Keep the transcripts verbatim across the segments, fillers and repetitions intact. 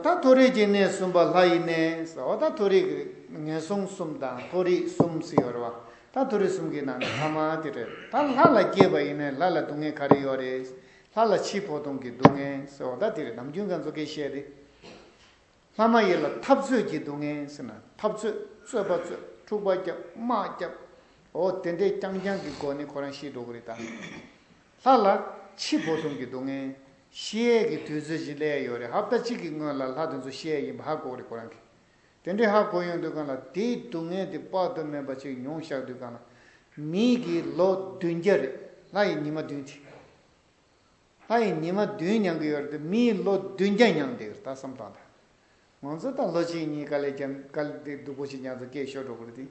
ད་མཐོ་རིས་ཀྱི་གནས་གསུམ་པ་ལྷ་ཡི་གནས་ཟེར་བ། ད་མཐོ་རིས་ཀྱི་ངན་སོང་གསུམ་དང་མཐོ་རིས་གསུམ་ཟེར་ཡོད་རེད་བ། ད་མཐོ་རིས་གསུམ་གྱི་ནང་ནས་ཐ་མ་དེ་རེད། ད་ལྷ་ལ་སྐྱེས་པ་ཡིན་ནའི་ལྷ་ལ་སྡུག་བསྔལ་ག་རེ་ཡོད་རེད། ལྷ་ལ་འཆི་བོ་དོང་གི་སྡུག་བསྔལ་ཟེར་བ་ད་དེ་རེད། ནམ་རྒྱུན་ང་ཚོ་སྐད་བཤད་དེ། ལྷ་མ་ཡིན་ལ་འཐབ་རྩོད་ཀྱི་སྡུག་བསྔལ་ཟེར་ན། འཐབ་རྩོད་རྩོད་པ་རྩོད། འཁྲུག་པ་རྒྱབ། དམག་རྒྱབ། འོ་དེ་འདྲའི་རྐྱང་རྐྱང་གི་སྒོ་ནས་ཁོ་རང་ཤི་འགྲོ་གི་རེད་ད། ལྷ་ལ་འཆི་བོ་དོང་གི་སྡུག་བསྔལ། ཤི་ཡས་ཀྱི་དུས་ཚོད་ཅིག་སླེབས་ཡོད་རེད། ཧབ་ཏ་གཅིག་གི་སྔོན་ལ་ལྷ་དེ་ཚོ་ཤི་ཡས་ཡིན་པ་ཧ་གོ་གི་རེད་ཁོ་རང་གིས། དེ་འདྲའི་ཧ་གོ་ཡོང་དུས་སྒང་ལ་དེའི་སྡུག་བསྔལ་དེ་དཔག་ཏུ་མེད་པ་ཅིག་མྱོང་བཞག་དུས་སྒང་ལ། མི་གི་ལོ་བདུན་བརྒྱ་རེད། ལྷ་ཡི་ཉི་མ་བདུན་དེ། ལྷ་ཡི་ཉི་མ་བདུན་མྱང་གི་ཡོད་རེད་དེ། མིའི་ལོ་བདུན་བརྒྱ་མྱང་བསྡད་ཡོད་རེད། ད་བསམ་བཏང་དང་། ང་ཚོ་ད་ལོ་གཅིག་གཉིས་ག་ལེ་ཀྱང་ག་ལེ་དེ་སྡུག་པོ་ཞིག་མྱངས་ཚེ་སྐད་ཤོར་འགྲོ་གི་རེད་དེ།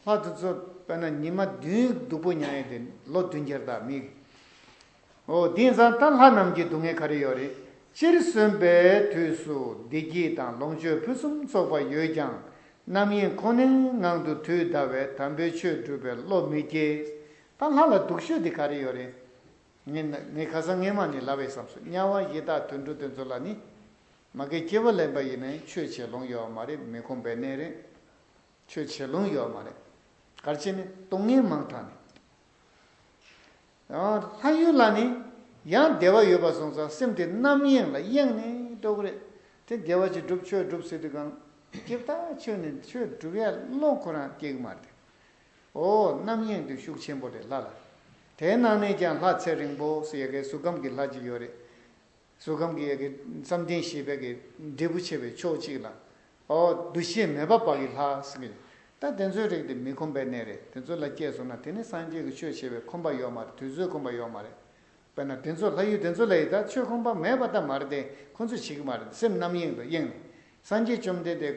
ལྷ་དེ་ཚོ་དཔེར་ན་ཉི་མ་བདུན་སྡུག་པོ་མྱངས་ཡོད་དེ། ལོ་བདུན་བརྒྱར་ད་མི། འོ་དེང་སང་ད་ལྷ་རྣམས་ཀྱི་སྡུག་བསྔལ་ག་རེ་ཡོད་རེད། སྤྱིར་གསོན་པའི་དུས་སུ་བདེ་སྐྱིད་དང་ལོངས་སྤྱོད་ཕུན་སུམ་ཚོགས་པ་ཡོད་ཀྱང་། རྣམ་གཡེང་ཁོ་ནའི་ངང་དུ་དུས་འདའ་བས་དམ་པའི་ཆོས་སྒྲུབ་པའི་བློ་མི་སྐྱེ། ད་ལྷ་ལ་སྡུག་ཤོས་དེ་ག་རེ་ཡོད་རེད། ངས་ངས་ཁ་སང་སྔས་མ་ནས་ལབ་པའི་བསམ་སོང་། དམྱལ་བ་ཡི་དྭགས་དུད་འགྲོ་དེ་ཚོ་ལ་ནི། མ་གི་སྐྱེ་བ་ལེན་པ་ཡིན་ནའི་ཆོས་བྱེད་ལོང་ཡོད་མ་རེད། མི་ཁོམ་པའི་གནས་རེད། ཆོས་བྱེད་ལོང་ཡོད་མ་རེད། ག་རེ་བྱས་ནས་སྡུག་བསྔལ་མང་དྲགས་ནས། ཡང་ལྷ་ཡུལ་ལ་ནི་ཡང་བདེ་བ་ཡོད་པ་སོང་ཙང་སེམས་དེ་རྣམ་གཡེང་ལ་གཡེང་ནས་འགྲོ་གི་རེད། དེ་དགེ་བ་ཅིག་སྒྲུབ་ཆོས་སྒྲུབ་ཟེར་དུས་སྒང་། སྐྱིད་ཐག་ཆོད་ནས་ཆོས་སྒྲུབ་ཡ་བློ་ཁོ་རང་སྐྱེ་གི་མ་རེད། འོ་རྣམ་གཡེང་དེ་ཤུགས་ཆེན་པོ་རེད་ལྷ་ལ། དེའི་ནང་ནས་ཀྱང་ལྷ་ཚེ་རིང་པོ་ཟེར་ཡ་གི་གཟུགས་ཁམས་ཀྱི་ལྷ་ཅིག་ཡོད་རེད། གཟུགས་ཁམས་ཀྱི་ཡ་གི་བསམ་གཏན་བཞི་པའི་གི་འབྲས་བུ་ཆེ་བའི་ཕྱོགས་གཅིག་ལ། འོ་འདུ་ཤེས་མེད་པ་པ་གི་ལྷ་ཟེར་གི། ད་དེ་ཚོའི་རིགས་དེ་མི་ཁོམ་པའི་གནས་རེད། དེ་ཚོ་ལ་སྐྱེས་སོང་ན་དེ་ནི་སངས་རྒྱས་ཀྱི་ཆོས་བྱེད་པའི་ཁོམ་པ་ཡོད་མ་རེད། དུས་ཚོད་ཁོམ་པ་ཡོད་མ་རེད། དཔེར་ན་དེ་ཚོ་ལྷ་ཡུལ་དེ་ཚོ་ལ་ཡི་ད་ཆོས་ཁོམ་པ་མེད་པ་ད་མ་རེད་དེ། ཁོ་ཚོས་བྱེད་ཀྱི་མ་རེད། སེམས་རྣམ་གཡེང་དུ་གཡེང་ནས། སངས་རྒྱས་བཅོམ་ལྡན་འདས་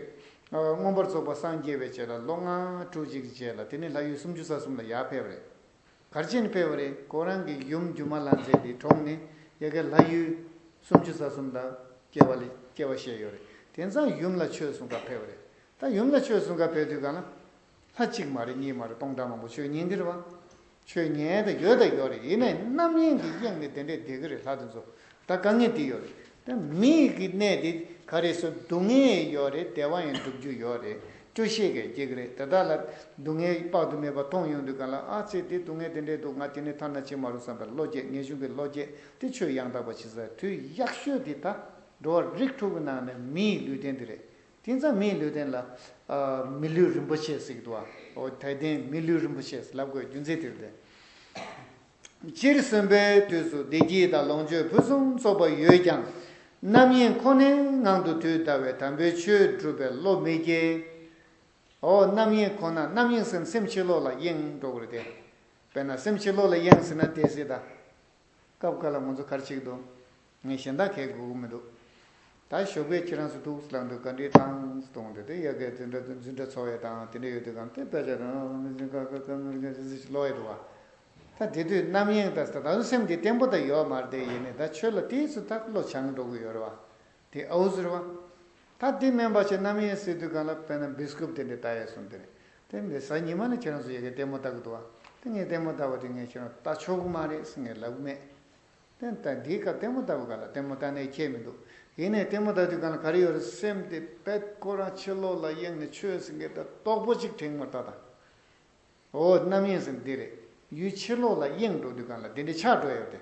མངོན་པར་རྫོགས་པར་སངས་རྒྱས་པའི་རྗེས་ལ་ལོ་ལྔ་དྲུག་ཅིག་གི་རྗེས་ལ་དེ་ནི་ལྷ་ཡུལ་སུམ་ཅུ་རྩ་གསུམ་ལ་ཡར་ཕེབས་རེད། ག་རེ་བྱས་ནས་ཕེབས་པ་རེད། ཁོ་རང་གི་ཡུམ་སྒྱུ་མ་ལྷ་མཛེས་དེ་གྲོངས་ནས་ཡ་གི་ལྷ་ཡུལ་སུམ་ཅུ་རྩ་གསུམ་ལ་སྐྱེ་བ་ལས་སྐྱེ་བ་བཞེས་ཡོད་རེད། དེང་སང་ཡུམ་ལ་ཆོས་གསུང་ག་ཕེབས་པ་རེད། ད་ཡུམ་ལ་ཆོས་གསུང་ག་ཕེབས་དུས་གང་ལ། ལྷ་གཅིག་མ་རེད། གཉིས་མ་རེད། སྟོང་ཕྲག་མང་པོ་ཆོས་ཉན་གྱི་རེད་བ། ཆོས་ཉན་དེ་ཡོད་ད་ཡོད་རེད། ཡིན་ནའི་རྣམ་གཡེང་གི་གཡེང་ནས་དེ་འདྲས་བསྡད་ཀྱི་རེད་ལྷ་དེ་ཚོ། ད་དཀའ་ངལ་དེ་ཡོད་རེད། ད་མིའི་གི་གནས་དེ་ག་རེ་ཟེར། སྡུག་བསྔལ་ཡོད་རེད། བདེ་བ་ཡང་སྒྲུབ་རྒྱུ་ཡོད་རེད། སྤྲོ་ཤས་ཀྱིས་སྐྱེ་གི་རེད། དེ་དག་ལ་སྡུག་བསྔལ་དཔག་ཏུ་མེད་པ་མཐོང་ཡོང་དུས་གང་ལ། ཨ་ཙི་དེ་སྡུག་བསྔལ་དེ་འདྲས་འདུག་ང་དེ་ནས་ཐར་ན་ཅི་མ་རུང་བསམ་པའི་བློ་སྐྱེ། ངེས་འབྱུང་གི་བློ་སྐྱེ་དེ་ཆོས་ཡང་དག་པ་ཇི་ལྟར་དུས་ཡག་ཤོས་དེ་ད་འགྲོ་བ་རིགས་དྲུག་གི་ནང་ནས་མིའི་ལུས་རྟེན་དེ་རེད། དེང་སང་མིའི་ལུས་རྟེན་ལ་ཨ་མི་ལུས་རིན་པོ་ཆེ་ཟེར་གྱི་འདུག་བ། འོ་དད་ལྡན་མི་ལུས་རིན་པོ་ཆེ་ལབ་དགོས་རྒྱུ་མཚན་དེ་རེད། སྤྱིར་གསོན་པའི་དུས་སུ་བདེ་སྐྱིད་དང་ལོངས་སྤྱོད་ཕུན་སུམ་ཚོགས་པ་ཡོད་ཀྱང་། རྣམ་གཡེང་ཁོ་ནའི་ངང་དུ་དུས་འདའ་བས་དམ་པའི་ཆོས་སྒྲུབ་པའི་བློ་མི་སྐྱེ། འོ་རྣམ་གཡེང་ཁོ་ན། རྣམ་གཡེང་ཟེར་ན་སེམས་ཕྱི་ལོགས་ལ་གཡེང་འགྲོ་གི་རེད་དེ། དཔེར་ན་སེམས་ཕྱི་ལོགས་ལ་གཡེང་ཟེར་ན་དེ་སྲིད་ད། སྐབས་འགའ་ལ་ང་ཚོ་ག་རེ་བྱེད་ཀྱི་འདུག་ངས་གཞན་དག་གས་དགོས་ཀྱི་མི་འདུག་ད་ཞོགས་པའི་ཁྱེད་རང་ཚོ་ཐུགས་ལངས་དུས་ག་འདྲའི་ཐང་གཏོང་དེ་དེ་ཡ་གའི་འཛིན་གྲྭ་འཛིན་གྲྭ་ཚོགས་ཡས་དང་དེ་འདྲ་ཡོད་དུས་གང་དེ་དཔེ་ཆ་རང་ཀློག་ཡས་འདུག་བ། ད་དེ་དུས་རྣམ་གཡེང་ད་ད་དུང་སེམས་དེ་བརྟན་པོ་ད་ཡོད་མ་རེད་དེ། ཡིན་ནའི་ད་ཆོས་ལ་དེའི་ཚོ་ད་བློ་བྱང་འགྲོ་གི་ཡོད་རེད་བ། དེ་ཨའུ་ཟེར་བ། ད་དེ་སྨན་པ་ཆེ་རྣམ་གཡེང་ཟེར་དུས་གང་ལ་དཔེར་ན་བི་སི་ཀུབ་དེ་འདྲ་ལྟ་ཡས་སོང་དེ་རེད། དེ་འདྲ་གཟའ་ཉི་མ་ལ་ཁྱེད་རང་ཚོ་ཡ་གའི་ལྟད་མོ་ལྟ་གི་འདུག་བ། དེ་ངས་ལྟད་མོ་ལྟ་བ་དེ་ངས་ཁྱེད་རང་ལྟ་ཆོག་གི་མ་རེད་ཟེར་ངས་ལབ་གི་མེད། དེ་ལྟ་འདིའི་སྐབས་ལྟད་མོ་ལྟ་བ་ག་ལ་ལྟད་མོ་ལྟ་ནས་ཁྱད་མི་འདུག་ཡིན་ནའི་ལྟད་མོ་ལྟ་དུས་གང་ལ་ག་རེ་ཡོད་རེད། སེམས་དེ་དཔེ་ཁོ་རང་ཕྱི་ལོགས་ལ་གཡེང་ནས་ཆོས་ཟེར་མཁན་ད་རྡོག་པོ་གཅིག་དྲན་མ་ལྟ་དང་། འོ་རྣམ་གཡེང་ཟེར་འདི་རེད། ཡུལ་ཕྱི་ལོགས་ལ་གཡེང་འགྲོ་དུས་གང་ལ་འདི་འདྲའི་ཆགས་འགྲོ་ཡོད་དེ།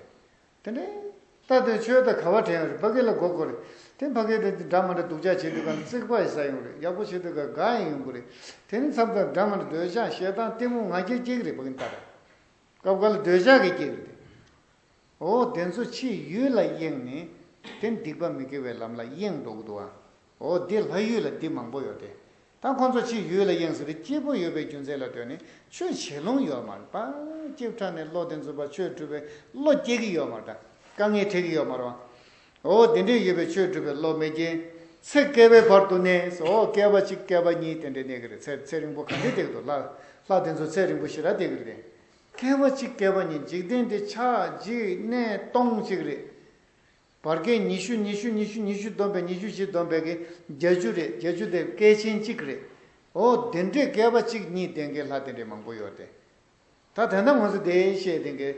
དེ་འདྲའི་ལྟ་དུས་ཆོས་ད་ག་བ་དྲན་ཡོད་རེད། ཕ་གི་ལ་མགོ་སྐོར་རེད། དེ་ཕ་གི་དེ་འདྲ་མ་འདྲ་སྡུག་ཅག་བྱེད་དུས་གང་ལ་རྩིག་པ་ཡི་ས་ཡོང་རེད། ཡག་པོ་བྱེད་དུས་གང་དགའ་ཡི་ཡོང་གི་རེད། དེ་ནི་མཚམས་དང་འདྲ་མ་འདྲ་འདོད་ཆགས་ཞེ་སྡང་གཏི་མུག་ང་རྒྱལ་སྐྱེ་གི་རེད། ཕ་གི་ལྟ་རེད། སྐབས་འགའ་ལ་འདོད་ཆགས་ཀྱིས་སྐྱེ་གི་རེད། འོ་དེ་ཚོ་ཕྱིའི་ཡུལ་ལ་གཡེང་ནས་དེ་སྡིག་པ་མི་དགེ་བའི་ལམ་ལ་གཡེང་འགྲོ་གི་འདུག་ཨ། འོ་དེ་ལྷ་ཡུལ་ལ་འདི་མང་པོ་ཡོད་དེ། ད་ཁོང་ཚོ་ཕྱིའི་ཡུལ་ལ་གཡེང་ཟེར་དུས་སྐྱིད་པོ་ཡོད་པའི་རྒྱུ་མཚན་ལ་ལྟོས་ནས་ཆོས་བྱེད་ལོང་ཡོད་མ་རེད་པ། སྐྱིད་ཕྲ་ནས་བློ་དེ་ཚོ་པ་ཆོས་སྒྲུབ་པའི་བློ་སྐྱེ་གི་ཡོད་མ་རེད། དཀའ་ངལ་འཕྲད་ཀྱི་ཡོད་མ་རེད་བ། འོ་དེ་འདྲས་ཡོད་པའི་ཆོས་སྒྲུབ་པའི་བློ་མི་སྐྱེ། ཚེ་བསྐལ་པའི་བར་དུ་གནས་སོ། བསྐལ་པ་གཅིག་བསྐལ་པ་གཉིས་དེ་འདྲས་གནས་ཀྱི་རེད། ཚེ་ཚེ་རིང་པོ་ག་འདྲས་བསྡད་ཀྱི་འདུག་ལྷ་ལྷ་དེ་ཚོ་ཚེ་རིང་པོ་ཞེ་དྲག་བསྡད་ཀྱི་རེད། བསྐལ་པ་གཅིག་བསྐལ་པ་གཉིས། འཇིག་རྟེན་འདི་ཆགས་འཇིག་གནས་སྟོང་གཅིག་རེད། བར་བསྐལ་ཉི་ཤུ་ཉི་ཤུ་ཉི་ཤུ་ཉི་ཤུ་བསྡོམས་པས་ཉི་ཤུ་བཞི་བསྡོམས་པས་ཀྱི་བརྒྱད་ཅུ་རེད། བརྒྱད་ཅུ་དེ་བསྐལ་ཆེན་གཅིག་རེད། འོ་དེ་འདྲས་བསྐལ་པ་གཅིག་གཉིས་ལྡན་མཁན་ལྷ་དེ་འདྲས་མང་པོ་ཡོད་དེ། ད་དེ་འདྲ་ང་ཚོ་དེ་བཤད་དེ་གའི་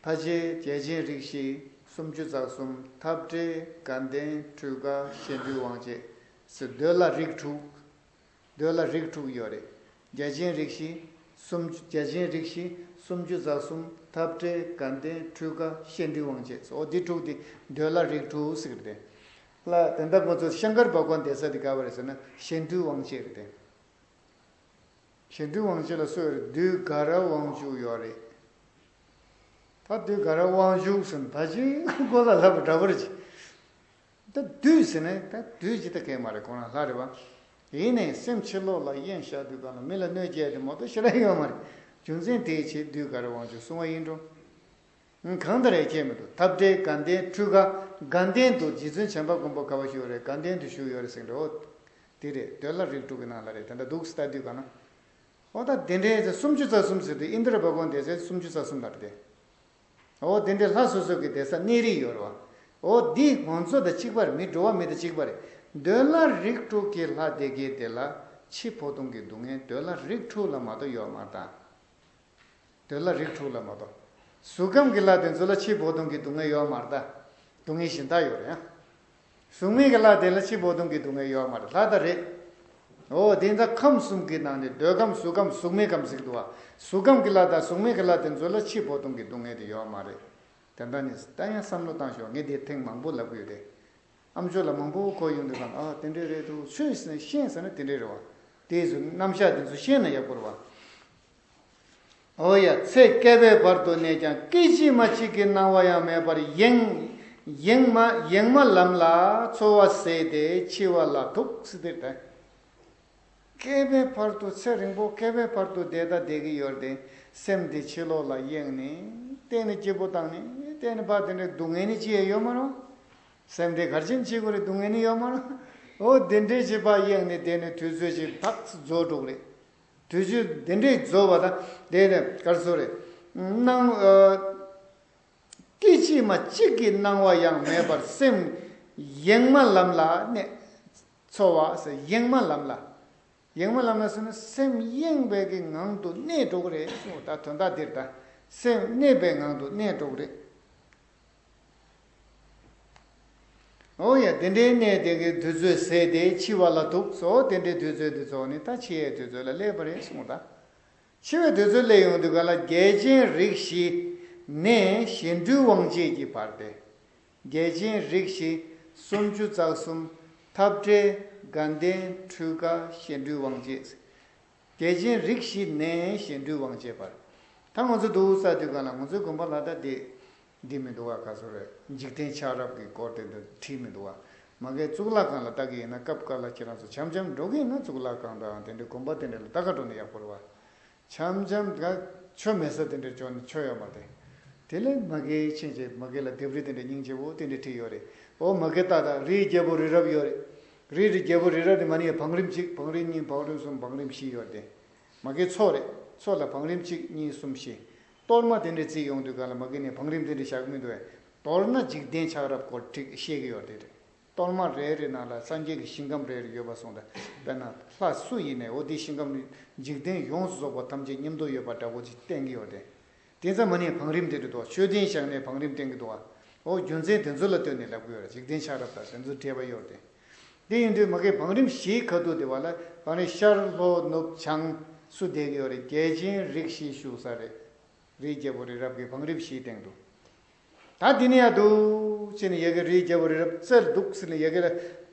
ཕལ་ཆེར་རྒྱལ་ཆེན་རིགས་བཞི། སུམ་ཅུ་རྩ་གསུམ། འཐབ་བྲལ། དགའ་ལྡན། འཕྲུལ་དགའ། གཞན་འཕྲུལ། དབང་བྱེད་ཟེར་འདོད་ལྷ་རིགས་དྲུག་འདོད་ལྷ་རིགས་དྲུག་ཡོད་རེད། བརྒྱ་བྱིན་རིགས་བཞི། སུམ་བརྒྱ་བྱིན་རིགས་བཞི། སུམ་ཅུ་རྩ་གསུམ། འཐབ་བྲལ། དགའ་ལྡན། འཕྲུལ་དགའ། གཞན་འཕྲུལ། དབང་བྱེད། འོ་འདི་དྲུག་དེ་འདོད་ལྷ་རིགས་དྲུག་ཟེར་གི་རེད། ལ་དེ་འདྲ་ང་ཚོ་ཤང་ཀར་བྷ་ག་ཝན་བསྡད་ས་དེ་ག་བ་རེད་ཟེར་ན་གཞན་འཕྲུལ། དབང་བྱེད་རེད་དེ། གཞན་འཕྲུལ། དབང་བྱེད་ལ་སུ་ཡོད་རེད། བདུད་དགའ་རབ་དབང་ཕྱུག་ཡོད་རེད། ད་བདུད་དགའ་རབ་དབང་ཕྱུག་ཟེར་ན་ཕལ་ཆེར་གོ་ལ་ལབ་པ་འདྲ་པོ་རེད། ད་བདུད་ཟེར་ནས་ད་བདུད་ཅིག་ད་གས་མ་རེད། ཁོ་རང་ལྷ་རེད་བ། ཡིན་ནའི་སེམས་ཕྱི་ལོགས་ལ་གཡེང་བཞག་དུས་གང་ལ་མི་ལ་གནོད་སྐྱེལ་དེ་མ་གཏོགས་ཞེ་དྲག་ཡོད་མ་རེད། རྒྱུ་མཚན་དེའི་ཕྱིར་བདུད་དགའ་རབ་དབང་ཕྱུག་གསུང་བ་ཡིན་འགྲོ། གང་ལྟར་ཡང་ཁྱད་མི་འདུག་འཐབ་བྲལ། དགའ་ལྡན། འཕྲུལ་དགའ། དགའ་ལྡན་དུ་རྗེ་བཙུན་བྱམས་པ་མགོན་པོ་ག་བ་བཞུགས་རེད། དགའ་ལྡན་དུ་བཞུགས་ཡོད་རེད་ཟེར་འགྲོ། དེ་རེད། འདོད་ལྷ་རིགས་དྲུག་གི་ནང་ལ་རེད། དེ་འདྲ་འདུག་ལྟ་དུས་གང་ན། འོ་ད་དེ་འདྲའི་ཚེ་སུམ་ཅུ་རྩ་གསུམ་ཟེར་དུས་ཨིནྡྲ་བྷ་ག་ཝན་བསྡད་ས་སུམ་ཅུ་རྩ་གསུམ་ལ་རེད་དེ། འོ་དེ་འདྲའི་ལྷ་སོ་སོ་གི་བསྡད་ས་གནས་རིགས་ཡོད་རེད་བ། འོ་འདི་ང་ཚོ་དང་གཅིག་པ་རེད། མི་འགྲོ་བ་མི་དང་གཅིག་པ་རེད། འདོད་ལྷ་རིགས་དྲུག་གི་ལྷ་སྡེ་བརྒྱད་དེ་ལ་ཕྱི་བོ་དོང་གི་སྡུག་བསྔལ་འདོད་ལྷ་རིགས་དྲུག་ལ་མ་གཏོགས་ཡོད་མ་རེད་ད། འདོད་ལྷ་རིགས་དྲུག་ལ་མ་གཏོགས། གཟུགས་ཁམས་ཀྱི་ལྷ་དེ་ཚོ་ལ་ཕྱི་བོ་དོང་གི་སྡུག་བསྔལ་ཡོད་མ་རེད་ད། སྡུག་བསྔལ་གཞན་དག་ཡོད་རེད་ཡ། གཟུགས་མེད་ཀྱི་ལྷ་དེ་ལ་ཕྱི་བོ་དོང་གི་སྡུག་བསྔལ་ཡོད་མ་རེད། ལྷ་དག་རེད། འོ་དེ་ཚོ་ཁམས་གསུམ་གྱི་ནང་ནས་འདོད་ཁམས་གཟུགས་ཁམས་གཟུགས་མེད་ཁམས་ཟེར་གྱི་འདུག་བ། གཟུགས་ཁམས་ཀྱི་ལྷ་དང་གཟུགས་མེད་ཀྱི་ལྷ་དེ་ཚོ་ལ་ཕྱི་བོ་དོང་གི་སྡུག་བསྔལ་དེ་ཡོད་མ་རེད། དེ་འདྲ་ནི་ད་ཡང་བསམ་བློ་བཏང་ཤོག་ངས་དེ་ཐེངས་མང་པོ་ལབ་གི་ཡོད་དེ། ཨ་མཆོག་ལ་མང་པོ་གོ་ཡོང་དུས་གང་ཨ་དེ་འདྲས་རེད་འདུག་ཆོས་ཟེར་ཤེས་ཟེར་ན་དེ་འདྲས་རེད་བ། དེའི་ཚོ་རྣམ་གཞག་དེ་ཚོ་ཤེས་ན་ཡག་པོ་རེད་བ། འོ་ཡ། ཚེ་བསྐལ་པའི་བར་དུ་གནས་ཀྱང་སྐད་ཅིག་མ་གཅིག་གི་སྣང་བ་ཡང་མེད་པར་གཡེང་། གཡེང་མ་གཡེང་མ་ལམ་ལ་འཚོ་བ་ཟད་དེ་འཆི་བ་ལ་ཐུག་ཟེར་དེ་ལྟ། བསྐལ་པའི་བར་དུ་ཚེ་རིང་པོ་བསྐལ་པའི་བར་དུ་བསྡད་ད་བསྡད་ཀྱི་ཡོད་རེད་དེ། སེམས་དེ་ཕྱི་ལོགས་ལ་གཡེང་ནས་བལྟས་ནས་སྐྱིད་པོ་བཏང་ནས་བལྟས་ནས་ཕར་དེ་འདྲའི་སྡུག་བསྔལ་ནི་ཅི་ཡང་ཡོད་མ་རེད། སེམས་དེ་གར་ཕྱིན་ཅི་དགོས་རེད། སྡུག་བསྔལ་ནི་ཡོད་མ་རེད། འོ་དེ་འདྲའི་ཅིག་ཕར་གཡེང་ནས་བསྡད་ནས་དུས་ཚོད་ཅིག་ཐག་རྫོགས་འགྲོ་གི་རེད། དུས་ཚོད་དེ་འདྲའི་རྫོགས་པ་དང་དེ་ནས་གར་སོ་རེད། སྣང་ཨ། སྐད་ཅིག་མ་གཅིག་གི་སྣང་བ་ཡང་མེད་པར་སེམས་གཡེང་མ་ལམ་ལ་གནས། འཚོ་བ་ཟེར་གཡེང་མ་ལམ་ལ། གཡེང་མ་ལམ་ལ་ཟེར་ན་སེམས་གཡེང་བའི་གི་ངང་དུ་གནས་འགྲོ་གི་རེད་གསུངས། ད་དོན་དག་འདིར་ད་སེམས་གནས་པའི་ངང་དུ་གནས་འགྲོ་གི་རེད། འོ་ཡ། དེ་འདྲའི་གནས་དེ་གི་དུས་ཚོད་ཟད་དེ་འཆི་བ་ལ་ཐུག་སོ། དེ་འདྲའི་དུས་ཚོད་དེ་ཚོ་ནི་ད་འཆི་བའི་དུས་ཚོད་ལ་སླེབས་པ་རེད་གསུངས་ད། འཆི་བའི་དུས་ཚོད་སླེབས་ཡོང་དུས་ག་ལ་བརྒྱ་བྱིན་རིགས་བཞི་ནས་གཞན་འཕྲུལ་དབང་བྱེད་ཀྱི་བར་ཏེ། བརྒྱ་བྱིན་རིགས་བཞི། སུམ་ཅུ་རྩ་གསུམ། འཐབ་བྲལ། དགའ་ལྡན། འཕྲུལ་དགའ། གཞན་འཕྲུལ་དབང་བྱེད། བརྒྱ་བྱིན་རིགས་བཞི་ནས་གཞན་འཕྲུལ་དབང་བྱེད་པར། ད་ང་ཚོ་འདུག་ས་དུས་ག་ལ་ང་ཚོའི་དགོན་པ་ལ་ད་དེ་འདི་མི་འདུག་བ། ག་ཚོད་རེད། འཇིག་རྟེན་ཆགས་རབས་ཀྱི་སྐོར་དེ་འདྲ་བྲིས་མི་འདུག་བ། མ་གིའི་གཙུག་ལག་ཁང་ལ་ལྟ་གི་ཡིན་ན་སྐབས་འགའ་ལ་ཁྱེད་རང་ཚོ་འཆམ་འཆམ་འགྲོ་གི་ཡིན་ན་གཙུག་ལག་ཁང་དང་དེ་འདྲའི་དགོན་པ་དེ་འདྲ་ལ་ལྟ་ག་འགྲོ་ན་ཡག་པོ་རེད་བ། འཆམ་འཆམ་ད་ཆོ་མེད་ས་དེ་འདྲ་འགྲོ་ན་ཆོ་ཡོད་མ་རེད། དེ་ལས་མ་གིའི་ཕྱིན་ཆད་མ་གི་ལ་ལྡེབས་རིས་དེ་འདྲ་སྙིང་རྗེ་བོ་དེ་འདྲ་བྲིས་ཡོད་རེད། འོ་མ་གི་ཏག་ཏག་རིའི་རྒྱལ་པོ་རི་རབ་ཡོད་རེད། རིའི་རྒྱལ་པོ་རི་རབ་དེ་མ་ནི་བང་རིམ་གཅིག་བང་རིམ་གཉིས་བང་རིམ་གསུམ་བང་རིམ་བཞི་ཡོད་རེད་དེ། མ་གི་མཚོ་རེད། མཚོ་ལ་བང་རིམ་གཅིག་གཉིས་གསུམ་བཞི། གཏོར་མ་དེ་འདྲ་བརྩིགས་ཡོང་དུས་ག་ལ་མ་གི་ནི་བང་རིམ་དེ་འདྲ་བཞག་མི་འདུག་བས། མདོར་ན་འཇིག་རྟེན་ཆགས་རབས་སྐོར་བྲིས་བཤད་ཀྱི་ཡོད་རེད། གཏོར་མ་རེ་རེ་ནང་ལ་སངས་རྒྱས་ཀྱི་ཞིང་ཁམས་རེ་རེ་ཡོད་པ་སོང་ཙང་། དཔེར་ན་ལྷ་སུ་ཡིན་ནའི་འོ་དེའི་ཞིང་ཁམས་ནི་འཇིག་རྟེན་ཡོངས་སུ་རྫོགས་པ་ཐམས་ཅད་མཉམ་དུ་ཡོད་པ་འདྲ་བོ་ཅིག་བསྟན་གྱི་ཡོད་རེད། དེ་ཙམ་མ་ནི་བང་རིམ་དེ་འདྲ་འདུག་མཆོད་རྟེན་བཞག་ནས་བང་རིམ་བསྟན་གྱི་འདུག་བ། འོ་རྒྱུ་མཚན་དེ་ཚོ་ལ་ལྟོས་ནས་ལབ་གི་ཡོད་རེད། འཇིག་རྟེན་ཆགས་རབས་དང་དེ་ཚོ་འབྲེལ་བ་ཡོད་རེད། དེ་ཡིན་དུས་མ་གིའི་བང་རིམ་བཞིའི་ཁ་ཐུག་དེ་བ་ལ་བང་རིམ་ཤར་ལྷོ་ནུབ་བྱང་སུ་བསྡད་ཀྱི་ཡོད་རེད། བརྒྱ་བྱིན་རིགས་བཞི་བཞུགས་ས་རེད། རིའི་རྒྱལ་པོ་རི་རབ་ཀྱི་བང་རིམ་བཞིའི་སྟེང་དུ། ད་འདི་ནས་ཡར་འདུག་ཅེས་ནས་ཡ་གི་རིའི་རྒྱལ་པོ་རི་རབ་རྩེར་འདུག་ཟེར་ནས་ཡ་གི་ལ་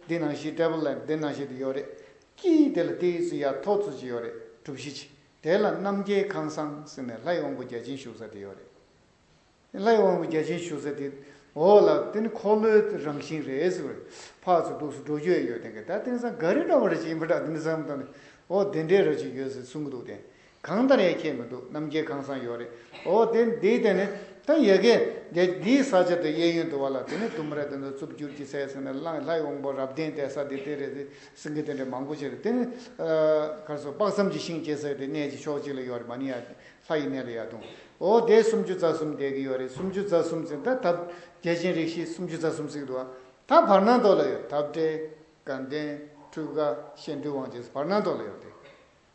འདི་ནང་བཞིན་ཊེ་བལ་ལ་འདི་ནང་བཞིན་དུ་ཡོད་རེད། དཀྱིལ་དེ་ལ་ཏོག་ཙམ་ཡར་མཐོ་ཙམ་ཅིག་ཡོད་རེད། གྲུ་བཞི་ཅིག་དེ་ལ་རྣམ་རྒྱལ་ཁང་བཟང་ཟེར་ནས་ལྷའི་དབང་པོ་བརྒྱ་བྱིན་བཞུགས་ས་དེ་ཡོད་རེད། ལྷའི་དབང་པོ་བརྒྱ་བྱིན་བཞུགས་ས་དེ་འོག་ལ་དེ་ནི་འཁོར་ལོའི་རང་བཞིན་རེད་ཟེར་བས། ཕར་ཚུར་འདུག་སུ་འགྲོ་རྒྱུ་ཡོད་དེ་ག་ད་དེང་སང་ག་རེ་འདྲ་བ་རེ་ཅིག་ཡིན་པ་འདྲ་དེ་ནི་བསམ་བཏང་ནས་འོ་དེ་འདྲའི་ར་ཅིག་ཡོད་ཟེར་གསུང་གི་འདུག་དེ། གང་ལྟར་ཡང་ཁྱད་མི་འདུག་རྣམ་རྒྱལ་ཁང་བཟང་ཡོད་རེད། འོ་དེ་འདིའི་སྟེང་ནས་ད་ཡ་གི་དེ་འདིའི་ས་ཆ་དེ་གཡས་གཡོན་དུ་བ་ལ་དེ་ནི་ལྡུམ་ར་དེ་ཚོ་རྩུབ་འགྱུར་གྱི་ས་ཟེར་ནས་ལྷའི་དབང་པོ་རབ་བརྟན་བསྡད་ས་དེ་དེ་རེད་ཟེར་གྱི་དེ་འདྲ་མང་པོ་ཅིག་རེད། དེ་ནི་གར་སོ་དཔག་བསམ་གྱི་ཤིང་སྐྱེ་ས་དེ་གནས་ཀྱི་ཕྱོགས་གཅིག་ལ་ཡོད་རེད། མ་ནི་ཡ་ལྷ་ཡི་གནས་ལ་ཡར་ལྟུང་། འོ་དེ་སུམ་ཅུ་རྩ་གསུམ་བསྡད་ཀྱི་ཡོད་རེད། སུམ་ཅུ་རྩ་གསུམ་ཟེར་ད་ཐབས་བརྒྱ་བྱིན་རིགས་བཞི་སུམ་ཅུ་རྩ་གསུམ་ཟེར་གྱི་འདུག་ད་བར་སྣང་ཐོག་ལ་ཡོད། འཐབ་བྲལ། དགའ་ལྡན། འཕྲུལ་དགའ། གཞན་འཕྲུལ་དབང་བྱེད་བར་སྣང་ཐོག་ལ་ཡོད་དེ།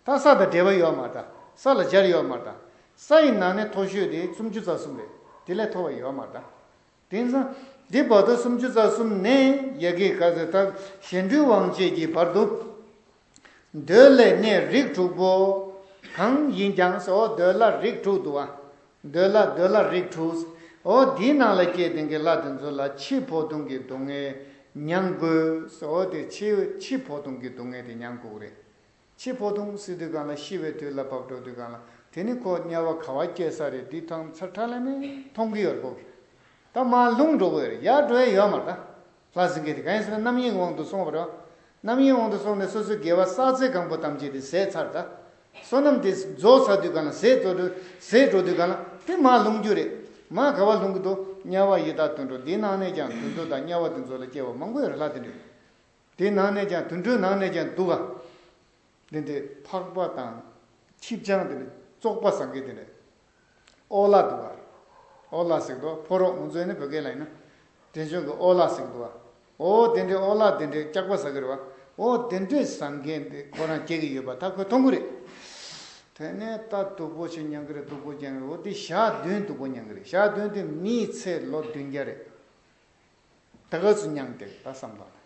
ད་ས་དང་འབྲེལ་བ་ཡོད་མ་རེད་ད། ས་ལ་སྦྱར་ཡོད་མ་རེད་ད། ས་ཡི་ནང་ནས་མཐོ་ཤོས་དེ་སུམ་ཅུ་རྩ་གསུམ་རེད། དེ་ལས་མཐོ་བ་ཡོད་མ་རེད་ད། དེང་སང་འདི་བར་དོ་སུམ་ཅུ་རྩ་གསུམ་ནས་ཡ་གི་ག་ཚོད་ད་གཞན་འགྲུལ་དབང་བྱེད་ཀྱི་བར་དུ། འདོད་ལས་གནས་རིགས་དྲུག་པོ། གང་ཡིན་ཀྱང་ཟེར། འོ་འདོད་ལྷ་རིགས་དྲུག་འདུག་བ། འདོད་ལྷ་འདོད་ལྷ་རིགས་དྲུག་འོ་འདིའི་ནང་ལ་སྐྱེས་ཏེ་གི་ལྷ་དེ་ཚོ་ལ་འཆི་བོ་དུང་གི་སྡུག་བསྔལ་མྱང་དགོས་ཟེར། འོ་དེ་འཆི་འཆི་བོ་དུང་གི་སྡུག་བསྔལ་དེ་མྱང་དགོས་རེད། འཆི་བོ་དུང་ཟེར་དུས་གང་ལ་ཤི་བའི་དུས་ལ་བབ་འགྲོ་དུས་གང་ལ་དེ་ནི་ཁོ་དམྱལ་བ་ག་བ་སྐྱེས་ས་རེད། འདི་ཐང་ཚར་ཁྲ་ལ་མེ་མཐོང་གི་ཡོད་རེད་ཁོ་གི། ད་མར་ལྷུང་འགྲོ་གི་ཡོད་རེད། ཡར་འགྲོ་ཡ་ཡོད་མ་རེད་ད། ལྷ་ཟེར་མཁན་དེ་གང་ཡིན་ཟེར་ན་རྣམ་གཡེང་དབང་དུ་སོང་བ་རེད། རྣམ་གཡེང་དབང་དུ་སོང་ནས་སོ་སོའི་དགེ་བ་བསགས་ཚད་གང་པོ་ཐམས་ཅད་དེ་ཟད་ཚར་ད། བསོད་ནམས་དེ་རྫོགས་ཚར་དུས་གང་ལ་ཟད་འགྲོ་དུས་ཟད་འགྲོ་དུས་གང་ལ་དེ་མར་ལྷུང་རྒྱུ་རེད། མར་ག་བ་ལྷུང་གི་འདུག་དམྱལ་བ་ཡི་དྭགས་དུད་འགྲོ་འདི་ནང་ནས་ཀྱང་དུད་འགྲོ་དང་དམྱལ་བ་དེ་ཚོ་ལ་སྐྱེ་བ་མང་པོ་ཡོད་རེད་ལྷ་དེ་འདྲ། དེ་ནང་ནས་ཀྱང་དུད་འགྲོའི་ནང་ནས་ཀྱང་འདུག་ག་འདི་འདྲའི་ཕག་པ་དང་ཁྱི་སྤྱང་དེ་འདྲ་བཙོག་པ་བཟང་གི་དེ་འདྲ། ཨོ་ལ་འདུག་ག་ཨོ་ལ་ཟེར་དོ་ཕོ་རོག་ང་ཚོའི་ནི་བོད་སྐད་ལ་ཡིན་ན། འབྲས་ལྗོངས་ཀྱི་ཨོ་ལ་ཟེར་འདུག་ག་ཨོ་དེ་འདྲའི་ཨོ་ལ་དེ་འདྲའི་སྐྱག་པ་ཟ་གི་རེད་བ། ཨོ་དེ་འདྲའི་བཟང་མཁན་དེ་ཁོ་རང་སྐྱེ་གི་ཡོད་པ་ད་ཁོས་མཐོང་གི་རེད། དེ་ནས་ད་སྡུག་པོ་ཞིག་མྱང་གི་རེད། སྡུག་པོ་མྱང་གི་རེད། འོ་དེ་ཞག་བདུན་སྡུག་པོ་མྱང་གི་རེད། ཞག་བདུན་དེ་མིའི་ཚེ་ལོ་བདུན་བརྒྱ་རེད། ད་ག་ཚོད་མྱང་དེ་ད་བསམ་དང་།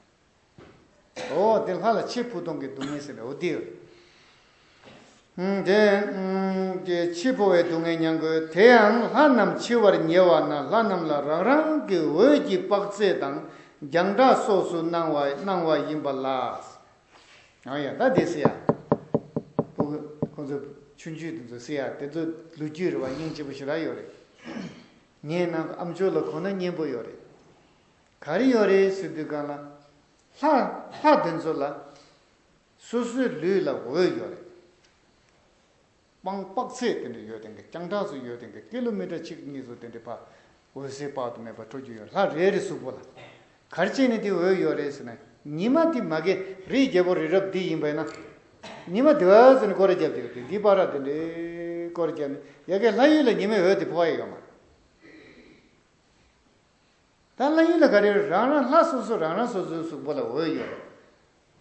འོ་དེ་ལྷ་ལ་འཆི་བོ་དུང་གི་སྡུག་བསྔལ་ཟེར་ནས་འོ་དེ་ཡོད། དེ་དེ་འཆི་འཕོ་བའི་སྡུག་བསྔལ་མྱང་དགོས། དེ་ཡང་ལྷ་རྣམས་འཆི་བར་ཉེ་བ་ན་ལྷ་རྣམས་ལ་རང་རང་གི་འོད་ཀྱི་དཔག་ཚད་དང་རྒྱང་གྲགས་སོགས་སུ་སྣང་བ་སྣང་བ་ཡིན་པ་ལ། ཨ་ཡ་ད་དེ་སི་ཡ། ཁོ་ཁོ་ཚོ་ཆུང་ཆུང་དེ་ཚོ་སི་ཡ་དེ་ཚོ་ལོ་རྒྱུས་རེད་བ། སྙིང་རྗེ་པོ་ཞེ་དྲག་ཡོད་རེད། ངའི་ནང་ཨ་མཆོག་ལ་གོ་ན་སྙན་པོ་ཡོད་རེད། ག་རེ་ཡོད་རེད་ཟེར་དུས་གང་ལ། ལྷ་ལྷ་དེ་ཚོ་ལ་སོ་སོའི་ལུས་ལ་འོད་ཡོད་རེད། དཔང་དཔག་ཚད་དེ་འདྲ་ཡོད་དེ་འདྲ། རྒྱང་གྲགས་སུ་ཡོད་དེ་འདྲ། ཀི་ལོ་མི་ཊར་གཅིག་གཉིས་སུ་དེ་འདྲ་ཕར་འོད་ཟེར་དཔག་ཏུ་མེད་པ་འཕྲོ་རྒྱུ་ཡོད། ལྷ་རེ་རེ་གཟུགས་པོ་ལ་ག་རེ་བྱས་ནས་དེ་འོད་ཡོད་རེད་ཟེར་ན། ཉི་མ་དེ་མ་གི་རིའི་རྒྱལ་པོ་རི་རབ་འདི་ཡིན་པས་ན། ཉི་མ་དེ་བ་ཟེར་ནས་སྐོར་ར་རྒྱབ་དེ་ཡོད་དེ། འདི་པར་ར་དེ་འདྲའི་སྐོར་ར་རྒྱབ་ནས་ཡ་གི་ལྷ་ཡུལ་ལ་ཉི་མའི་འོད་དེ་ཕོག་ཡ་ཡོད་མ་རེད། ད་ལྷ་ཡུལ་ལ་ག་རེ་རང་རང་ལྷ་སོ་སོ་རང་རང་སོ་སོའི་གཟུགས་པོ་ལ་འོད་ཡོད་རེད།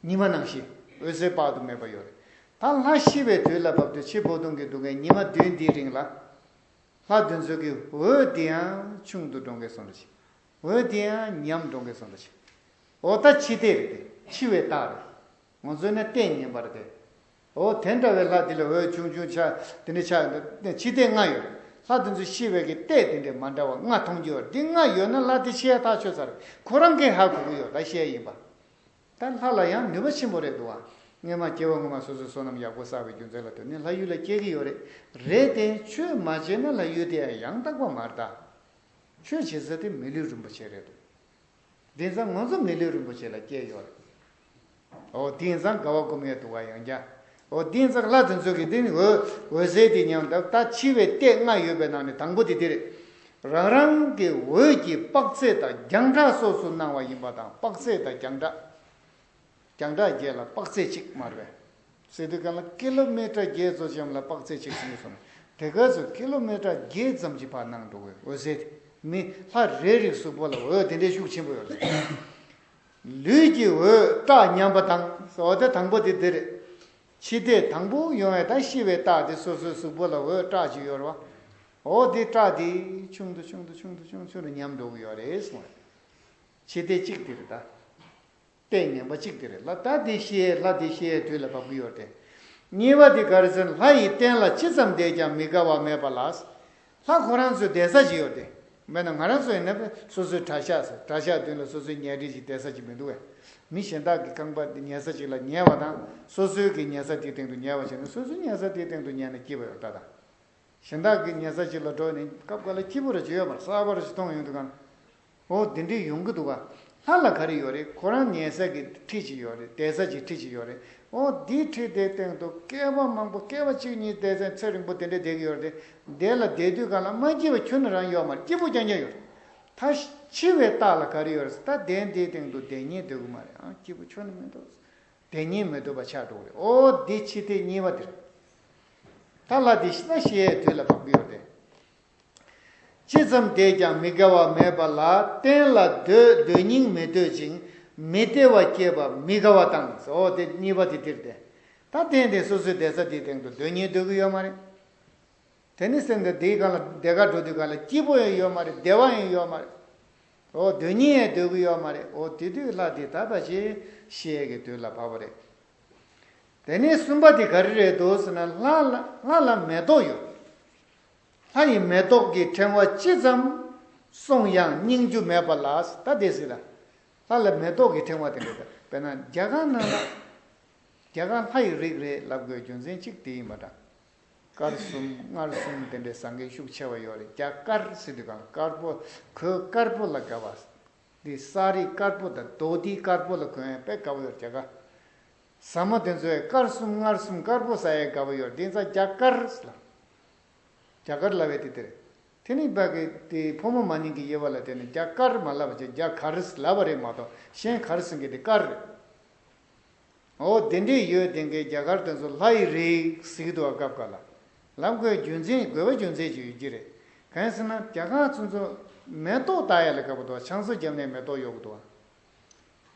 ཉི་མ་ནང་བཞིན་འོད་ཟེར་དཔག་ཏུ་མེད་པ་ཡོད་རེད། ད་ལྷ་ཤི་བའི་དུས་ལ་བབ་དུས་འཆི་བོ་དུང་གི་སྡུག་བསྔལ་ཉི་མ་བདུན་འདིའི་རིང་ལ། ལྷ་དེ་ཚོ་གི་འོད་དེ་ཡང་ཆུང་དུ་འགྲོ་མཁན་སོང་འདྲ་ཞིག་འོད་དེ་ཡང་ཉམས་འགྲོ་མཁན་སོང་འདྲ་ཞིག་འོ་ད་འཆི་ལྟས་རེད་དེ། འཆི་བའི་རྟགས་རེད། ང་ཚོས་ནི་ལྟས་ངན་པ་རེད་དེ། འོ་དེ་འདྲ་བའི་ལྷ་དེ་ལ་འོད་ཆུང་ཆུང་ཆ་དེ་འདྲ་ཆ་འཆི་ལྟས་ལྔ་ཡོད་རེད། ལྷ་དེ་ཚོ་ཤི་བའི་གི་ལྟས་དེ་འདྲ་མ་འདྲ་བ་ལྔ་མཐོང་རྒྱུ་ཡོད་རེད། འདི་ལྔ་ཡོད་ན་ལྷ་དེ་ཤི་ཡ་ཐག་ཆོད་ཚར་རེད། ཁོ་རང་གིས་ཧ་གོ་གི་ཡོད་ད་ཤི་ཡ་ཡིན་པ། ད་ལྷ་ལ་ཡང་ནུས་པ་ཆེན་པོ་རེད་འདུག་བ། སྔོན་མ་སྐྱེ་བ་སྔོན་མ་སོ་སོའི་བསོད་ནམས་ཡག་པོ་བསགས་པའི་རྒྱུ་མཚན་ལ་ལྟོས་ནས་ལྷ་ཡུལ་ལ་སྐྱེ་གི་ཡོད་རེད། རེད་དེ་ཆོས་མ་བྱས་ན་ལྷ་ཡུལ་དེ་ཡང་ཡང་དག་པ་མ་རེད་ད། ཆོས་བྱེད་ས་དེ་མི་ལུས་རིན་པོ་ཆེ་རེད་འདུག་དེང་སང་ང་ཚོ་མི་ལུས་རིན་པོ་ཆེ་ལ་སྐྱེས་ཡོད་རེད། འོ་དེང་སང་དགའ་བ་སྒོམ་ཡས་འདུག་བ་ཡང་བསྐྱར། འོ་དེང་སང་ལྷ་དེ་ཚོ་གི་དེ་ནི་འོད་འོད་ཟེར་དེ་མཉམ་དུ་ད་འཆི་བའི་ལྟས་ལྔ་ཡོད་པའི་ནང་ནས་དང་པོ་དེ་དེ་རེད། རང་རང་གི་འོད་ཀྱི་དཔག་ཚད་དང་རྒྱང་གྲགས་སོགས་སུ་སྣང་བ་ཡིན་པ་དང་། དཔག་ཚད་དང་རྒྱང་གྲགས། རྒྱང་གྲགས་བརྒྱད་ལ་དཔག་ཚད་གཅིག་མ་རེད་པས། ཟེར་དུས་གང་ལ་ཀི་ལོ་མི་ཊར་བརྒྱད་ཙམ་ཅམ་ལ་དཔག་ཚད་གཅིག་ཟིན་སོང་། དེ་ག་ཚོད་ཀི་ལོ་མི་ཊར་བརྒྱད་ཙམ་གྱི་བར་སྣང་འགྲོ་བའི་འོད་ཟེར་དེ་མི་ལྷ་རེ་རེའི་གཟུགས་པོ་ལ་འོད་དེ་འདྲའི་ཤུགས་ཆེན་པོ་ཡོད་རེད། ལུས་ཀྱི་འོད་སྐྲག་ཉམས་པ་དང་། འོ་དེ་དང་པོ་དེ་འདི་རེད། འཆི་ལྟས་དང་པོ་ཡོང་བའི་ད་ཤི་བའི་རྟགས་དེ་སོ་སོའི་གཟུགས་པོ་ལ་འོད་སྐྲག་ཅིག་ཡོད་རེད་བ། འོ་དེ་སྐྲག་དེ་ཆུང་དུ་ཆུང་དུ་ཆུང་དུ་ཆུང་ཆུང་དུ་ཉམས་འགྲོ་གི་ཡོད་རེད་གསུངས་རེད། འཆི་ལྟས་གཅིག་དེ་རེད་ད། ལྟས་ངན་པ་གཅིག་དེ་རེད་ལ། ད་དེ་ཤི་ཡས་ལྷ་དེ་ཤི་ཡས་དུས་ལ་བབ་ཀྱི་ཡོད་དེ། གཉིས་པ་དེ་ག་རེ་ཟེར་ན་ལྷ་ཡི་རྟེན་ལ་ཇི་ཙམ་བསྡད་ཀྱང་མི་དགའ་བ་མེད་པ་ལ། ལྷ་ཁོ་རང་ཚོའི་བསྡད་ས་ཅིག་ཡོད་དེ། མེད་ན་ང་རང་ཚོ་ཡིན་ན་སོ་སོའི་གྲྭ་ཤག་ཟེར། གྲྭ་ཤག་མདུན་ལ་སོ་སོའི་ཉལ་ཁྲི་ཅིག་བསྡད་ས་ཅིག་མི་འདུག་གས། མི་གཞན་དག་གི་ཁང་པ་ཉལ་ས་ཅིག་ལ་ཉལ་བ་དང་སོ་སོའི་གི་ཉལ་ས་དེའི་སྟེང་དུ་ཉལ་བ་བྱས་ན་སོ་སོའི་ཉལ་ས་དེའི་སྟེང་དུ་ཉལ་ན་སྐྱིད་པ་ཡོད་ད་ད། གཞན་དག་གི་ཉལ་ས་ཅིག་ལ་འགྲོ་ནས་སྐབས་འགའ་ལ་སྐྱིད་པོ་ར་ཅིག་ཡོད་མ་རེད། གསར་པ་ར་ཅིག་མཐོང་ཡོང་དུས་གང་། འོ་དེ་འདྲའི་ཡོང་གི་འདུག་ག་ལྷ་ལ་ག་རེ་ཡོད་རེད། ཁོ་རང་ཉལ་ས་གི་ཁྲི་ཅིག་ཡོད་རེད། བསྡད་ས་ཀྱི་ཁྲི་ཅིག་ཡོད་རེད། འོ་དེའི་ཁྲི་དེའི་སྟེང་དུ་བསྐལ་པ་མང་པོ་བསྐལ་པ་གཅིག་གཉིས་བསྡད་ཚེ་ཚེ་རིང་པོ་དེ་འདྲ་བསྡད་ཀྱི་ཡོད་རེད། དེ་ལ་བསྡད་དུས་གང་ལ་མ་སྐྱིད་པ་ཁྱོན་ནས་རང་ཡོད་མ་རེད། སྐྱིད་པོ་རྐྱང་རྐྱང་ཡོད་རེད། ད་འཆི་བའི་རྟགས་ལ་ག་རེ་ཡོད་རེད། ད་གདན་དེའི་སྟེང་དུ་བསྡད་སྙིང་འདོད་ཀྱི་མ་རེད། ཨང་སྐྱིད་པོ་ཁྱོན་ནས་མི་འདུག་དེ་ཉིད་མི་སྡུག་པ་ཆགས་འགྲོ་གི་རེད། ཨོ་འདི་འཆི་ལྟས་གཉིས་པ་དེ་རེད། ད་ལྷ་དེ་ཤི་ན་ཤི་ཡའི་དུས་ལ་བབ་ཀྱི་ཡོད་རེད། ཅི་ཙམ་བསྡད་ཀྱང་མི་དགའ་བ་མེད་པ་ལ། རྟེན་ལ་སྡོད་སྡོད་སྙིང་མི་འདོད་ཅིང་། མི་བདེ་བ་སྐྱེས་པ་མི་དགའ་བ་དང་། ཨོ་དེ་གཉིས་པ་དེ་དེ་རེད་དེ། ད་རྟེན་དེ་སོ་སོའི་བསྡད་ས་དེའི་སྟེང་དུ་སྡོད་སྙིང་འདོད་ཀྱི་ཡོད་མ་རེད། དེ་ནི་སེམས་དང་དེའི་སྒང་ལ་བདེ་ཁ་འགྲོ་དུས་སྒང་ལ་སྐྱིད་པོ་ཡང་ཡོད་མ་རེད། བདེ་བ་ཡང་ཡོད་མ་རེད། འོ་སྡོད་སྙིང་ཡང་སྡོད་ཀྱི་ཡོད་མ་རེད། འོ་དེ་དུས་ལྷ་དེ་ད་ཕལ་ཆེར་ཤི་ཡས་ཀྱི་དུས་ལ་བབ་པ་རེད། དེ་ནས་གསུམ་པ་དེ་ག་རེ་རེད་འདུག་ཟེར་ན། ལྷ་ལ་ལྷ་ལ་མེ་ཏོག་ཡོད། ལྷ་ཡི་མེ་ཏོག་གི་ཕྲེང་བ་ཅི་ཙམ་སོང་ཡང་རྙིང་རྒྱུ་མེད་པ་ལ། ད་དེ་ཟེར་ལ། ལྷ་ལ་མེ་ཏོག་གི་ཕྲེང་བ་དེ་འདྲ་དང་། དཔེར་ན་རྒྱ་གར་ནང་ལ། རྒྱ་གར་ལྷ་ཡི་རིགས་རེད་ལབ་དགོས་རྒྱུ་མཚན་གཅིག་དེ་ཡིན་པ་འདྲ། དཀར་གསུམ་མངར་གསུམ་དེ་འདྲའི་ཟ་མཁན་ཤུགས་ཆེ་བ་ཡོད་རེད། རྒྱ་དཀར་ཟེར་དུས་གང་དཀར་པོ། གོས་དཀར་པོ་ལ་དགའ་བ། འདི་ས་རིས་དཀར་པོ་དང་རྡོ་རྡེའི་དཀར་པོ་ལ་གོན་ཡས་དཔེ་དགའ་བོ་ཡོད་རེད། རྒྱ་གར་ཟ་མ་དེ་ཚོས་དཀར་གསུམ་མངར་གསུམ་དཀར་པོ་ཟ་ཡས་དགའ་བོ་ཡོད་རེད། འདི་ཚ་རྒྱ་དཀར་ཟེར་ལ། རྒྱ་གར་ལབ་པའི་དེ་དེ་རེད། དེ་ནི་བ་གི་དེ་ཕོ་མོ་མ་ནིང་གི་དབྱེ་བ་ལ་བརྟེན་ནས་རྒྱ་དཀར་མ་ལབ་པ་བྱས་རྒྱ་གར་ལབ་པ་རེད་མ་གཏོགས། གཞན་གར་ཟེར་མཁན་དེ་དཀར་རེད། འོ་དེ་འདྲས་ཡོད་དེ་འགའི་རྒྱ་གར་དེ་ཚོ་ལྷ་ཡི་རིགས་ཟེར་གྱི་འདུག་བ། སྐབས་འགའ་ལ་ལབ་དགོས་རྒྱུ་མཚན་དགོས་པ་རྒྱུ་མཚན་ཅིག་ཡོད་ཀྱི་རེད། གང་ཡིན་ཟེར་ན་རྒྱ་གར་ཚོ་ཚོ་མེ་ཏོག་ལྟ་ཡ་ལ་དགའ་པོ་འདུག་བ། ཆང་ས་བརྒྱབ་ནས་མེ་ཏོག་གཡོག་གི་འདུག་བ།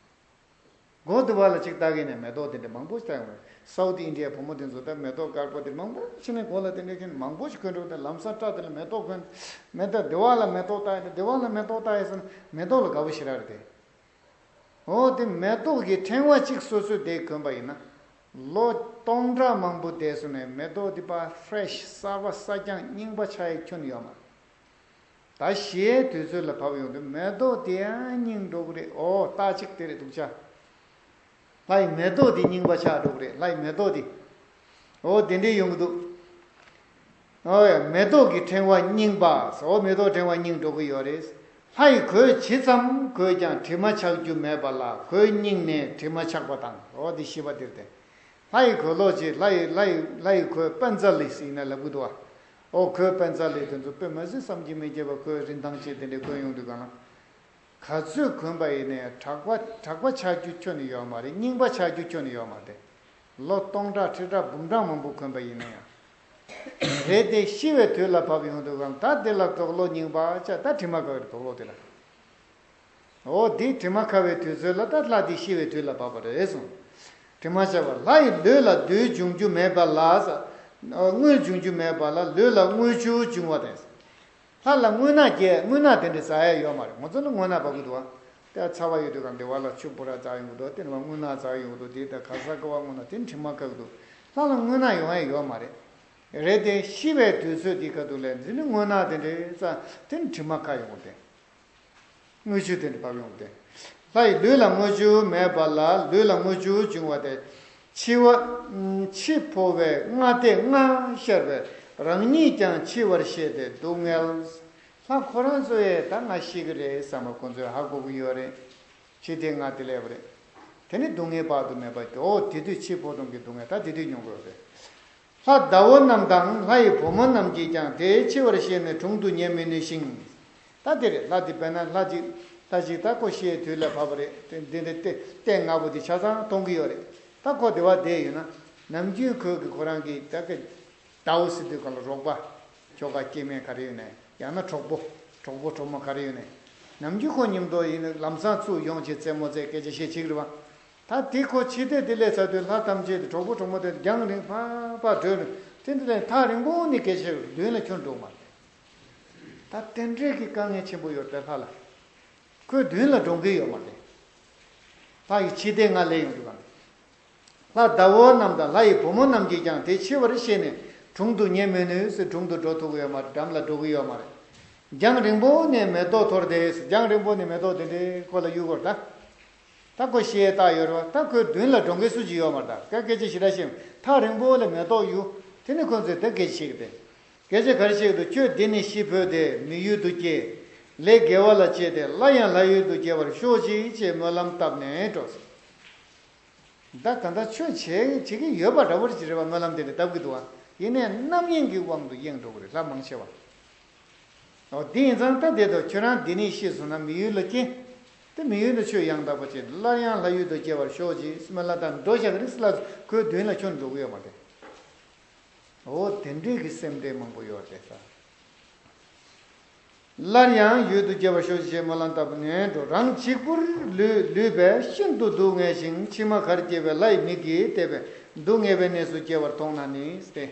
སྒོ་དེ་བ་ལ་ཅིག་ལྟ་གིན་ནས་མེ་ཏོག་དེ་འདྲ་མང་པོ་ཞིག་ལྟ་ཡོང་བས། སའུ་ཐི་ཨིན་ཌི་ཡའི་བུ་མོ་དེ་ཚོ་ད་མེ་ཏོག་དཀར་པོ་དེ་མང་པོ་ཕྱིན་ནས་སྒོ་ལ་དེ་འདྲ་གིན་མང་པོ་ཞིག་གོན་འགྲོ། དེ་ལམ་སང་སྐྲ་དེ་ལ་མེ་ཏོག་གོན། མེ་ཏོག་དེ་བ་ལ་མེ་ཏོག་ལྟ་ཡིན། དེ་བ་ལ་མེ་ཏོག་ལྟ་ཡིན་ཟེར་ན་མེ་ཏོག་ལ་དགའ་པོ་ཞེ་དྲག་རེད་དེ། འོ་དེ་མེ་ཏོག་གི་ཕྲེང་བ་གཅིག་སོ་སོས་དེ་གོན་པ་ཡིན་ན། ལོ་སྟོང་ཕྲག་མང་པོ་འདས་སོང་ནས་མེ་ཏོག་དེ་ཕར་ཕེ་རེ་ཤི་གསར་པ་གསར་རྐྱང་རྙིང་པ་ཆགས་ཡས་ཁྱོན་ཡོད་མ་རེད། ད་ཤི་ཡའི་དུས་ཚོད་ལ་བབས་ཡོང་དུས་མེ་ཏོག་དེ་ཡང་རྙིང་འགྲོ་གི་རེད། འོ་རྟགས་གཅིག་དེ་རེད་འདུག་ཅག་ལྷ་ཡི་མེ་ཏོག་དེ་རྙིང་པ་ཆགས་འགྲོ་གི་རེད། ལྷ་ཡི་མེ་ཏོག་དེ། འོ་དེ་འདྲས་ཡོང་གི་འདུག་འོ་ཡ། མེ་ཏོག་གི་ཕྲེང་བ་རྙིང་པ། འོ་མེ་ཏོག་ཕྲེང་བ་རྙིང་འགྲོ་གི་ཡོད་རེད། ལྷ་ཡི་གོས་ཇི་ཙམ་གོས་ཀྱང་དྲི་མ་ཆགས་རྒྱུ་མེད་པ་ལ། གོས་རྙིང་ནས་དྲི་མ་ཆགས་པ་དང་། འོ་དེ་ཤེས་པ་དེར་བརྟེན། ལྷ་ཡི་གོས་ལོག་ཅེས། ལྷ་ཡི་ལྷ་ཡི་ལྷ་ཡི་གོས་པན་ཙ་ལི་ཟེར་ན་ལབ་གི་འདུག་བ། འོ་གོས་པན་ཙ་ལི་དེ་ཚོ་དཔེ་མ་སྲིད་བསམ་གྱིས་མི་ཁྱབ་པ། གོས་རིན་ཐང་ཆེ་དེ་འདྲས་གོན་ཡོང་དུས་གང་ལ། ག་ཚོད་གོན་པ་ཡིན་ན་ཡང་གྲགས་པ་གྲགས་པ་ཆགས་རྒྱུ་ཁྱོན་ནས་ཡོད་མ་རེད། རྙིང་པ་ཆགས་རྒྱུ་ཁྱོན་ནས་ཡོད་མ་རེད། ལོ་སྟོང་ཕྲག་ཁྲི་ཕྲག་འབུམ་ཕྲག་མང་པོ་གོན་པ་ཡིན་ན་ཡང་། རེད་དེ། ཤི་བའི་དུས་ལ་བབས་ཡོང་དུས་གང་ད་དེ་ལ་དུག་ལོག་རྙིང་པ་ཆགས། ད་དྲི་མ་ཁ་བའི་དུག་ལོག་དེ་ལ། འོ་དེ་དྲི་མ་ཁ་བའི་དུས་ཚོད་ལ་ད་ལྷ་དེ་ཤི་བའི་དུས་ལ་བབས་པ་རེད་གསུངས། དྲི་མ་ཆགས་པ། ལྷ་ཡི་ལུས་ལ་དུག་འབྱུང་རྒྱུ་མེད་པ་ལ། རྔུལ་འབྱུང་རྒྱུ་མེད་པ་ལ་ལུས་ལ་རྔུལ་ཆུ་འབྱུང་བ་དང་། ལྷ་ལ་རྔུལ་ནག་སྐྱེ། རྔུལ་ནག་དེ་འདྲ་ཟ་ཡ་ཡོད་མ་རེད། ང་ཚོ་ལ་རྔུལ་ནག་བབས་ཀྱི་འདུག་བ། དེ་ཚ་བ་ཡོད་དུས་གང་དེ་བ་ལ་ཆུ་བོ་ར་འཛག་ཡོང་གི་འདུག་དེ་ནས་རྔུལ་ནག་འཛག་ཡོང་གི་འདུག་དེ་ད་ག་ས་ག་བ་རྔུལ་ནག་དེ་དྲི་མ་ཁ་གི་འདུག་ལྷ་ལ་རྔུལ་ནག་ཡོང་ཡ་ཡོད་མ་རེད། རེད་དེ། ཤི་བའི་དུས་ཚོད་འདི་ག་དུས་ལ་འཛིན་ནི་རྔུལ་ནག་དེ་འདྲའི་རྩ་དེ་ནི་དྲི་མ་ཁ་ཡོང་གི་དེ། རྔུལ་ཆུ་དེ་འདྲ་བབས་ཡོང་སྟེ། ལྷ་ཡི་ལུས་ལ་རྔུལ་ཆུ་མེད་པ་ལ་ལུས་ལ་རྔུལ་ཆུ་འབྱུང་བ་སྟེ། འཆི་བ། འཆི་འཕོ་བའི་སྔ་ལྟས་སྔར་ཤར་བས་རང་ཉིད་ཀྱང་འཆི་བར་ཤེས་ཏེ་སྡུག་བསྔལ། ལྷ་ཁོ་རང་ཚོ་ཡས་ད་ང་ཤི་གི་རེད་བསམ་པ་ཁོ་ཚོས་ཧ་གོ་གི་ཡོད་རེད། འཆི་ལྟས་སྔ་ལྟས་སླེབས་པ་རེད། དེ་ནི་སྡུག་བསྔལ་དཔག་ཏུ་མེད་པ་སྟེ། འོ་དེ་དུས་འཆི་འཕོ་ལྟུང་གི་སྡུག་བསྔལ་ད་དེ་དུས་མྱོང་དགོས་རེད། ལྷ་ཟླ་བོ་རྣམས་དང་ལྷ་ཡི་བུ་མོ་རྣམས་ཀྱིས་ཀྱང་དེའི་འཆི་བར་ཤེས་ནས་དྲུང་དུ་ཉེ་མི་ནུས་ཤིང་། ད་དེ་རེད། ལྷ་དེ་དཔེར་ན་ལྷ་ཅིག་ལྷ་ཅིག་ད་ཁོ་ཤི་ཡའི་དུས་ལ་བབས་པ་རེད། དེ་འདི་འདི་ལྟས་ལྟས་སྔ་པོ་དེ་ཆ་ཚང་མཐོང་གི་ཡོད་རེད། ད་ཁོ་དེ་བ་བསྡད་ཡོད་ན། ནམ་རྒྱུན་ཁོས་གི་ཁོ་རང་གི་ད་གི་ཟླ་བོ་ཟེར་དུས་གང་ལ་རོགས་པ། ཁྱོ་ག་སྐྱེ་དམན་ག་རེ་ཡོད་ནས་ཡང་ན་གྲོགས་པོ། གྲོགས་པོ་གྲོགས་མོ་ག་རེ་ཡོད་ནས། ནམ་རྒྱུན་ཁོ་མཉམ་དུ་ཡིན་ན་ལམ་སང་ཚུར་ཡོང་བྱས་རྩེད་མོ་རྩེ་སྐད་ཆ་བཤད་བྱེད་ཀྱི་རེད་བ། ད་དེ་ཁོ་འཆི་ལྟས་དེ་སླེབས་ཚར་དུས་ལྷ་ཐམས་ཅད་དེ་གྲོགས་པོ་གྲོགས་མོ་དེ་རྒྱང་རིང་ཕར་ཕར་བྲོས་ནས་དེ་འདི་ལས་ཐག་རིང་པོ་ནས་སྐད་ཆ་མདུན་ལ་ཁྱོན་འགྲོ་མ་རེད། ད་དེ་འདྲས་ཀྱི་དཀའ་ངལ་ཆེན་པོ་ཡོད་རེད་ལྷ་ལ། ཁོས་མདུན་ལ་འགྲོ་མཁན་ཡོད་མ་རེད། ལྷ་ཡི་འཆི་ལྟས་སྔ་སླེབས་ཡོང་དུས་གང་། ལྷ་ཟླ་བོ་རྣམས་དང་ལྷ་ཡི་བུ་མོ་རྣམས་ཀྱིས་ཀྱང་དེ་འཆི་བར་ཤེས་ནས་དྲུང་དུ་ཉེ་མི་ནུས་ཟེར། དྲུང་དུ་འགྲོ་ཐུབ་ཀྱི་ཡོད་མ་རེད། འགྲམ་ལ་འགྲོ་གི་ཡོད་མ་རེད། རྒྱང་རིང་པོ་ནས་མེ་ཏོག་འཐོར་ཏེ། རྒྱང་རིང་པོ་ནས་མེ་ཏོག་དེ་འདྲའི་ཁོ་ལ་གཡུག་གོ་ད། ད་ཁོ་ཤི་ཡས་རྟགས་ཡོད་རེད་བ། ད་ཁོའི་མདུན་ལ་འགྲོ་མཁན་སུ་ཅིག་ཡོད་མ་རེད། ད་སྐད་སྐད་ཆ་ཞེ་དྲག་བཤད། ཐག་རིང་པོ་ལ་མེ་ཏོག་གཡུག་དེ་ནི་ཁོ་ཚོས་ད་སྐད་ཆ་བཤད་གི་དེ། སྐད་ཆ་ག་རེ་བཤད་གི་འདུག་ཁྱོད་འདི་ནས་ཤི་འཕོས་ཏེ་མི་ཡུལ་དུ་སྐྱེ། ལས་དགེ་བ་ལ་སྤྱད་དེ་སླར་ཡང་ལྷ་ཡུལ་དུ་སྐྱེ་བར་ཤོག་ཅིག་ཅེས་སྨོན་ལམ་བཏབ་ནས་འགྲོ། ད་ད་ལྟ་ཆོས་བྱེད་བྱེད་ཀྱི་ཡོད་པ་འདྲ་པོ་ཅིག་རེད་བ། སྨོན་ལམ་དེ་འདྲ་བཏབ་ཀྱི་འདུག་བ། ཡིན་ནའི་རྣམ་གཡེང་གི་དབང་དུ་གཡེང་འགྲོ་གི་རེད་ལྷ་མང་ཆེ་བ། འོ་དེ་ཡིན་ཙང་ད་དེ་དུ་ཁྱོད་རང་འདི་ནས་ཤི་སོང་ན་མི་ཡུལ་ལ་སྐྱེ། དེ་མི་ཡུལ་ལ་ཆོས་ཡང་དག་པ་བྱས་སླར་ཡང་ལྷ་ཡུལ་དུ་སྐྱེ་བར་ཤོག་ཅིག་སྨོན་ལམ་བཏབ་འགྲོ་བཞག་གི་རེད་ཟེར་ལ་ཁོའི་མདུན་ལ་ཁྱོད་འགྲོ་གི་ཡོད་མ་རེད། འོ་དེ་འདྲས་ཀྱི་སེམས་ཁྲལ་མང་པོ་ཡོད་རེད་ད། སླར་ཡང་ཡུལ་དུ་སྐྱེ་བར་ཤོག་ཅེས་སྨོན་ལམ་བཏབ་ནས་འགྲོ། རང་གཅིག་པུར་ལུས་ལུས་པས་ཤིན་ཏུ་སྡུག་བསྔལ་ཞིང་། ཕྱི་མ་གར་སྐྱེ་བའི་ལྷའི་མིག་གིས་བལྟས་པས་སྡུག་བསྔལ་བའི་གནས་སུ་སྐྱེ་བར་མཐོང་ན་ནི་སྟེ།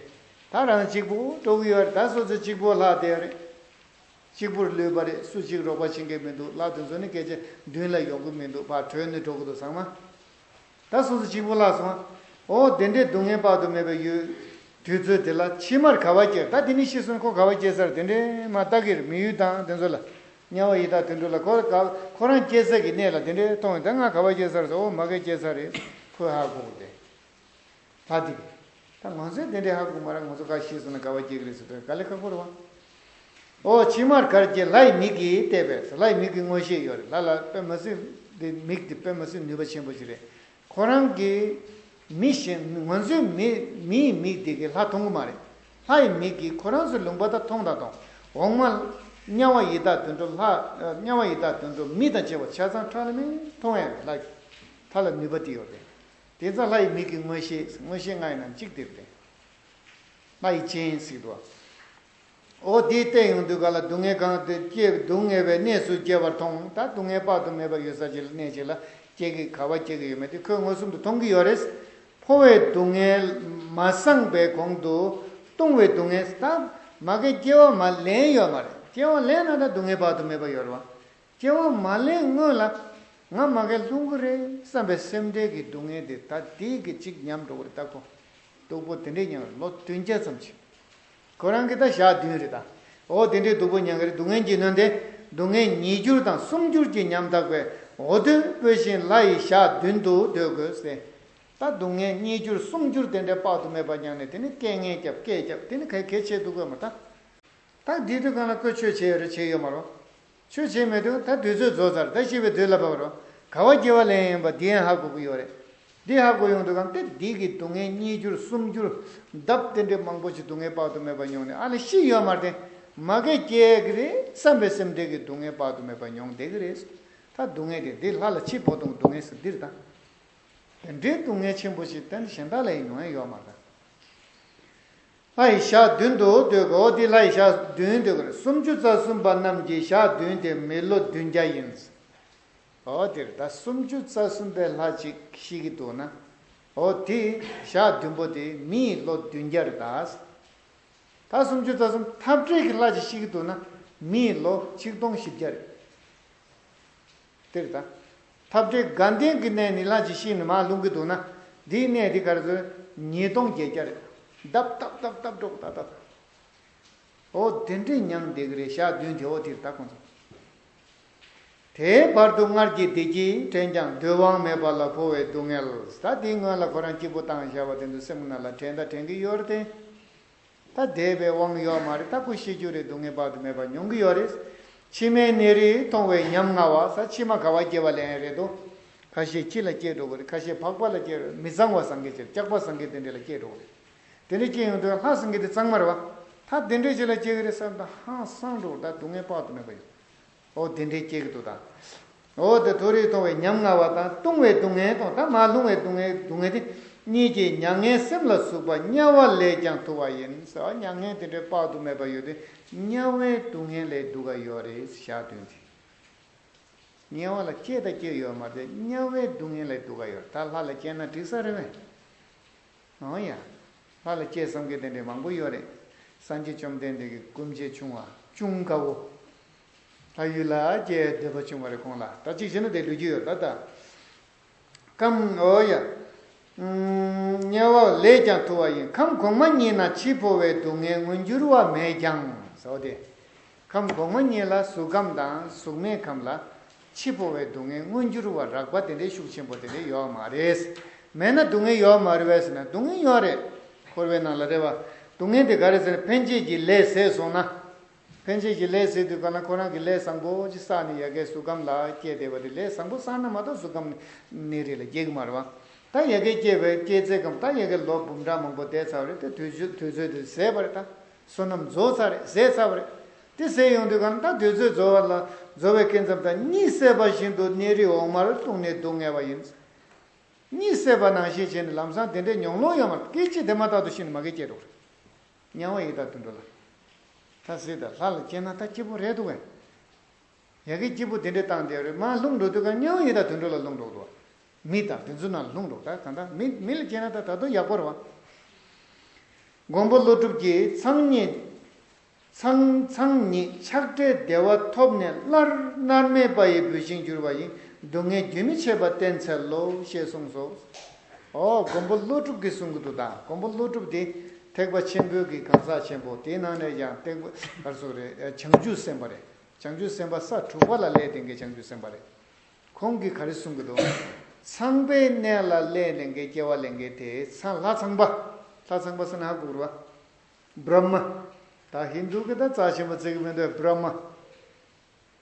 ད་རང་གཅིག་པུ་འགྲོ་གི་ཡོད་རེད། ད་སོ་སོ་གཅིག་པུ་ལྷག་བསྡད་རེད། གཅིག་པུར་ལུས་པ་རེད། སུ་གཅིག་རོགས་པ་བྱེད་མཁན་མི་འདུག་ལྷ་དེ་ཚོ་ནི་སྐད་ཆ་མདུན་ལ་ཡོང་གི་མི་འདུག་ཕར་བྲོས་ནས་འགྲོ་གི་འདུག་ཚང་མ། ད་སོ་སོ་གཅིག་པུ་ལྷག་སོང་། འོ་དེ་འདྲའི་སྡུག་བསྔལ་དཔག་ཏུ་མེད་པ་ཡོད། དུས་ཚོད་དེ་ལ་ཕྱི་མར་ག་བ་སྐྱེ། ད་དེ་ནི་ཤི་སོང་། ཁོ་ག་བ་སྐྱེ་ས་རེད། དེ་འདྲའི་མ་ལྟ་གི་རེད། མི་ཡུལ་དང་དེ་ཚོ་ལ། དམྱལ་བ་ཡི་དྭགས་དུད་འགྲོ་ལ་ཁོ་ག་ཁོ་རང་སྐྱེ་ས་གི་གནས་ལ་དེ་འདྲའི་མཐོང་ཡོད། ད་ང་ག་བ་སྐྱེ་ས་རེད་ཟེར། འོ་མ་གི་སྐྱེ་ས་རེད། ཁོས་ཧ་གོ་གི་རེད། ད་འདི་གི། ད་ང་ཚོས་དེ་འདྲའི་ཧ་གོ་མ་རེད། ང་ཚོ་ག་ཤི་སོང་ན་ག་བ་སྐྱེ་གི་རེད་ཟེར་དུས་དཀའ་ལས་ཁག་པོ་རེད་བ། འོ་ཕྱི་མར་ག་རེ་སྐྱེ། ལྷ་ཡི་མིག་གིས་བལྟས་པས། ལྷ་ཡི་མིག་གི་མངོན་ཤེས་ཡོད་རེད། ལྷ་ལ་དཔེ་མི་སྲིད་འདི་མིག་འདི་དཔེ་མི་སྲིད་ནུས་པ་ཆེན་པོ་ཞིག་རེད། ཁོ་རང་གིས་མི་གཞན་ང་ཚོའི་མི་མིའི་མིག་འདི་གིས་ལྷ་མཐོང་གི་མ་རེད། ལྷ་ཡི་མིག་གིས་ཁོ་རང་ཚོའི་ལུང་པ་དག་མཐོང་དང་མཐོང་། འོག་མ་དམྱལ་བ་ཡི་དྭགས་དུད་འགྲོ་ལྷ། དམྱལ་བ་ཡི་དྭགས་དུད་འགྲོ་མི་དང་བཅས་པ་ཆ་ཚང་ཁྲ་ལམ་མེ་མཐོང་ཡང་ལྷ་ལ་ནུས་པ་དེ་ཡོད་རེད། དེ་ཙང་ལྷ་ཡི་མིག་གི་མངོན་ཤེས། མངོན་ཤེས་ལྔ་ཡི་ནང་གཅིག་དེ་རེད། ལྷ་ཡི་སྤྱན་ཟེར་འདུག་འོ་དེ་བལྟས་ཡོང་དུས་ག་ལ་སྡུག་བསྔལ་གང་དུ་སྐྱེ། སྡུག་བསྔལ་བའི་གནས་སུ་སྐྱེ་བར་མཐོང་། ད་སྡུག་བསྔལ་དཔག་ཏུ་མེད་པ་ཡོད་ས་ཅིག་ལ་གནས་ཅིག་ལ་སྐྱེ་གི། ག་བ་སྐྱེ་གི་ཡོད་མེད་དེ་ཁོས་མངོན་སུམ་དུ་མཐོང་གི་ཡོད་རེད། འཕོ་བའི་སྡུག་བསྔལ་མ་སངས་པའི་གོང་དུ་ལྟུང་བའི་སྡུག་བསྔལ། ད་མ་གི་སྐྱེ་བ་མ་ལེན་ཡོད་མ་རེད། སྐྱེ་བ་ལེན་ན་ད་སྡུག་བསྔལ་དཔག་ཏུ་མེད་པ་ཡོད་རེད་བ། སྐྱེ་བ་མ་ལེན་སྔོན་ལ་ང་མ་གི་ལྟུང་གི་རེད་བསམ་པའི་སེམས་ཁྲལ་གྱི་སྡུག་བསྔལ་དེ་ད་དེ་གི་གཅིག་ཉམས་འགྲོ་གི་རེད། ད་ཁོ་སྡུག་པོ་དེ་འདྲས་མྱངས་རེད། ལོ་བདུན་བརྒྱ་ཙམ་ཅིག་ཁོ་རང་གི་ད་ཞག་བདུན་རེད་ད། འོ་དེ་འདྲའི་སྡུག་པོ་མྱངས་ཀྱི་རེད། སྡུག་བསྔལ་གྱིས་ནོན་ཏེ། སྡུག་བསྔལ་ཉིས་འགྱུར་དང་སུམ་འགྱུར་གྱིས་ཉམ་ཐག་པས། འོ་དོད་སྤོས་ཤིང་ལྷ་ཡི་ཞག་བདུན་དུ་སྡོད་དགོས་ཟེར། ད་སྡུག་བསྔལ་ཉིས་འགྱུར་སུམ་འགྱུར་དེ་འདྲའི་དཔག་ཏུ་མེད་པ་མྱངས་ནས། དེ་ནི་སྐད་ངན་རྒྱབ་སྐད་རྒྱབ། དེ་ནི་ག་གལ་ཆེ་འདུག་གོ་མ་ད། ད་འདི་དུས་གང་ལ་ཁོས་ཆོས་བྱས་ཡོད་རེད་བྱས་ཡོད་མ་རེད། ཆོས་བྱས་མེད་དུས་ད་དུས་ཚོད་རྫོགས་ཚར། ད་ཤི་བའི་དུས་ལ་བབ་རོགས། ག་བ་སྐྱེ་བ་ལེན་ཡིན་པ་འདི་ཡང་ཧ་གོ་གི་ཡོད་རེད། འདི་ཧ་གོ་ཡོང་དུས་གང་དེ་འདི་གི་སྡུག་བསྔལ་ཉིས་འགྱུར་སུམ་འགྱུར་ལྡབ་དེ་འདྲའི་མང་པོ་ཞིག་སྡུག་བསྔལ་དཔག་ཏུ་མེད་པ་མྱོང་ནས། ཨ་ལས་ཤི་ཡོད་མ་རེད་དེ། མ་གི་སྐྱེ་གི་རེད་བསམ་པའི་སེམས་ཁྲལ་གྱི་སྡུག་བསྔལ་དཔག་ཏུ་མེད་པ་མྱོང་བསྡད་གི་རེད། ད་སྡུག་བསྔལ་དེ་འདི་ལྷ་ལ་འཆི་འཕོ་ལྟུང་སྡུག་བསྔལ་ཟེར་འདི་རེད་ད། དེ་འདྲའི་སྡུག་བསྔལ་ཆེན་པོ་ཞིག་གཏན་གཞན་དག་ལ་ཡང་མྱོང་ཡ་ཡོད་མ་རེད། ལྷ་ཡི་ཞག་བདུན་དུ་འདོད་དགོས། འོ་དེ་ལྷ་ཡི་ཞག་བདུན་འདོད་དགོས་རེད། སུམ་ཅུ་རྩ་གསུམ་པ་རྣམས་ཀྱི་ཞག་བདུན་དེ་མི་ལོ་བདུན་བརྒྱ་ཡིན། འོ་དེར་ད་སུམ་ཅུ་རྩ་གསུམ་པའི་ལྷ་ཅིག་ཤི་གི་འདུག་ན། འོ་དེ་ཞག་བདུན་པོ་དེ་མིའི་ལོ་བདུན་བརྒྱ་རེད་ད། ད་སུམ་ཅུ་རྩ་གསུམ་འཐབ་བྲལ་གྱི་ལྷ་ཅིག་ཤི་གི་འདུག་ན། མིའི་ལོ་ཆིག་སྟོང་བཞི་བརྒྱ་རེད། དེར་ད། འཐབ་བྲལ་དགའ་ལྡན་གྱི་གནས་ནས་ལྷ་ཅིག་ཤི་ནས་མར་ལྷུང་གི་འདུག་ན། འདིའི་གནས་འདི་ག་རེ་ཟེར། ཉིས་སྟོང་བརྒྱད་བརྒྱ་རེད། ལྡབ་ལྡབ་ལྡབ་ལྡབ་འགྲོ་གི་ད་ད་ད། འོ་དེ་འདྲའི་མྱང་བསྡད་ཀྱི་རེད། ཞག་བདུན་དེ། འོ་དེར་ད་ཁོང་ཚོ། དེའི་བར་དུ་སྔར་གྱི་བདེ་སྐྱིད་དྲན་ཀྱང་འདོད་དབང་མེད་པ་ལ་འཕོ་བའི་སྡུག་བསྔལ། ད་དེའི་སྔོན་ལ་ཁོ་རང་སྐྱིད་པོ་བཏང་བཞག་པ་དེ་ཚོ་སེམས་ནང་ལ་དྲན་ད་དྲན་གྱི་ཡོད་རེད་དེ། ད་བདེ་བའི་དབང་ཡོད་མ་རེད། ད་ཁོ་ཤི་རྒྱུ་རེད། སྡུག་བསྔལ་དཔག་ཏུ་མེད་པ་མྱོང་གི་ཡོད་རེད། ཕྱི་མའི་གནས་རིས་མཐོང་བའི་ཉམ་ང་བ་ཟེར། ཕྱི་མ་ག་བ་སྐྱེ་བ་ལེན་ཡ་རེད་དོ། ཁ་ཤས་འཆི་ལ་སྐྱེ་འགྲོ་གི་རེད། ཁ་ཤས་འཕགས་པ་ལ་སྐྱེ་འགྲོ། མི་གཙང་བ་བཟང་གི་ཕྱིར་སྐྱག་པ་བཟང་གི་དེ་འདྲ་ལ་སྐྱེ་འགྲོ་གི་རེད། དེ་འདྲ་སྐྱེ་ཡོང་དུས་ལྷ་བཟང་གི་དེ་གཙང་མ་རེད་བ། ད་དེ་འདྲའི་ཅིག་ལ་སྐྱེ་གི་རེད་བསམ་ད་ཧང་སང་འགྲོ། ད་སྡུག་བསྔལ་དཔག་ཏུ་མེད་པ་ཡོད། འོ་དེ་འདྲའི་སྐྱེ་གི་འདུག་ད། འོ་དེ་མཐོ་རིས་མཐོང་བའི་ཉམ་ང་བ་དང་ལྟུང་བའི་སྡུག་བསྔལ་དང་། ད་མར་ལྷུང་བའི་སྡུག་བསྔལ་སྡུག་བསྔལ་དེ་གཉིས་ཀྱིས་མྱ་ངན་སེམས་ལ་ཟུག་པ་དམྱལ་བ་ལས་ཀྱང་ཐུ་བ་ཡིན་ཟེར་བ། མྱ་ངན་དེ་འདྲའི་དཔག་ཏུ་མེད་པ་ཡོད་དེ་དམྱལ་བའི་སྡུག་བསྔལ་ལས་སྡུག་ག་ཡོད་རེད། ཞག་བདུན་དེ། དམྱལ་བ་ལ་སྐྱེས་ད་སྐྱེས་ཡོད་མ་རེད། དམྱལ་བའི་སྡུག་བསྔལ་ལས་སྡུག་ག་ཡོད་རེད། ད་ལྷ་ལ་སྐྱེས་ན་འགྲིག་ས་རེད་བས། འོ་ཡ། ལྷ་ལ་སྐྱེས་བསམ་མཁན་དེ་འདྲའི་མང་པོ་ཡོད་རེད། སངས་རྒྱས་བཅོམ་ལྡན་འདས་ཀྱི་སྐུ་མཆེད་ཆུང་བ་ཅུང་དཀར་བོ། ལྷ་ཡུལ་ལ་སྐྱེས་འདོད་པ་བྱུང་བ་རེད་ཁོང་ལ། ད་གཅིག་བྱས་ན་དེ་འགྲོ་རྒྱུ་ཡོད་ད་ད། ཁམས་འོ་ཡ། དམྱལ་བ་ལས་ཀྱང་ཐུ་བ་ཡིན། ཁམས་གོང་མ་གཉིས་ན་འཆི་འཕོ་བའི་སྡུག་བསྔལ་མངོན་གྱུར་བ་མེད་ཀྱང་ཟེར་བ་དེ། ཁམས་གོང་མ་གཉིས་ལ་གཟུགས་ཁམས་དང་གཟུགས་མེད་ཁམས་ལ་འཆི་འཕོ་བའི་སྡུག་བསྔལ་མངོན་གྱུར་བ་རགས་པ་དེ་འདྲའི་ཤུགས་ཆེན་པོ་དེ་འདྲའི་ཡོད་མ་རེད། མེད་ན་སྡུག་བསྔལ་ཡོད་མ་རེད་པས་ཟེར་ན་སྡུག་བསྔལ་ཡོད་རེད། འཁོར་བའི་ནང་ལ་རེད་བ། སྡུག་བསྔལ་དེ་ག་རེ་ཟེར་ན་འཕེན་བྱེད་ཀྱི་ལས་ཟད་སོང་ན། འཕེན་བྱེད་ཀྱི་ལས་ཟད་དུས་གང་ལ་ཁོ་རང་གི་ལས་བཟང་པོ་ཅིག་བསགས་ནས་ཡ་གའི་གཟུགས་ཁམས་ལ་སྐྱེས་བསྡད་པ་དེ་ལས་བཟང་པོ་བསགས་ན་མ་གཏོགས་གཟུགས་ཁམས་གནས་རིས་ལ་སྐྱེ་གི་མ་རེད་བ། ད་ཡ་གའི་སྐྱེས་པའི་སྐྱེས་ཚད་ཀྱང་ད་ཡ་གའི་ལོ་འབུམ་ཕྲག་མང་པོ་འདས་ཚར་བ་རེད། དེ་དུས་ཚོད་དུས་ཚོད་དེ་ཟད་པ་རེད་ད། བསོད་ནམས་རྫོགས་ཚར་རེད། ཟད་ཚར་བ་རེད། དེ་ཟད་ཡོང་དུས་གང་ལ་ད་དུས་ཚོད་རྫོགས་པ་ལ་རྫོགས་པའི་སྐད་མཚམས་དང་གཉིད་སད་པ་བཞིན་དུ་གནས་རིས་འོག་མར་ལྟུང་ནས་སྡུག་བསྔལ་བ་ཡིན། གཉིད་སད་པ་ནང་བཞིན་བྱས་ནས་ལམ་སང་དེ་འདྲའི་མྱོང་ལོང་ཡོད་མ་རེད། སྐད་ཅིག་དེ་མ་ཐག་ཏུ་ཤི་ནས་མ་གི་སྐྱེས་འགྲོ་རེད། དམྱལ་བ་ཡི་དྭགས་དུད་འགྲོ་ལ། ད་ཟེར་ད་ལྷ་ལ་སྐྱེས་ན་ད་སྐྱིད་པོ་རེད་འདུག་གས། ཡ་གི་སྐྱིད་པོ་དེ་འདྲའི་བཏང་བསྡད་རེད། མར་ལྷུང་འགྲོ་དུས་ཀ་དམྱལ་བ་ཡི་དྭགས་དུད་འགྲོ་ལ་ལྷུང་འགྲོ་འདུག་མི་དང་དེ་ཚོ་ནང་ལྷུང་འགྲོ། ད་གང་ལྟར་མི་མི་ལ་སྐྱེས་ན་ད་ད་དུང་ཡག་པོ་རེད་བ། མགོན་པོ་ཀླུ་སྒྲུབ་ཀྱིས་མཚང་སྙེད་ ཚངས་ཚངས་ཉིད་ཆགས་བྲལ་བདེ་བ་ཐོབ་ནས་སླར་མནར་མེད་པ་ཡི་བུད་ཤིང་གྱུར་པ་ཡི། སྡུག་བསྔལ་རྒྱུན་མི་འཆད་པ་བསྟེན་འཚལ་ལོ། ཞེས་གསུངས་སོ། ཨོ། མགོན་པོ་ཀླུ་སྒྲུབ་ཀྱིས་གསུང་གི་འདུག་ད་མགོན་པོ་ཀླུ་སྒྲུབ་དེ་ཐེག་པ་ཆེན་པོའི་གི་གང་ཟག་ཆེན་པོ་དེའི་ནང་ནས་ཀྱང་ཐེག་པ་གར་སོགས་རེད། བྱང་ཆུབ་སེམས་དཔའ་རེད། བྱང་ཆུབ་སེམས་དཔའ་ས་དྲུག་པ་ལ་སླེབས་དེ་འགའི་བྱང་ཆུབ་སེམས་དཔའ་རེད། ཁོང་གིས་ག་རེ་གསུང་གི་འདུག་ཚངས་པའི་གནས་ལ་སླེབས་ནས་འགའི་སྐྱེ་བ་ལེན་མཁན་དེ་ཚངས་ལྷ་ཚངས་པ། ལྷ་ཚངས་པ་ཟེར་ན་ཧ་གོ་གི་རེད་བ། བྷྲ་མ། ད་ཧིན་དུ་གི་ད་རྩ་ཆེན་པོ་བརྩི་གི་མི་འདུག་བྷྲ་མ།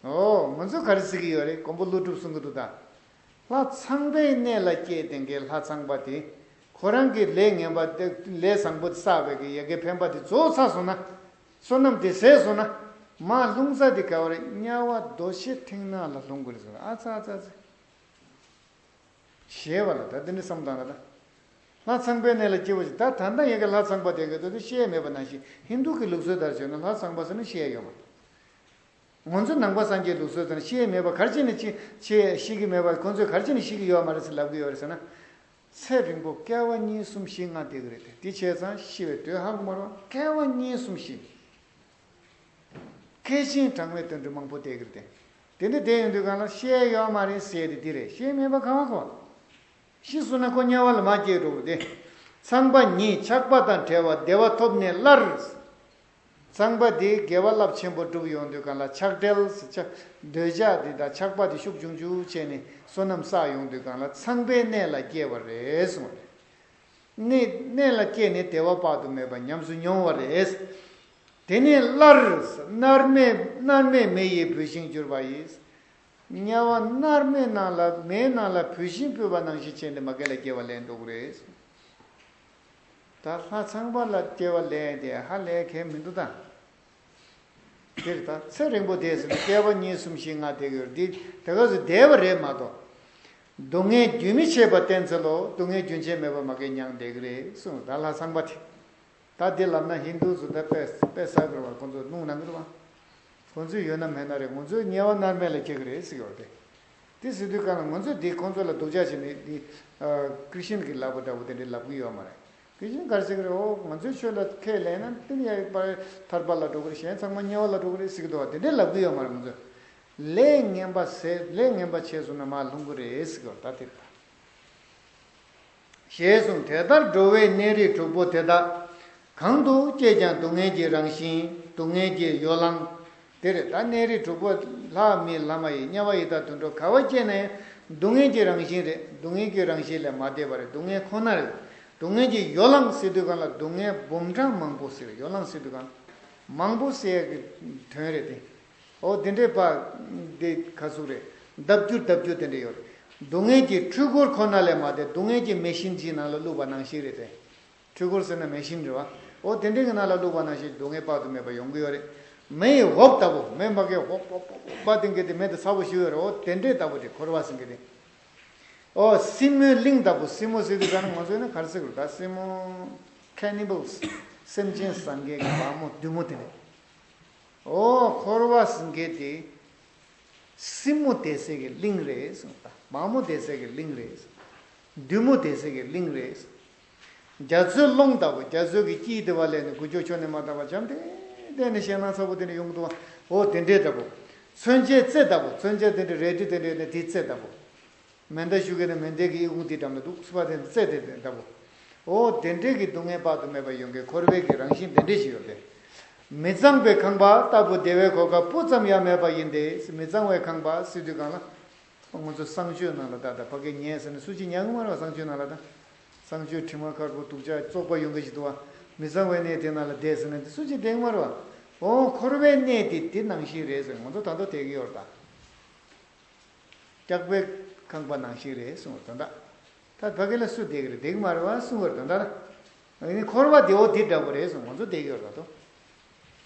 ཨོ། ང་ཚོ་ག་རེ་བརྩི་གི་ཡོད་རེད། མགོན་པོ་ཀླུ་སྒྲུབ་གསུང་གི་འདུག་ད། ལྷ་ཚངས་པའི་གནས་ལ་སྐྱེས་དེ་འགའི་ལྷ་ཚངས་པ་དེ། ཁོ་རང་གི་ལས་ངན་པ་དེ་ལས་བཟང་པོ་དེ་བསགས་པའི་གི་ཡ་གི་ཕན་པ་དེ་རྫོགས་ཚར་སོང་ན། བསོད་ནམས་དེ་ཟད་སོང་ན། མར་ལྷུང་ས་དེ་ག་བ་རེད། དམྱལ་བ་རྡོ་རྗེ་མཐིང་ནག་ལ་ལྷུང་དགོས་རེད་ཟེར། ཨ་ཙ་ཨ་ཙ་ཨ་ཙ། ཞེས་པ་ལ་ད་དེ་འདྲ་བསམ་བཏང་ན་ད། ལྷ་ཚངས་པའི་གནས་ལ་སྐྱེ་བ་ཞིག་ད་ད་ལྟ་ཡ་གི་ལྷ་ཚངས་པ་དེ་གི་དོན་དུ་ཤེས་ཡ་མེད་པ་ནང་བཞིན་ཧིན་དུ་གི་ལུགས་སྲོལ་ལྟར་བྱས་ན་ལྷ་ཚངས་པ་ཟེར་ན་ཤེས་ཡ་ཡོད་མ་རེད། ང་ཚོ་ནང་པ་སངས་རྒྱས་ལུགས་སྲོལ་ཙམ་ཤེས་མེད་པ་ག་རེ་བྱས་ནས་ཅི་ཆེ་ཤེས་ཀྱི་མེད་པ། ཁོང་ཚོས་ག་རེ་བྱས་ནས་ཤེས་ཀྱི་ཡོད་མ་རེད་ཟེར་ལབ་ཀྱི་ཡོད་རེད་ཟེར་ན། ཚེ་རིང་པོ་སྐྱེ་བ་གཉིས་གསུམ་བཞི་ལྔ་བསྡད་ཀྱི་རེད་དེ། དེ་བྱས་ཙང་ཤི་བའི་དུས་ཧ་གོ་མ་རེད་བ། སྐྱེ་བ་གཉིས་གསུམ་བཞི། སྐད་ཅིག་གྲངས་མེད་དུད་འགྲོ་མང་པོ་བསྡད་ཀྱི་རེད་དེ། དེ་འདྲ་བསྡད་ཡོང་དུས་སྒང་ལ་ཤེས་ཡོད་མ་རེད་ཟེར་དེ་འདི་རེད། ཤེས་མེད་པ་གང་བ་གོ། ཤི་སོང་ན་ཁོ་དམྱལ་བ་ལ་མར་སྐྱེ་འགྲོ་གི་རེད་དེ། ཚངས་པ་ཉིད་ཆགས་པ་དང་བྲལ་བ་བདེ་བ་ཐོབ་ནས་སླར། ཚངས་པ་དེས་དགེ་བ་རླབས་ཆེན་པོ་བསྒྲུབས་ཡོང་དུས་སྒང་ལ་ཆགས་བྲལ་ཟེར་ཆགས་འདོད་ཆགས་དེ་དང་ཆགས་པ་དེ་ཤུགས་ཆུང་ཆུང་བྱས་ནས་བསོད་ནམས་བསགས་ཡོང་དུས་སྒང་ལ་ཚངས་པའི་གནས་ལ་སྐྱེ་བ་རེད་གསུངས་པ་རེད། གནས་གནས་ལ་སྐྱེས་ནས་བདེ་བ་དཔག་ཏུ་མེད་པ་ཉམས་སུ་མྱོང་བ་རེད། དེ་ནས་སླར་མནར་མེད་མནར་མེད་མེ་ཡི་བུད་ཤིང་གྱུར་པ་ཡིས། དམྱལ་བ་མནར་མེད་ནང་ལ་མེའི་ནང་ལ་བུད་ཤིང་སྤོས་པ་ནང་བཞིན་བྱས་ནས་མ་གི་ལ་སྐྱེ་བ་ལེན་འགྲོ་གི་རེད། ད་ལྷ་ཚངས་པ་ལ་སྐྱེ་བ་ལེན་དེ་ཧ་ལས་གལ་མི་འདུག་ད། དེར་ད་ཚེ་རིང་པོ་བསྡད་ཟེར་ན་སྐྱེ་བ་གཉིས་གསུམ་བཞི་ལྔ་བསྡད་ཀྱི་ཡོད་རེད། འདི་ད་ག་ཟེ་བསྡད་པ་རེད་མ་གཏོགས། སྡུག་བསྔལ་རྒྱུན་མི་འཆད་པ་བསྟེན་འཚལ་ལོ། སྡུག་བསྔལ་རྒྱུན་ཆད་མེད་པ་མ་གི་མྱང་བསྡད་ཀྱི་རེད་གསུངས། ད་ལྷ་ཚངས་པ་དེ། ད་འདི་ལབ་ན་ཧིན་དུ་ཚོ་ད་དཔེ་དཔེ་བསགས་དགོས་པ་ཁོང་ཚོ་སྣུང་གནང་གི་རེད་བ། ཁོང་ཚོས་ཡོད་ན་མེད་ན་རེད། ང་ཚོས་དམྱལ་བ་མནར་མེད་ལ་སྐྱེ་གི་རེད་ཟེར་གྱི་ཡོད་རེད། དེ་ཟེར་དུས་གང་ལ་ང་ཚོས་འདི་ཁོང་ཚོ་ལ་སྡུག་ཅག་བྱས་ནས་འདི་ཀྲི་ཤན་གྱི་ལབ་པ་འདྲ་བོ་དེ་འདྲའི་ལབ་གི་ཡོད་མ་རེད། ཀྲི་ཤན་ག་རེ་ཟེར་གི་རེད། འོ་ང་ཚོའི་ཆོས་ལ་ཁས་ལེན་ན་དེ་ནི་ཡ་ཡི་པར་ཐར་པ་ལ་འགྲོ་གི་རེད། གཞན་ཚང་མ་དམྱལ་བ་ལ་འགྲོ་གི་རེད་ཟེར་གི་འདུག་བ། དེ་འདྲའི་ལབ་གི་ཡོད་མ་རེད། ང་ཚོས་ལས་ངན་པ་ཟེར་ལས་ངན་པ་བྱས་སོང་ན་མར་ལྷུང་གི་རེད་ཟེར་གི་ཡོད་རེད། ད་དེ་རེད་ད། ཞེས་གསུངས། དེ་ལྟར་འགྲོ་བའི་གནས་རིས་དྲུག་པོ་དེ་དག་གང་དུ་སྐྱེས་ཀྱང་སྡུག་བསྔལ་གྱི་རང་བཞིན། སྡུག་བསྔལ་གྱི་ཡོ་ལང་། དེ་རེད་ད། གནས་རིས་དྲུག་པོ་ལྷ་མི་ལྷ་མ་ཡིན་དམྱལ་བ་ཡི་དྭགས་དུད་འགྲོ་ག་བ་སྐྱེས་ན་ཡང་སྡུག་བསྔལ་གྱི་རང་བཞིན་རེད། སྡུག་བསྔལ་གྱི་རང་བཞིན་ལས་མ་འདས་པ་རེད། སྡུག་བསྔལ་ཁོ་ན་རེད། སྡུག་བསྔལ་གྱི་ཡོ་ལང་ཟེར་དུས་སྒང་ལ་སྡུག་བསྔལ་འབུམ་ཕྲག་མང་པོ་ཟེར། ཡོ་ལང་ཟེར་དུས་སྒང་ལ་མང་པོ་ཟེར་ཡ་གི་དོན་རེད་དེ། འོ་དེ་འདྲའི་པ། འདི་ག་ཟུག་རེད། ལྡབ་འགྱུར་ལྡབ་འགྱུར་དེ་འདྲ་ཡོད་རེད། སྡུག་བསྔལ་གྱི་འཕྲུལ་འཁོར་ཁོ་ན་ལས་མ་འདས། སྡུག་བསྔལ་གྱི་མེ་ཤིན་ཅིག་ནང་ལ་བླུགས་པ་ནང་བཞིན་རེད་དེ། འཕྲུལ་འཁོར་ཟེར་ན་མེ་ཤིན་རེད་བ། འོ་དེ་འདྲའི་གི་ནང་ལ་བླུགས་པ་ནང་བཞིན་སྡུག་བསྔལ་དཔག་ཏུ་མེད་པ་ཡོང་གི་ཡོད་རེད། མེ་ཡི་འོབས་ལྟ་བུ། མེ་མ་གི་འོབས་འོབས་འོབས་པ་དེ་འགའི་དེ་མེ་དེ་ཚ་པོ་ཞིག་ཡོད་རེད། འོ་དེ་འདྲའི་ལྟ་བུ་རེད་འཁོར་བ་ཟེར་མཁན་དེ། འོ་སྲིན་མོའི་གླིང་ལྟ་བུ། སྲིན་མོ་ཟེར་དུས་ཙང་ང་ཚོས་ནི་ག་རེ་ཟེར་དགོས་རེད། ད་སྲིན་མོ། ཁེ་ནི་བལ་སི། སེམས་ཅན་ཟ་མཁན་གྱི་འབག་མོ་བདུད་མོ་དེ་རེད། ཨོ། འཁོར་བ་ཟེར་མཁན་དེ་སྲིན་མོ་བསྡད་སའི་གི་གླིང་རེད་གསུངས། ད་འབག་མོ་བསྡད་སའི་གི་གླིང་རེད། བདུད་མོ་བསྡད་སའི་གི་གླིང་རེད། རྒྱ་མཚོའི་ཀླུང་ལྟ་བུ། རྒྱ་མཚོ་གི་དཀྱིལ་དེ་བ་ལས་ནི་འགུལ་སྐྱོད་ཕྱོགས་ནས་མ་བཏང་བ་འཇམ་ཐིང་ཐིང་ནས་ཞེད་སྣང་ཚ་པོ་དེ་འདྲ་ཡོང་གི་འདུག་བ། ཨོ་དེ་འདྲའི་ལྟ་བུ། མཚོན་ཆའི་རྩེ་ལྟ་བུ། མཚོན་ཆ་དེ་འདྲ་རལ་གྲི་དེ་འདྲ་ཡོད་ན་དེའི་རྩེ་ལྟ་བུ། མེ་མདའ་གཞུ་གི་ན་མེ་མདའི་གི་ཨི་ཁུང་དེའི་འགྲམ་ལ་འདུག་སུ་བ་དེ་རྩེ་དེ་ལྟ་བུ། ཨོ་དེ་འདྲའི་གི་སྡུག་བསྔལ་དཔག་ཏུ་མེད་པ་ཡོང་གི། འཁོར་བའི་གི་རང་བཞིན་དེ་འདྲའི་ཞིག་ཡོད་རེད། མི་གཙང་བའི་ཁང་པ་ལྟ་བུ་བདེ་བའི་གོ་སྐབས་སྤུ་ཙམ་ཡང་མེད་པ་ཡིན་ཏེ། མི་གཙང་བའི་ཁང་པ་ཟེར་དུས་སྒང་ལ། ང་ཚོ་གསང་སྤྱོད་ནང་ལ་ད་ད་ཕ་གི་ཉལ་ཟེར་ནས་སུ་གཅིག་ཉལ་གི་མ་རེད་བ། གསང་སྤྱོད་ནང་ལ་ད། གསང་སྤྱོད་དྲི་མ་དཀར་པོ་དུག་ཆ་བཙོག་པ་ཡོང་གི་ཞིག་འདུག་བ། མི་གཙང་བའི་གནས་དེ་ནང་ལ་བསྡད་ཟེར་ནས་དེ་སུ་གཅིག་བསྡད་གི་མ་རེད་བ། ཨོ་འཁོར་བའི་གནས་དེ་དེ་ནང་བཞིན་རེད་ཟེར། ང་ཚོ་ད་དུང་བསྡད་གི་ཡོད་རེད་ད། སྐྱག་པའི་ཁང་པ་ནང་བཞིན་རེད་གསུངས་པ་དོན་དག་ད་ཕ་གི་ལ་སུ་བསྡད་ཀྱི་རེད། བསྡད་ཀྱི་མ་རེད་བ་གསུངས་པ་དོན་དག་ཨ་ནི་འཁོར་བ་བདེ་བོ་འདི་འདྲ་པོ་རེད་གསུངས། ང་ཚོ་བསྡད་ཀྱི་ཡོད་རེད་ད་དོ།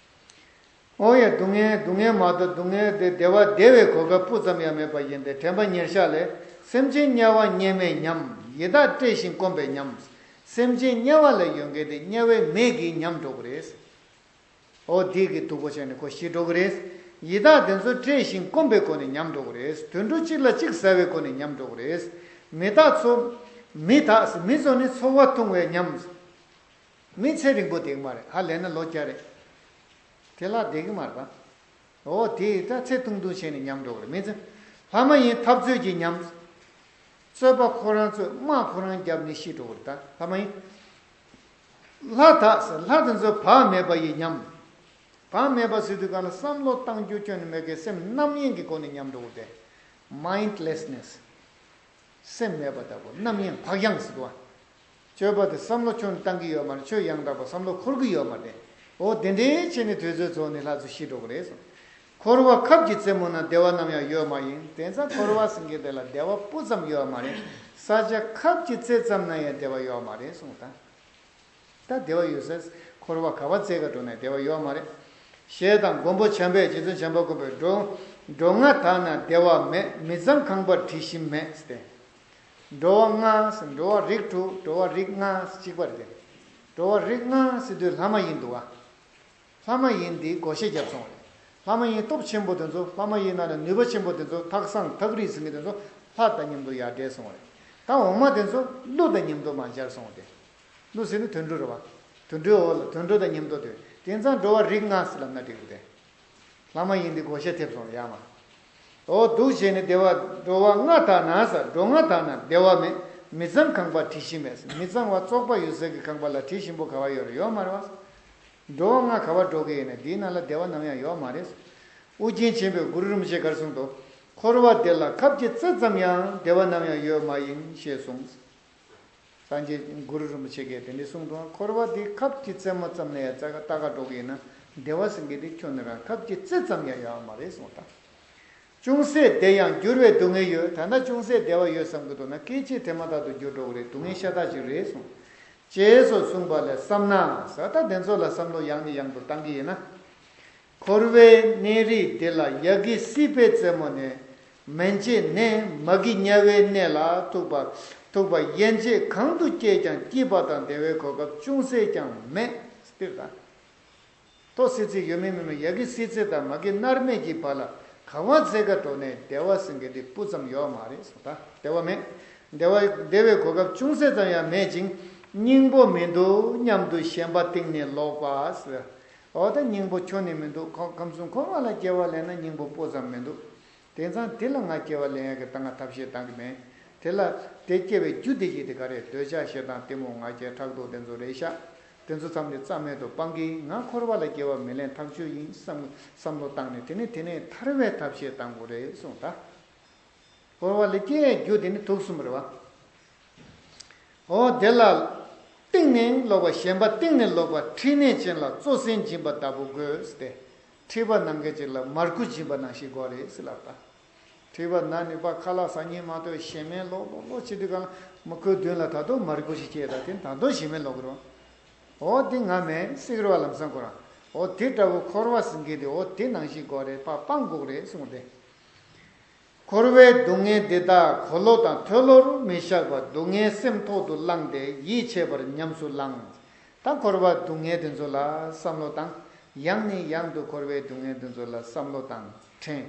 ཨོ་ཡ། སྡུག་བསྔལ་སྡུག་བསྔལ་མ་གཏོགས་སྡུག་བསྔལ་དེ་བདེ་བ་བདེ་བའི་གོ་སྐབས་སྤུ་ཙམ་ཡང་མེད་པ་ཡིན་ཏེ། དྲན་པ་ཉེར་བཞག་ལས། སེམས་ཅན་དམྱལ་བ་དམྱལ་མེའི་ཉམས། ཡི་དྭགས་བཀྲེས་ཤིང་སྐོམ་པའི་ཉམས། སེམས་ཅན་དམྱལ་བ་ལ་ཡོད་མཁན་དེ་དམྱལ་བའི་མེ་གིས་ཉམས་འགྲོ་གི་རེད། ཨོ་དེ་གི་སྡུག་པོ་བྱས་ནས་ཁོ་ཤི་འགྲོ་གི་རེད། ཡི་དྭགས་དེ་ཚོ་བཀྲེས་ཤིང་སྐོམ་པའི་སྒོ་ནས་ཉམས་འགྲོ་གི་རེད། དུད་འགྲོ་གཅིག་ལ་གཅིག་ཟ་བའི་སྒོ་ནས་ཉམས་འགྲོ་གི་རེད། མི་དག་ཚོ། མི་དག་མི་ཚོ་ནི་ཚོར་བ་ཐུང་བའི་ཉམས། མི་ཚེ་རིང་པོ་བསྡད་ཀྱི་མ་རེད། ཧ་ལས་ན་ལོ་བརྒྱ་རེད། དེ་ལ་བསྡད་ཀྱི་མ་རེད་པ། འོ་དེ་ད་ཚེ་ཐུང་ཐུང་བྱས་ནས་ཉམས་འགྲོ་གི་རེད། མི་ཚེ་ལྷ་མ་ཡིན་འཐབ་རྩོད་ཀྱི་ཉམས། རྩོད་པ་ཁོ་རང་རྩོད། དམག་ཁོ་རང་བརྒྱབ་ནས་ཤི་འགྲོ་གི་རེད། ད་ལྷ་མ་ཡིན། ལྷ་དག་ཟེར། ལྷ་དེ་ཚོ་བག་མེད་པ་ཡི་ཉམས། བག་མེད་པ་ཟེར་དུས་གང་ལ་བསམ་བློ་གཏང་རྒྱུ་ཁྱོན་ནས་མེད་མཁན། སེམས་རྣམ་གཡེང་གི་སྒོ་ནས་ཉམས་འགྲོ་གི་རེད། མའིན་ཌི་ལེ་སི་ནེ་སི། སེམས་མེད་པ་ལྟ་བུ། རྣམ་གཡེང་བག་ཡངས་ཟེར་དུས། སྤྱོད་པ་དེ་བསམ་བློ་ཁྱོན་བཏང་གི་ཡོད་མ་རེད། ཆོས་ཡང་དག་པ་བསམ་བློ་འཁོར་གི་ཡོད་མ་རེད། འོ་དེ་འདྲའི་བྱས་ནས་དུས་ཚོད་རྫོགས་ནས་ལྷ་ཚོ་ཤི་འགྲོ་གི་རེད་གསུངས། འཁོར་བ་ཁབ་ཀྱི་རྩེ་མོ་ན། བདེ་བ་ནམ་ཡང་ཡོད་མ་ཡིན། དེང་སང་འཁོར་བ་ཟེར་མཁན་དེ་ལ་བདེ་བ་སྤུ་ཙམ་ཡོད་མ་རེད། ས་ཆ་ཁབ་ཀྱི་རྩེ་ཙམ་ན་ཡང་བདེ་བ་ཡོད་མ་རེད་གསུངས། ད་ད་བདེ་བ་ཡོད་ས། འཁོར་བ་ག་བ་རྩེ་ག་འགྲོ་ནས་བདེ་བ་ཡོད་མ་རེད། ཞེས་དང་མགོན་པོ་བྱམས་པས། རྗེ་བཙུན་བྱམས་པ་མགོན་པོས། འགྲོ་འགྲོ་ལྔ་དག་ན་བདེ་བ་མེད། མི་གཙང་ཁང་པར་དྲི་ཞིམ་མེད་ཟེར་ཏེ། འགྲོ་བ་ལྔ་ཟེར། འགྲོ་བ་རིགས་དྲུག། འགྲོ་བ་རིགས་ལྔ་ཟེར་གཅིག་པ་རེད་དེ། འགྲོ་བ་རིགས་ལྔ་ཟེར་དུས་ལྷ་མ་ཡིན་འདུག་བ། ལྷ་མ་ཡིན་འདི་བགོ་བཤའ་བརྒྱབ་སོང་བ་རེད། ལྷ་མ་ཡིན་སྟོབས་ཆེན་པོ་དེ་ཚོ། ལྷ་མ་ཡིན་ནང་ནས་ནུས་པ་ཆེན་པོ་དེ་ཚོ། ཐག་བཟང་ཐག་རིང་ཟེར་མཁན་དེ་ཚོ་ལྷ་དང་མཉམ་དུ་ཡར་བསྒྲལ་སོང་བ་རེད། ད་འོག་མ་དེ་ཚོ་ཀླུ་དང་མཉམ་དུ་མར་སྦྱར་སོང་བ་རེད། ཀླུ་ཟེར་ནི་དུད་འགྲོ་རེད་བ། དུད་འགྲོའི་འོག་ལ་དུད་འགྲོ་དང་མཉམ་དུ་སྡོད། དེང་སང་འགྲོ་བ་རིགས་ལྔ་ཟེར་ལབ་ན་འགྲིག་གི་རེད། ལྷ་མ་ཡིན་འདི་བགོ་བཤའ་ཐེབས་སོང་ཡ་མ། འོ་འདུག་བྱས་ནས་བདེ་བ། འགྲོ་བ་ལྔ་དག་ན་ཟེར། འགྲོ་ལྔ་དག་ན་བདེ་བ་མེད། མི་གཙང་ཁང་པར་དྲི་ཞིམ་མེད་ཟེར། མི་གཙང་བ་བཙོག་པ་ཡོད་ས་གི་ཁང་པ་ལ་དྲི་ཞིམ་པོ་ག་བ་ཡོད་རེད། ཡོད་མ་རེད་བ། འགྲོ་བ་ལྔ་ག་བར་འགྲོ་གི་ཡིན་ན། འདིའི་ནང་ལ་བདེ་བ་ནམ་ཡང་ཡོད་མ་རེད། ཨོ་རྒྱན་ཆེན་པོས་གུ་རུ་རིན་པོ་ཆེ་གར་གསུངས་ཏོ། འཁོར་བ་འདི་ལ་ཁབ་ཀྱི་རྩེ་ཙམ་ཡང་། བདེ་བ་ནམ་ཡང་ཡོད་མ་ཡིན་ཞེས་གསུངས། སངས་རྒྱས་གུ་རུ་རིན་པོ་ཆེ་གིས་དེ་འདྲ་གསུངས་འདུག། འཁོར་བ་འདི་ཁབ་ཀྱི་རྩེ་མོ་ཙམ་ནས་ཡང་རྩ་ཁ་ལྟ་ག་འགྲོ་གི་ཡིན་ན། བདེ་བ་ཟེར་མཁན་འདི་ཁྱོན་ནས་རང་ཁབ་ཀྱི་རྩེ་ཙམ་ཡང་ཡོད་མ་རེད་གསུངས་དང་། ཅུང་ཟད་བདེ་ཡང་འགྱུར་བའི་སྡུག་བསྔལ་ཡོད། ད་ལྟ་ཅུང་ཟད་བདེ་བ་ཡོད་བསམ་གི་འདུག་ན། སྐད་ཅིག་དེ་མ་ཐག་ཏུ་འགྱུར་འགྲོ་གི་རེད། སྡུག་བསྔལ་ཤ་སྟག་ཅིག་རེད་གསུངས། ཅེས་སོགས་གསུངས་པ་ལས་བསམ་ན་ཟེར། ད་དེ་ཚོ་ལ་བསམ་བློ་ཡང་ནས་ཡང་དུ་བཏང་གི་ཡིན་ན། འཁོར་བའི་གནས་རིས་འདི་ལ། ཡ་གི་སྲིད་པའི་རྩེ་མོ་ནས། མན་ཆད་ནས་མ་གི་དམྱལ་བའི་གནས་ལ། ཐུག་པ་ཐུག་པ་ཡན་ཆད་གང་དུ་སྐྱེས་ཀྱང་། སྐྱིད་པ་དང་བདེ་བའི་གོ་སྐབས་ཅུང་ཟད་ཀྱང་མེད། སྤིར་དང་། ཐོག་སྲིད་རྩེ་ཡོད་མེད་མིན་ནོ། ཡ་གི་སྲིད་རྩེ་དང་མ་གི་མནར་མེད་ཀྱི་བར་ལ་ག་བ་རྩེ་ག་འགྲོ་ནས་བདེ་བ་ཟེར་མཁན་འདི་སྤུ་ཙམ་ཡོད་མ་རེད་གསུངས། ད་བདེ་བ་མེད། བདེ་བ་བདེ་བའི་གོ་སྐབས་ཅུང་ཟད་ཙམ་ཡང་མེད་ཅིང་། སྙིང་པོ་མི་འདུག་སྙམ་དུ་ཞེན་པ་གཏིང་ནས་ལོག་པ་ཟེར། འོ་ད་སྙིང་པོ་ཁྱོན་ནས་མི་འདུག། ཁོ་ཁམས་གསུམ་འཁོར་བ་ལ་སྐྱེ་བ་ལེན་ན་སྙིང་པོ་སྤུ་ཙམ་མི་འདུག། དེང་སང་དེ་ལ་ང་སྐྱེ་བ་ལེན་ཡག་གི་ད་ང་ཐབས་ཤེས་བཏང་གི་མེད། དེ་ལ་དེ་སྐྱེ་བའི་རྒྱུ་དེ་ཡིན་དེ་ག་རེ། འདོད་ཆགས་ཞེ་སྡང་གཏི་མུག་ང་རྒྱལ་ཕྲག་དོག་དེ་ཚོ་རེད་ཤག། དེ་ཚོ་ཚང་མ་རྩ་མེད་དུ་སྤང་གི། ང་འཁོར་བ་ལ་སྐྱེ་བ་མི་ལེན་ཐག་ཆོད་ཡིན་བསམ་བསམ་བློ་བཏང་ནས། དེ་ནས་དེ་ནས་ཐར་བའི་ཐབས་ཤེས་བཏང་དགོས་རེད་གསུངས། ད་འཁོར་བ་ལ་སྐྱེ་རྒྱུ་དེ་ནི་དུག་གསུམ་རེད་བ། འོ་དེ་ལ་གཏིང་ནས་ལོག་པ། ཞེན་པ་གཏིང་ནས་ལོག་པ། ཕྲིན་ལས་ཅན་ལ་གཙོ་སེམས་སྦྱིན་པ་ལྟ་བུ་དགོས་ཟེར་ཏེ། མཁྲིས་པ་ན་མཁན་ཅིག་ལ་མར་ཁུ་སྦྱིན་པ་ནང་བཞིན་དགོས་རེད་ཟེར་ལབ་པ། མཁྲིས་པ་ན་ནི་པ་ཁ་ལག་ཟ་སྙིང་མ་འདོད། ཞེ་མེར་ལོག་ལོག་ལོག་བྱེད་དུས་གང་ལ་མ་ཁོའི་མདུན་ལ་ད་དུང་མར་ཁུ་ཞིག་སྐྱེས་ད་དེ་ད་དུང་ཞེ་མེར་ལོག་གི་རེད། འོ་དེ་ང་མེད་སྲིད་ར་བ་ལམ་སང་ཁོ་རང་། འོ་དེ་འདྲ་བོ་འཁོར་བ་ཟེར་མཁན་དེ་འོ་དེ་ནང་བཞིན་དགོས་རེད། ཕར་སྤང་དགོས་རེད་གསུངས་ཏེ། འཁོར་བའི་སྡུག་བསྔལ་འདི་དག་གོ་ལོ་དང་མཐོལ་ལོར་མི་བཞག་པར། སྡུག་བསྔལ་སེམས་ཐོག་ཏུ་བླངས་ཏེ་ཡིད་ཆེས་པར་ཉམས་སུ་བླང་། ད་འཁོར་བ་སྡུག་བསྔལ་དེ་ཚོ་ལ་བསམ་བློ་བཏང་། ཡང་ནས་ཡང་དུ་འཁོར་བའི་སྡུག་བསྔལ་དེ་ཚོ་ལ་བསམ་བློ་བཏང་། དྲན།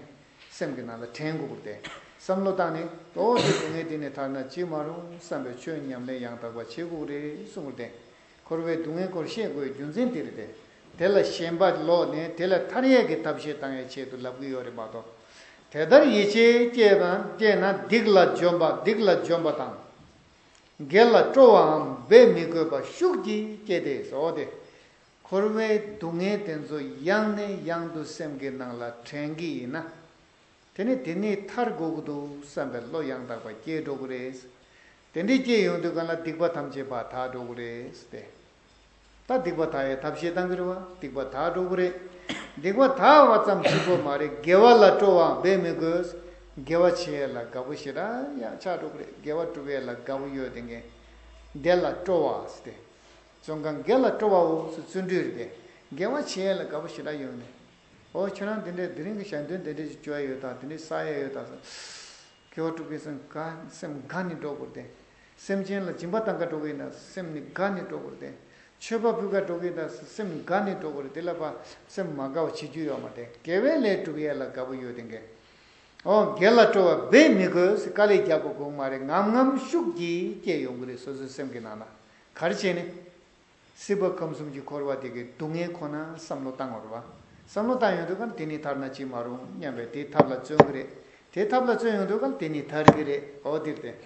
སེམས་ཀྱི་ནང་ལ་དྲན་དགོས་ཏེ། བསམ་བློ་བཏང་ནས་འོ་དེ་སྡུག་བསྔལ་འདི་ནས་ཐར་ན་ཅི་མ་རུང་བསམ་པའི་ཆོས་ཉམས་ལེན་ཡང་དག་པ་བྱེད་དགོས་རེད་གསུངས་ཏེ། འཁོར་བའི་སྡུག་བསྔལ་སྐོར་བཤད་དགོས་རྒྱུ་མཚན་དེ་རེད་དེ། དེ་ལ་ཞེན་པ་ལོག་ནས་དེ་ལས་ཐར་ཡས་ཀྱི་ཐབས་ཤེས་བཏང་ཡས་ཆེད་དུ་ལབ་ཀྱི་ཡོད་རེད་མ་གཏོགས། དེ་ལྟར་ཡིད་ཆེས་སྐྱེས་ན་སྐྱེས་ན་སྡིག་ལ་འཇོམས་པ་སྡིག་ལ་འཇོམས་པ་དང་། དགེ་ལ་སྤྲོ་བའམ་འབད་མི་དགོས་པ་ཤུགས་ཀྱིས་སྐྱེ་སྟེ་ཟེར་ཏེ། འཁོར་བའི་སྡུག་བསྔལ་དེ་ཚོ་ཡང་ནས་ཡང་དུ་སེམས་ཀྱི་ནང་ལ་དྲན་གྱི་ཡིན་ན། དེ་ནས་དེ་ནས་ཐར་དགོས་ཀྱི་འདུག་བསམ་པའི་བློ་ཡང་དག་པ་སྐྱེ་འགྲོ་གི་རེད། དེ་འདྲའི་སྐྱེ་ཡོང་དུས་གང་ལ་སྡིག་པ་ཐམས་ཅད་ཕར་དག་འགྲོ་གི་རེད་ཟེར་ཏེ། ད་སྡིག་པ་དག་ཡའི་ཐབས་ཤེས་བཏང་གི་རེད་བ། སྡིག་པ་དག་འགྲོ་གི་རེད། སྡིག་པ་དག་པ་ཙམ་གཅིག་པོ་མ་རེད། དགེ་བ་ལ་སྤྲོ་བའང་འབད་མི་དགོས། དགེ་བ་བྱེད་ཡས་ལ་དགའ་པོ་ཞེ་དྲག་ཡང་ཆགས་འགྲོ་གི་རེད། དགེ་བ་སྒྲུབ་ཡས་ལ་དགའ་པོ་ཡོད་དེ་ངས། དེ་ལ་སྤྲོ་བ་ཟེར་ཏེ། བཙོན་ཁང་དགེ་ལ་སྤྲོ་བའོ་ཟེར་བརྩོན་འགྲུས་རེད་དེ། དགེ་བ་བྱེད་ཡས་ལ་དགའ་པོ་ཞེ་དྲག་ཡོད་ནས། འོ་ཁྱོད་རང་འདི་འདྲའི་དེ་རིང་གི་ཞལ་འདོན་དེ་འདྲས་ཅིག་བཅོ་ཡ་ཡོད་དང་དེ་འདྲས་བསགས་ཡ་ཡོད་དང་ཟེར། དགེ་བ་སྒྲུབ་མཁན་སེམས་དགའ་སེམས་དགའ་ནས་འགྲོ་དགོས་ཏེ། སེམས་ཅན་ལ་སྦྱིན་པ་བཏང་ག་འགྲོ་གི་ཡིན་ན་སེམས་ནི་དགའ་ནས་འགྲོ་དགོས་ཏེ། མཆོད་པ་ཕུལ་ག་འགྲོ་གི་ཡིན་ན་སེམས་དགའ་ནས་འགྲོ་དགོས་རེད། དེ་ལ་ཕར་སེམས་མ་དགའ་བ་བྱེད་རྒྱུ་ཡོད་མ་རེད། དགེ་བའི་ལས་སྒྲུབ་ཡས་ལ་དགའ་པོ་ཡོད་དེ་འགས། འོ་དགེ་ལ་སྤྲོ་བ་འབད་མི་དགོས་ཟེར་དཀའ་ལས་རྒྱག་དགོས་དགོས་མ་རེད། ངམ་ངམ་ཤུགས་ཀྱིས་སྐྱེ་ཡོང་གི་རེད། སོ་སོའི་སེམས་ཀྱི་ནང་ན། ག་རེ་བྱས་ནས། སྲིད་པ་ཁམས་གསུམ་གྱི་འཁོར་བ་དེ་གའི་སྡུག་བསྔལ་ཁོ་ན་བསམ་བློ་བཏང་བ་རེད་བ། བསམ་བློ་བཏང་ཡོང་དུས་གང་དེ་ནི་ཐར་ན་ཅི་མ་རུང་སྙམ་པའི་དེའི་ཐབས་ལ་བརྩོན་གི་རེད། དེའི་ཐབས་ལ་བརྩོན་ཡོང་དུས་གང་དེ་ནི་ཐར་གི་རེད། འོ་འདིར་བརྟེན།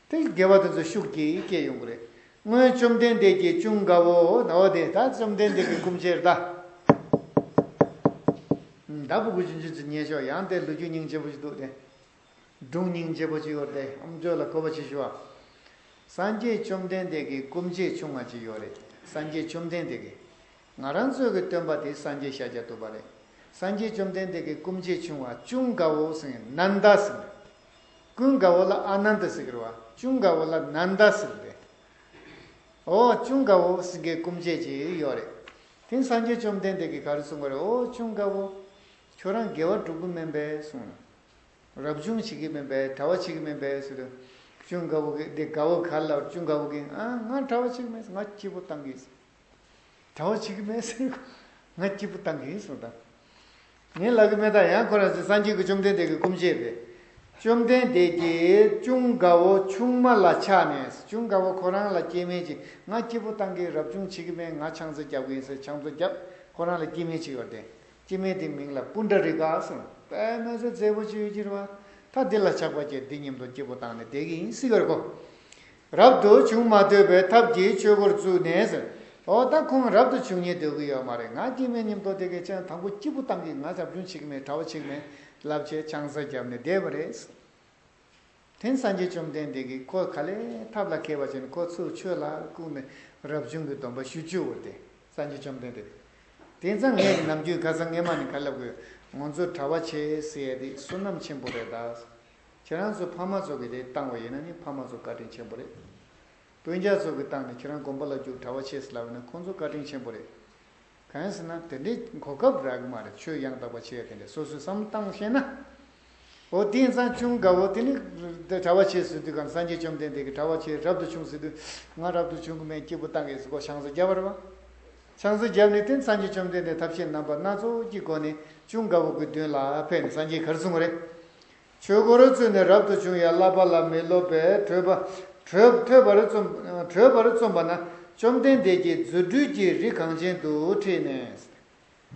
དེ་དགེ་བ་དེ་ཚོ་ཤུགས་ཀྱིས་སྐྱེ་ཡོང་གི་རེད། སྔོན་བཅོམ་ལྡན་འདས་ཀྱིས་ཅུང་དགའ་བོ་ཟླ་བ་དེ་ད་བཅོམ་ལྡན་འདས་ཀྱི་སྐུ་མཆེད་ད། ད་བུ་གུ་ཆུང་ཆུང་ཚོ་ཉན་ཤོག་ཡང་དེ་ལོ་རྒྱུས་སྙིང་རྗེ་པོ་ཞིག་འདུག་སྟེ། སྒྲུང་སྙིང་རྗེ་པོ་ཅིག་ཡོད་དེ་ཨམ་ཅོག་ལ་གོ་བ་ཅིག་ཞུ་བ། སངས་རྒྱས་བཅོམ་ལྡན་འདས་ཀྱི་སྐུ་མཆེད་ཆུང་བ་ཅིག་ཡོད་རེད། སངས་རྒྱས་བཅོམ་ལྡན་འདས་ཀྱི། ང་རང་ཚོའི་གི་སྟོན་པ་དེ་སངས་རྒྱས་ཤཱཀྱ་ཐུབ་པ་རེད། སངས་རྒྱས་བཅོམ་ལྡན་འདས་ཀྱི་སྐུ་མཆེད་ཆུང་བ་ཅུང་དགའ་བོ་ཟེར་ནན་ད་ཟེར་རེད། ཀུན་དགའ་བོ་ལ་ཨ་ནན་ད་ཟེར་གི་རེད་བ། ཅུང་དགའ་བོ་ལ་ནན་ད་ཟེར་རེད། འོ་ཅུང་དགའ་བོ་ཟེར་གི་སྐུ་མཆེད་ཅིག་ཡོད་རེད། དེ་སངས་རྒྱས་བཅོམ་ལྡན་འདས་ཀྱིས་ག་རེ་གསུང་གི་རེད། འོ་ཅུང་དགའ་བོ། ཁྱོད་རང་དགེ་བ་སྒྲུབ་གི་མིན་པས་གསུངས། རབ་བྱུང་བྱེད་ཀྱི་མིན་པས་གྲྭ་བ་བྱེད་ཀྱི་མིན་པས་ཟེར་དུས། ཅུང་དགའ་བོ་གིས་འདི་དགའ་བོ་ག་ལ་ཅུང་དགའ་བོ་གིས་ཨ་ང་གྲྭ་བ་བྱེད་ཀྱི་མིན། ང་སྐྱིད་པོ་བཏང་གི་ཡིན། གྲྭ་བ་བྱེད་ཀྱི་མིན་ཟེར། ང་སྐྱིད་པོ་བཏང་གི་ཡིན་གསུངས་དང་། ངས་ལབ་ཀྱི་མེད་ད་ཡང་ཁོ་རང་ཚོས་སངས་རྒྱས་ཀྱི་བཅོམ་ལྡན་འདས་ཀྱི་སྐུ་མཆེད་རེད། བཅོམ་ལྡན་འདས་ཀྱིས་ཅུང་དགའ་བོ་ཆུང་མ་ལ་ཆགས་ནས་ཅུང་དགའ་བོ་ཁོ་རང་ལ་སྐྱེ་དམན་ཅིག་ང་སྐྱིད་པོ་བཏང་གི་རབ་བྱུང་བྱེད་ཀྱི་མིན། ང་ཆང་ས་རྒྱབ་གི་ཡིན་ཟེར་ཆང་ས་རྒྱབ་ཁོ་རང་ལ་སྐྱེ་དམན་ཅིག་ཡོད་དེ། སྐྱེ་དམན་དེའི་མིང་ལ་པུཎྜ་རི་ཀ་ཟེར། དཔེ་མི་སྲིད་མཛེས་པོ་ཅིག་ཡོད་ཀྱི་རེད་བ། ད་འདི་ལ་ཆགས་པ་སྐྱེས་འདི་མཉམ་དུ་སྐྱིད་པོ་བཏང་ནས་བསྡད་ཀྱི་ཡིན་སྲིད་གར་གོ། རབ་ཏུ་བྱུང་མ་འདོད་པའི་ཐབས་ཀྱིས་ཆོས་སྒོར་བཙུད་ནས་ཟེར། འོ་ད་ཁོང་རབ་ཏུ་བྱུང་སྙིང་འདོད་ཀྱི་ཡོད་མ་རེད། ང་སྐྱེ་དམན་མཉམ་དུ་བསྡད་ཀྱི་ཅང་དང་པོ་སྐྱིད་པོ་བཏང་གི་ང་རབ་བྱུང་བྱེད་ཀྱི་མེད། གྲྭ་བ་བྱེད་ཀྱི་མེད་ལབ་བྱས་ཆང་ས་བརྒྱབ་ནས་བསྡད་པ་རེད། དེ་སངས་རྒྱས་བཅོམ་ལྡན་འདས་ཀྱིས་ཁོ་ག་ལེ་ཐབས་ལ་མཁས་པ་བྱས་ནས་ཁོ་ཚུར་ཆོས་ལ་བཀུག་ནས་རབ་བྱུང་གི་སྡོམ་པ་ཞུ་བཅུག་བར་ཏེ། སངས་རྒྱས་བཅོམ་ལྡན་འདས། དེ་ཙང་ངས་ནམ་རྒྱུན་ཁ་སང་སྔས་མ་ནས་ག་ལབ་དགོས། ང་ཚོ་གྲྭ་བ་བྱེད་ཟེར་ཡ་དེ་བསོད་ནམས་ཆེན་པོ་རེད་ད། ཁྱེད་རང་ཚོ་ཕ་མ་ཚོ་གིས་དེ་བཏང་བ་ཡིན་ན་ནི་ཕ་མ་ཚོ་བཀའ་དྲིན་ཆེན་པོ་རེད། སྤུན་ཀྱག་ཚོ་གིས་བཏང་ནས་ཁྱེད་རང་དགོན་པ་ལ་རྒྱུགས་གྲྭ་བ་བྱེད་ཟེར་ལབ་ན་ཁོང་ཚོ་བཀའ་དྲིན་ཆེན་པོ་རེད། གང་ཡིན་ཟེར་ན་དེ་འདྲའི་གོ་སྐབས་རག་གི་མ་རེད། ཆོས་ཡང་དག་པ་བྱེད་ཡ་དེ་འདྲ་སོ་སོས་བསམ་བཏང་ཤེས་ན། འོ་དེ་ཡིན་ཙང་ཅུང་དགའ་བོ་དེ་ནི་གྲྭ་བ་བྱེད་ཟེར་དུས་གང་སངས་རྒྱས་བཅོམ་ལྡན་འདས་ཀྱིས་གྲྭ་བ་བྱེད་རབ་ཏུ་བྱུང་ཟེར་དུས་ང་རབ་ཏུ་བྱུང་གི་མེད་སྐྱིད་པོ་བཏང་གི་ཟེར་ཁོ་ཆང་ས་བརྒྱབ་པ་རེད་བ། ཆང་ས་བརྒྱབ་ནས་དེ་སངས་རྒྱས་བཅོམ་ལྡན་འདས་ཐབས་ཤེས་རྣམ་པ་སྣ་ཚོགས་ཀྱི་སྒོ་ནས་ཅུང་དགའ་བོ་གི་མདུན་ལ་ཕེབས་ནས་སངས་རྒྱས་ག་རེ་གསུངས་པ་རེད། ཆོས་སྒོར་བཙུད་ནས་རབ་ཏུ་བྱུང་ཡང་བསླབ་པ་ལ་མི་སློབ་པས་བྲོས་པ། བྲོས་ཐོས་པར་བརྩོན། བྲོས་པར་བརྩོན་པ་ན་བཅོམ་ལྡན་འདས་ཀྱིས་རྫུ་འཕྲུལ་གྱིས་རི་གངས་ཅན་དུ་ཁྲིད་ནས།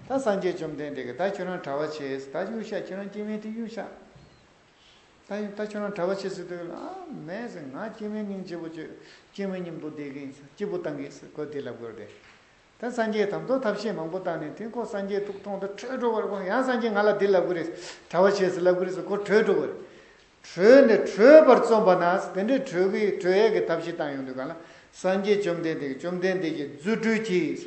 ད་སངས་རྒྱས་བཅོམ་ལྡན་འདས་ཀྱིས་ད་ཁྱོད་རང་གྲྭ་བ་བྱེད་ཟེར། ད་གཡུག་ཤག་ཁྱོད་རང་སྐྱེ་དམན་དེ་གཡུག་ཤག་ད་ཡིན་ད་ཁྱོད་རང་གྲྭ་བ་བྱེད་ཟེར་དུས་ཨ་མེད་ཟེར། ང་སྐྱེ་དམན་སྙིང་རྗེ་པོ་བྱོས། སྐྱེ་དམན་མཉམ་དུ་བསྡད་ཀྱི་ཡིན་ཟེར། སྐྱིད་པོ་བཏང་གི་ཟེར་ཁོས་དེ་ལབ་དགོས་རེད། ད་སངས་རྒྱས་དམ་དུ་ཐབས་ཤེས་མང་པོ་བཏང་ནས་དེ་ཁོ་སངས་རྒྱས་ཐུགས་མཐོང་དུ་བྲོས་འགྲོ་བར་ཁོ་ཡང་སངས་རྒྱས་ང་ལ་འདི་ལབ་གི་རེད། གྲྭ་བ་བྱེད་ཟེར་ལབ་གི་རེད་ཟེར་ཁོ་བྲོས་འགྲོ་བར། བྲོས་ནས་བྲོས་པར་བརྩོན་པ་ན་དེ་འདྲའི་བྲོས་ཀྱི་བྲོས་ཡས་ཀྱི་ཐབས་ཤེས་བཏང་ཡོང་དུས་གང་ལ་སངས་རྒྱས་བཅོམ་ལྡན་འདས་ཀྱིས་བཅོམ་ལྡན་འདས་ཀྱི་རྫུ་འཕྲུལ་གྱིས་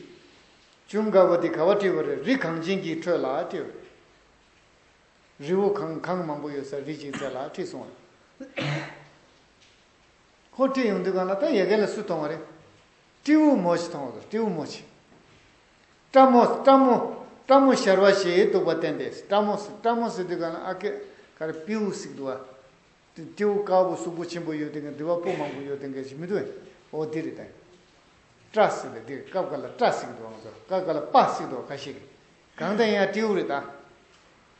ཅུང་དགའ་བོ་དེ་ག་བ་ཁྲིད་པ་རེད། རི་གངས་ཅན་གྱི་ཁྲོད་ལ་ཁྲིད་པ་རེད། རི་བོ་གངས་གངས་མང་པོ་ཡོད་ས་རི་གཅིག་རྩེ་ལ་ཁྲིད་སོང་བ་རེད། ཁོ་ཁྲིད་ཡོང་དུས་གང་ལ་ད་ཡ་གི་ལ་སུ་མཐོང་བ་རེད། སྤྲེའུ་མོ་ཞིག་མཐོང་བ་རེད། སྤྲེའུ་མོ་ཞིག་སྤྲ་མོ་སྤྲ་མོ་སྤྲ་མོ་ཤར་བ་ཞིག་འདུག་པ་བསྟན་ཏེ། སྤྲ་མོ་སྤྲ་མོ་ཟེར་དུས་གང་ལ་ཨ་ཀེ་ག་རེ་སྤྲེའུ་ཟེར་འདུག་བ། སྤྲེའུ་དཀར་པོ་གཟུགས་པོ་ཆེན་པོ་ཡོད་དེ་ག་འདི་བ་སྤུ་མང་པོ་ཡོད་དེ་ག་ཞིག་མི་འདུག་ཨེ། འོ་འདི་རེད་ད། སྤྲ་ཟེར་ཏེ་འདིར་སྐབས་འགའ་ལ་སྤྲ་ཟེར་གི་འདུག་ང་ཚོ་སྐབས་འགའ་ལ་སྤ་ཟེར་གི་འདུག་ཁ་ཤས་ཀྱིས། གང་ལྟར་ཡང་སྤྲེའུ་རེད་ད།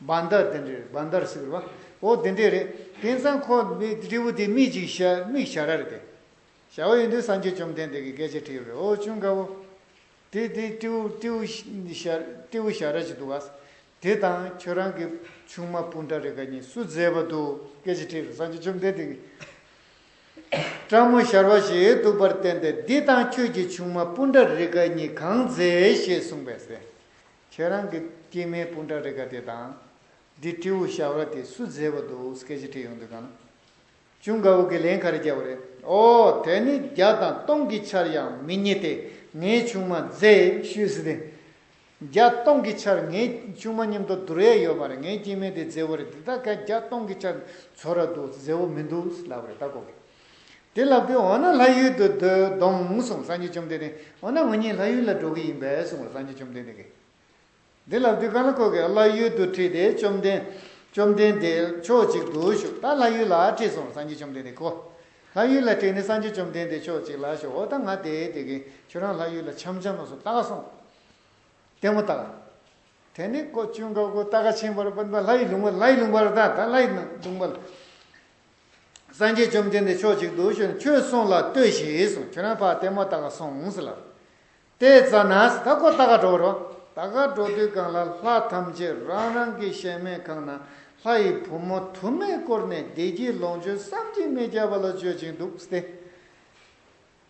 བན་དར་དེ་འདྲ་རེད། བན་དར་ཟེར་གི་རེད་བ། འོ་དེ་འདྲ་རེད། དེང་སང་ཁོ་མི་སྤྲེའུ་དེ་མིག་ཅིག་ཞར་མིག་ཞར་ར་རེད་དེ། ཞར་བ་ཡིན་དུས་སངས་རྒྱས་བཅོམ་ལྡན་འདས་ཀྱིས་སྐད་ཆ་དྲིས་པ་རེད། འོ་ཅུང་དགའ་བོ། དེ་དེ་སྤྲེའུ་སྤྲེའུ་ཞར་སྤྲེའུ་ཞར་ར་ཅིག་འདུག་ག་དེ་དང་ཁྱོད་རང་གི་ཆུང་མ་སྤུན་ཀྲག་རེ་འགའ་གཉིས་སུ་མཛེས་པ་འདུག་སྐད་ཆ་དྲིས་རེད། སངས་རྒྱས་བཅོམ་ལྡན་འདས་ཀྱིས། སྤྲ་མོ་ཤར་བ་ཞིག་འདུག་པར་བསྟན་ཏེ། འདི་དང་ཁྱོད་ཀྱི་ཆུང་མ་སྤུན་ཀྲག་རེ་འགའ་གཉིས་གང་མཛེས་ཞེས་གསུངས་པས་ཟེར། ཁྱེད་རང་གི་སྐྱེ་དམན་སྤུན་ཀྲག་རེ་འགའ་དེ་དང་། འདི་སྤྲེའུ་ཞར་བ་དེ་སུ་མཛེས་པ་འདུག་སྐད་ཆ་དྲིས་ཡོང་དུས་གང་ལ། ཅུང་དགའ་བོ་གིས་ལན་ག་རེ་བརྒྱབ་པ་རེད། ཨོ་དེ་ནི་བརྒྱ་དང་སྟོང་གི་ཆར་ཡང་མི་རྙེད་དེ། ངའི་ཆུང་མ་མཛེས་ཤོས་ཟེར་ཏེ། བརྒྱ་སྟོང་གི་ཆར་ངའི་ཆུང་མ་མཉམ་དུ་བསྡུར་ཡས་ཡོད་མ་རེད། ངའི་སྐྱེ་དམན་དེ་མཛེས་པོ་རེད། དེ་ད་ག་བརྒྱ་སྟོང་གི་ཆར་ཚོར་ར་འདུག་མཛེས་པོ་མི་འདུག་ལབ་པ་རེད་ད་ཁོ་གིས། དེ་ལབ་དུས་འོ་ན་ལྷ་ཡུལ་དུ་སྡོད་འདོང་གསུངས་སངས་རྒྱས་བཅོམ་ལྡན་འདས། འོ་ན་ང་གཉིས་ལྷ་ཡུལ་ལ་འགྲོ་གི་ཡིན་པས་གསུངས་སངས་རྒྱས་བཅོམ་ལྡན་འདས་ཀྱིས། འདི་ལབ་དུས་གང་ལ་ཁོ་གིས་ལྷ་ཡུལ་དུ་ཁྲིད་དེ་བཅོམ་ལྡན། བཅོམ་ལྡན་འདས་ཕྱོགས་གཅིག་ཏུ་བཞུགས། ད་ལྷ་ཡུལ་ལ་ཁྲིད་སོང་སངས་རྒྱས་བཅོམ་ལྡན་འདས་ཁོ། ལྷ་ཡུལ་ལ་ཁྲིད་ནས་སངས་རྒྱས་བཅོམ་ལྡན་འདས་ཕྱོགས་གཅིག་ལ་བཞུགས། འོ་ད་ང་དེ་དེ་གིས་ཁྱོད་རང་ལྷ་ཡུལ་ལ་འཆམ་འཆམ་ལ་སོང་ལྟ་ག་སོང་། ལྟད་མོ་ལྟ་ག་དེ་ནས་ཁོ་ཆུང་ཀ་ཁོ་ལྟ་ག་ཕྱིན་པར་ལྷ་ཡི་ལུང་པ་ལྷ་ཡི་ལུང་པར་ད་ད་ལྷ་ཡི་ལུང་པ་ལ། སངས་རྒྱས་བཅོམ་ལྡན་འདས་ཕྱོགས་གཅིག་ཏུ་བཞུགས་ནས་ཁྱོད་སོང་ལ་ལྟོས་ཤིག་གསུངས། ཁྱོད་རང་ཕར་ལྟད་མོ་ལྟ་ག་སོང་ཟེར་ལབ། དེ་ཙ་ན་ད་ཁོ་ལྟ་ག་འགྲོ་རོགས། ད་ག་འགྲོ་དུས་གང་ལ་ལྷ་ཐམས་ཅད་རང་རང་གི་གཞལ་མེད་ཁང་ན་ལྷ་ཡི་བུ་མོ་དུ་མས་བསྐོར་ནས་བདེ་སྐྱིད་ལོངས་སྤྱོད་བསམ་གྱིས་མི་ཁྱབ་པ་ལ་སྤྱོད་ཅིང་འདུག་སྟེ།